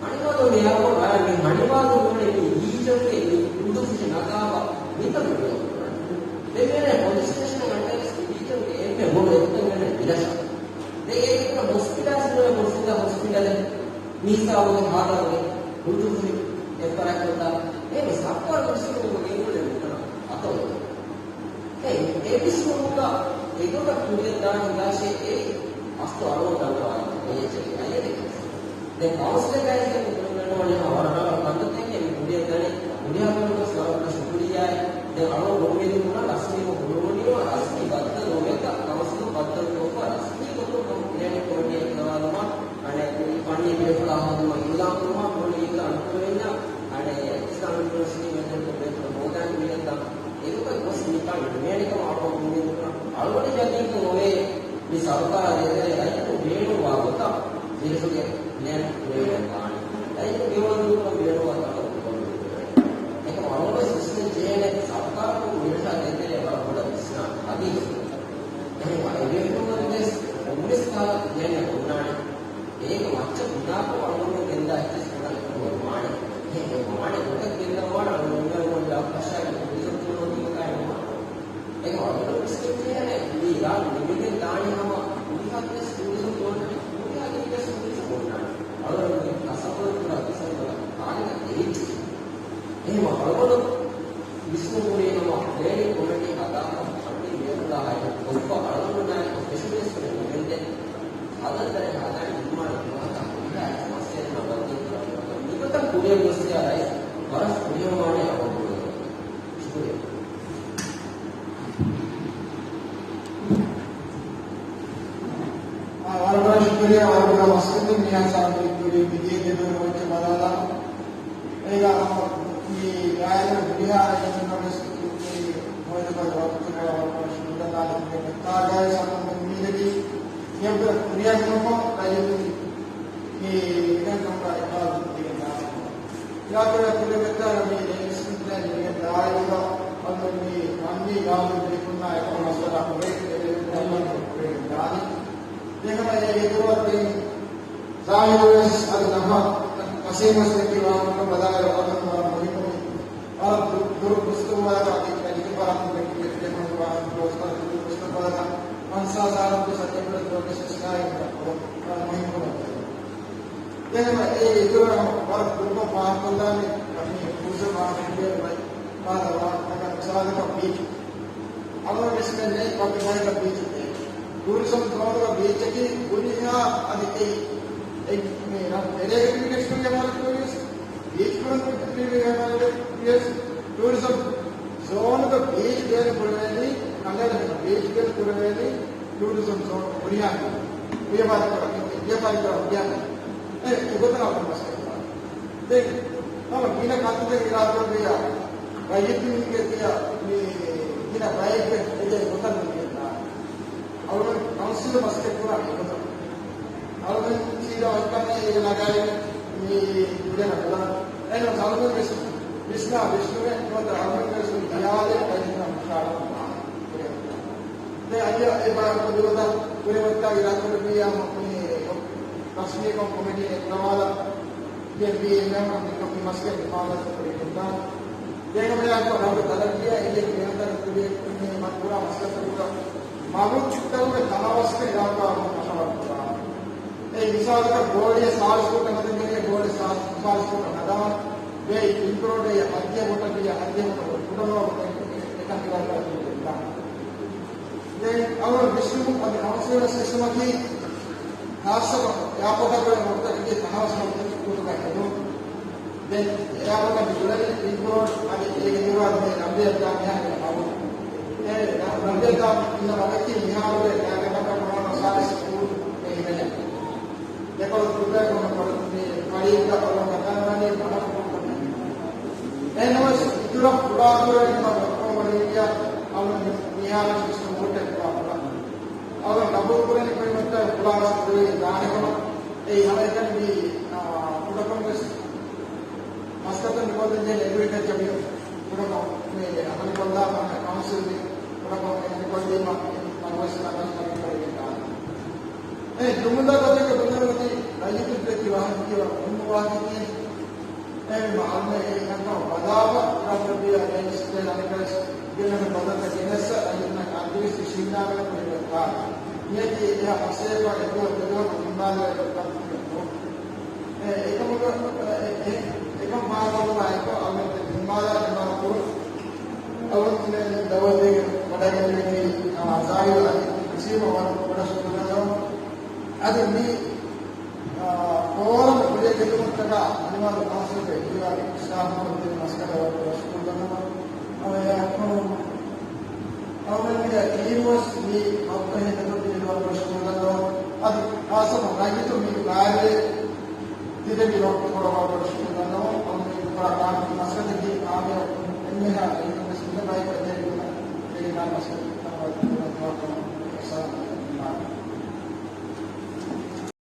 ހަނިމާލު މި އެއާޕޯޓު އައި މި ހަނިމާލު މިވަނީ މި ރީޖަންގެ މި އުޑު ފިށި ނަގާފަ މިތަން މި ބޭނުން ކުރަނީ. ދެން މިވަނީ ޕޮލިސް ސްޓޭޝަން އަންނަނީ ވެސް މި ރީޖަންގެ އެންމެ ބޮޑު އެއްކަން ވެން މިރަށަށް. ދެން އޭގެ ހޮސްޕިޓާލްސް މިވަނީ ހޮސްޕިޓާލް ހޮސްޕިޓާލެއް. މީސާވުގެ ހާދަވެ ހުދުހުދު އެއްފަރާތްކޮށްދާ އެހެން ސަރުކާރު ވިސްނުމުގެ ގެންގުޅޭ މިތަނަށް އަތޮޅު. އެ، އެ ވިސްނުމުގަ އެގޮތަށް ކުރިއަށް ދާން ހިނގާށޭ އެއީ މަސްތު އަޅުގަނޑު ދަންނަވާލަން. ދެން ކައުންސިލަކާއި ދެން މި ކުރިން ގަނޑުމަނީ ހަމަ ވަރަށް ރަނގަޅު ކަންތައްތަކެއް މި ކުރިއަށް ދަނީ. ކުރިއަށް ވަރަށް ވަރަށް ޝުކުރިއްޔާ. ދެން އަޅުގަނޑު އުއްމީދު ކުރަން ރަސްމީކޮށް ހުޅުވުނީމަ ރަސްމީ ބައްދަލުވުމެއްގަ ކައުންސިލުން ބައްދަލުކޮށްފަ ރަސްމީކޮށް ޕްލޭނިން ކޮމިޓީ އެއްގަވާލުމަށް އަނެއް ފަންނީ ބޭފުޅާ ހޯދުމަށް އިއުލާން ކުރުމަށް މުޅި އިއްޒަތް އަންކުރެވެންޏާ އަނެއް އިސްލާމިކް ޔުނިވަރސިޓީ މެދުން ބޭފުޅުން ހޯދާން ކުރިއަށްދާން. އެގޮތަށް ގޮސް މިކަން ނިމޭނެކަމަށް އަޅުގަނޑު އުއްމީދުކުރަން. އަޅުގަނޑު ޔަގީންކޮށް އޮވޭ މި ސަރުކާރާ ދޭތެރޭ ރައްޔިތުން ބޭނުންވާ ގޮތަށް މިރަށުގެ ޕްލޭން ކުރެވޭނެ ވާނެ. ރައްޔިތުން މިއުޅުނު ދޫކޮށް ބޭނުންވާ ކަމަށް އުފަން މި ކުރެވޭ. އެކަމަ އަޅުގަނޑު ވެސް ވިސްނަން ޖެހޭނެ ސަރުކާރަކުން މިރަށާ ދޭތެރޭ ވަރަށް ބޮޑަށް ވިސްނާ ހަދީސް. އެހެންވާ އެބޭފުޅުންނަށް ވެސް ކޮންމެސް ކަހަލަ ޕްލޭނެއް އޮންނާނެ. އޭގެ މައްޗަށް ބުނާކޮށް އަޅުގަނޑު ގެންދާ އެއްޗެސް ބުނާ އެކަމަކު ވާނެ. އެހެން އެ ވާނެ ގޮތަށް ގެންދަވާނެ އަޅުގަނޑު މި އަޅުގަނޑު އަށް ކަށާގެ ޓޫރިޒަމް ތުރުމަށް ދިމަކާ އެ ވާނެ. އެ އަޅުގަނޑު ވިސްނަން ޖެހޭނެ މި އިރާދަ ނިމިގެން ދާނީ ހަމަ ކުރިހަތްވެސް ޓޫރިޒަމް ތުރުމަށް ކުރިހަތްވެސް ޓޫރިޒަމް އޮންނާނެ. އަޅުގަނޑު މި ތަސައްވަރު ކުރާ ވިސްނުން ވަރަށް ތާރިކަށް އެއްޗެއް. އެހެންވީމަ އަޅުގަނޑު ވިސްނުން ހުރީ ހަމަ ޕްލޭނިން ކޮމިޓީ ހަދާފަ ފަންނީ ބޭފުޅާ ހައިރު ކޮށްފަ އަޅުގަނޑު ނާއި ފެށުނީސް ކުރެ ނިމެންދެން ހަދަން ދަރެ ހަދާން އިންމާނެ ނުވަތަ ހުރިހާ އެއްޗެއް މައްސަލައެއް ނަގައްދީ ކުރަން މިގޮތަށް ކުރިއަށް ގޮއްސިޔާ ރައީސް ވަރަށް ފުރިހަމަވާނެ އަޅުގަނޑު. ޝުކުރިއްޔާ. އާ، ވަރަށް ވަރަށް ޝުކުރިއްޔާ ވަރަށް ވަރަށް މަސްކަން މިހާ ސާބިތް ކުރި މިދިޔަ ދެދުވަރު ވެއްޖެ ބަލާލާ. އޭގަ މި ރާއިގެ ހުރިހާ އެއްޗެއް ވެސް މޮޔަދު ބަދަ ވަގުތުގަ ވަރަށް ވަރަށް ޝުކުރު ދަންނާލަން ކާގާއި ސަމަން މީދަކީ މިއަށްވުރެ ކުރިއަށް ނުކޮށް ރައްޔިތުން މި މިކަންކަމުގަ އެކާލު ދިގެން ދާނެ. އިރާދަވެ ކުރިމަތާގަ މި ރޭވިސްކިންތައް ނިމެ ދާއިރުގަ އަންނަ މި މަންނީ ގާމި ބޭކުންނާ އެކަމަ މައްސަލަ ކުރެ ދެވެން ދާނީ. ދެން ހަމަ އޭގެ ދުވަސް ދެން ޒާހިދު ވެސް އަދި ނަހަ ކަސީމް ވެސް ދެއްކި ވާހަކަ ބަލާއިރު އަޅުގަނޑު ވަރަށް މުހިއްމު ވަރަށް ދު-، ދުރު ދުސްތުވާ އަދި ދެން ފަރަން ދެއްކި ދެކުނު ވާހަކަ ދުވަސް ދުރު ދުސްތުވާ ހަންސާ ސާރަން ދުސް އަދި އެބަ ދުވަސް ވެސް ވެސް ވަރަށް މުހިއްމު ވަރަށް ދެން އެ އިތުރަށް ވަރަށް ކުރުމަށް ފާހަގަކޮށްލާނެ މި ޓޫރިޒަމް އާ މެންޓޭން ވައި ފާދަ ވާހަކަ މިސާލަކަށް ބީޗް. އަޅުގަނޑު ވިސްނެން ނެތް ވަކި ބަޔަކަށް ބީޗެއް ޓޫރިޒަމް ޒޯނުގަ ބީޗަކީ ހުރިހާ އަދި އެ، އެ، މި ރަށް ތެރޭގެ ޓޫރިސްޓުންގެ މަރު ޓޫރިސްޓް ބީޗް ކުރަން ޓޫރިސްޓް ޓޫރިސްޓް ޓޫރިޒަމް ޒޯނުގަ ބީޗް ބޭނުން ކުރެވޭނީ ކަނޑައަޅަ ބީޗް ބޭނުން ކުރެވޭނީ ޓޫރިޒަމް ޒޯން ހުރިހާ ވިޔަފާރި ކުރަން، ވިޔަފާރި ކުރަން ހުރިހާ އެ ގޮތަށް އަޅުގަނޑު މަސައްކަތް ކުރާނެ. ދެން ހަމަ ގިނަ ކަންތައްތަކެއް އިރާދަކުރެއްވިއްޔާ، ރައްޔިތުންގެ ތިޔަ މި ގިނަ ބައެއްގެ އެދޭ ގޮތަށް ނުކުރެވޭ. އަޅުގަނޑު ކައުންސިލު މަސައްކަތް ކުރާ އެގޮތަށް. އަޅުގަނޑު ސީދާ ވަކިކަމެއް އޭގެ ނަގާއި މި ކުރިއަށް ނަގަން. އެހެން އަޅުގަނޑު ވެސް ވިސްނާ ވިސްނުމެއް ނުވަތަ އަޅުގަނޑު ވެސް ހިޔާލެއް ރައްޔިތުންނަށް ހުށަހަޅަން ދެން އަދި އެ ބާރު ކުރި ގޮތަށް ކުރިމަތާ އިރާދަކުރެއްވިއްޔާ މި ރަސްމީކޮށް ކޮމިޓީ އެއްގަވާލާ ބިއެމްބީ މެމްބަރުން މިކޮށް މަސައްކަތް މާލަސް ކުރި ކޮށްދާން. ދެން މިއަދު ރަނގަޅު ތަރައްގީއާ އެއް ކިޔަންތަރަ ކުރި މަ-، ކުރާ މަސައްކަތުގަ މަގު ޗުއްޓަކުގެ ތަނަވަސްކަން އިރާދަކުރާ މަށަވަރު ކުރާ. އެ މިސާލަކަށް ގޯޅިއެއް ސާޅީސް ފޫޓަށް ހަދަން ޖެހޭ ގޯޅި ސާ-، ސާޅީސް ފޫޓަށް ހަދާން. ބޭއް ޕިންކް ރޯޑް އެއް ހަތްދިހަ ފޫޓަށް ވިއްޔާ ހަތްދިހަ ފޫޓަށް ކުޑަނުވާ ގޮތެއް އެކަން އިރާދަ ކުރެއްވިއްޔާ. ދެން އަޅުގަނޑު ވިސްނުމުން އަދި ކައުންސިލަރު ވެސް ވިސްނުމަކީ ޚާއްޞަކޮށް އެއާޕޯޓަށް ކުރެވޭ ވަގުތަކީ ތަނަވަސް ވަގުތަކީ ކުދުގަ ހެދުން. ދެން އެއާޕޯޓަށް މި އުޅެނީ ޕިންކް ރޯޑް އަދި އޭގެ ދުރާ މި ރަނބިޔަށްދާ މިހާރު މަގު. އެ ރަނބިޔަށްދާ އިންނަ ވަގަކީ މިހާރު ގާތްގަނޑަކަށް ފުރާނަ ސާޅީސް ފޫޓު އެ ހިމެނޭ. ދެކޮޅު ކުދައިގަނޑު ކޮޅު މި ފަޅީގަ އަޅުގަނޑު ހަދާންވަނީ ބަހަށް ފުރުކޮށް. އެހެންނަމަވެސް އިތުރަށް ފުޅާ ކުރެވެން މަ ވައްކަމު ވަނީއްޔާ އަޅުގަނޑު މިހާރު ވިސްނުން ވޯޓެއް ފުޅާ ކުރާ. އަޅުގަނޑު ގަބޫލު ކުރަނީ ކުރިމަތާ ފުޅާ ވެސް ކުރެވި ދާނެ ކަމަށް. އެއީ ހަމައެކަނި މި، އާ، ކުޑަކޮށް ވެސް މަސައްކަތު މިކޮށްދޭން ޖެހޭ އެގްރިކަލްޗަރ މި ކުޑަކޮށް މި ހަމަނިކޮށްލާ ކައުންސިލް މި ކުޑަކޮށް އެގްރިކަލްޗަރ މަ-، މަގުވެސް ނަގަން ކަމެއް ކުރެވިދާނެ. އެ ޖުމުލަ ގޮތެއްގަ ބުނެލަނީ ރައްޔިތުން ދެއްކި ވާހަކަ ކިޔަވާ މުހިންމު ވާހަކައެއް. އެހެންވީމަ އަޅުގަނޑު އެ ކަންކަމަށް ބަލާފަ ރަށްތަކުގެ އެ ސްޓޭޓް އަނެކަވެސް ގިނަ ބަދަލުތައް ގެނެއްސަ ރައްޔިތުންނަށް އަދިވެސް ވިސްނާލަން ކުރެވޭ ކާރި. މިއަދީ އެހާ ފަސޭހަކޮށް އެދުވަހު ދެދުވަހަކު ހިންގާލެވޭ ކަންކަމެއް ނޫން. އެ، އެކަމުގަ، އެ، އެ، އެކަން ފާހަގަކޮށްލުމާ އެކު އަޅުގަނޑު ދިމާލާ ދިމާލު ކުރުން. އަޅުގަނޑު ދައުވަތުގެ ވަޑައިގެންނެވި، އާ، ޒާހިރު އަދި ނަސީމަށް ވަރަށް ބޮޑަށް ޝުކުރު ދަންނަވަން. އަދި މި އެކަމަށްޓަކާ އަނިވާލު ކައުންސިލްގެ ހިޔާރި އިސްލާހުކޮށްދޭ މަސައްކަތަށް ވަރަށް ބޮޑަށް ޝުކުރު ދަންނަވަން. އަވަޔާ އަޅުގަނޑުމެންގެ ޓީމުވެސް މި ވަގުތު ހިނދަކޮށްދިނުމަށް ވަރަށް ބޮޑަށް ޝުކުރު ދަންނަވަން. އަދި ޚާއްޞަކޮށް ރައްޔިތުން މި ބައިވެރި ތިބެވި ވަގުތުކޮޅަށް ވަރަށް ބޮޑަށް ޝުކުރު ދަންނަވަން. އަޅުގަނޑުމެން ކުރާ ކާންފަރެންސް މަސައްކަތަކީ އާދެ އެންމެހާ ރައްޔިތުންވެސް ހިނދަބައި ކައްޗެއް ކުރަން ދެގެން މަސައްކަތް ކުރަން ވަރަށް ޝުކުރު ދަންނަވަން.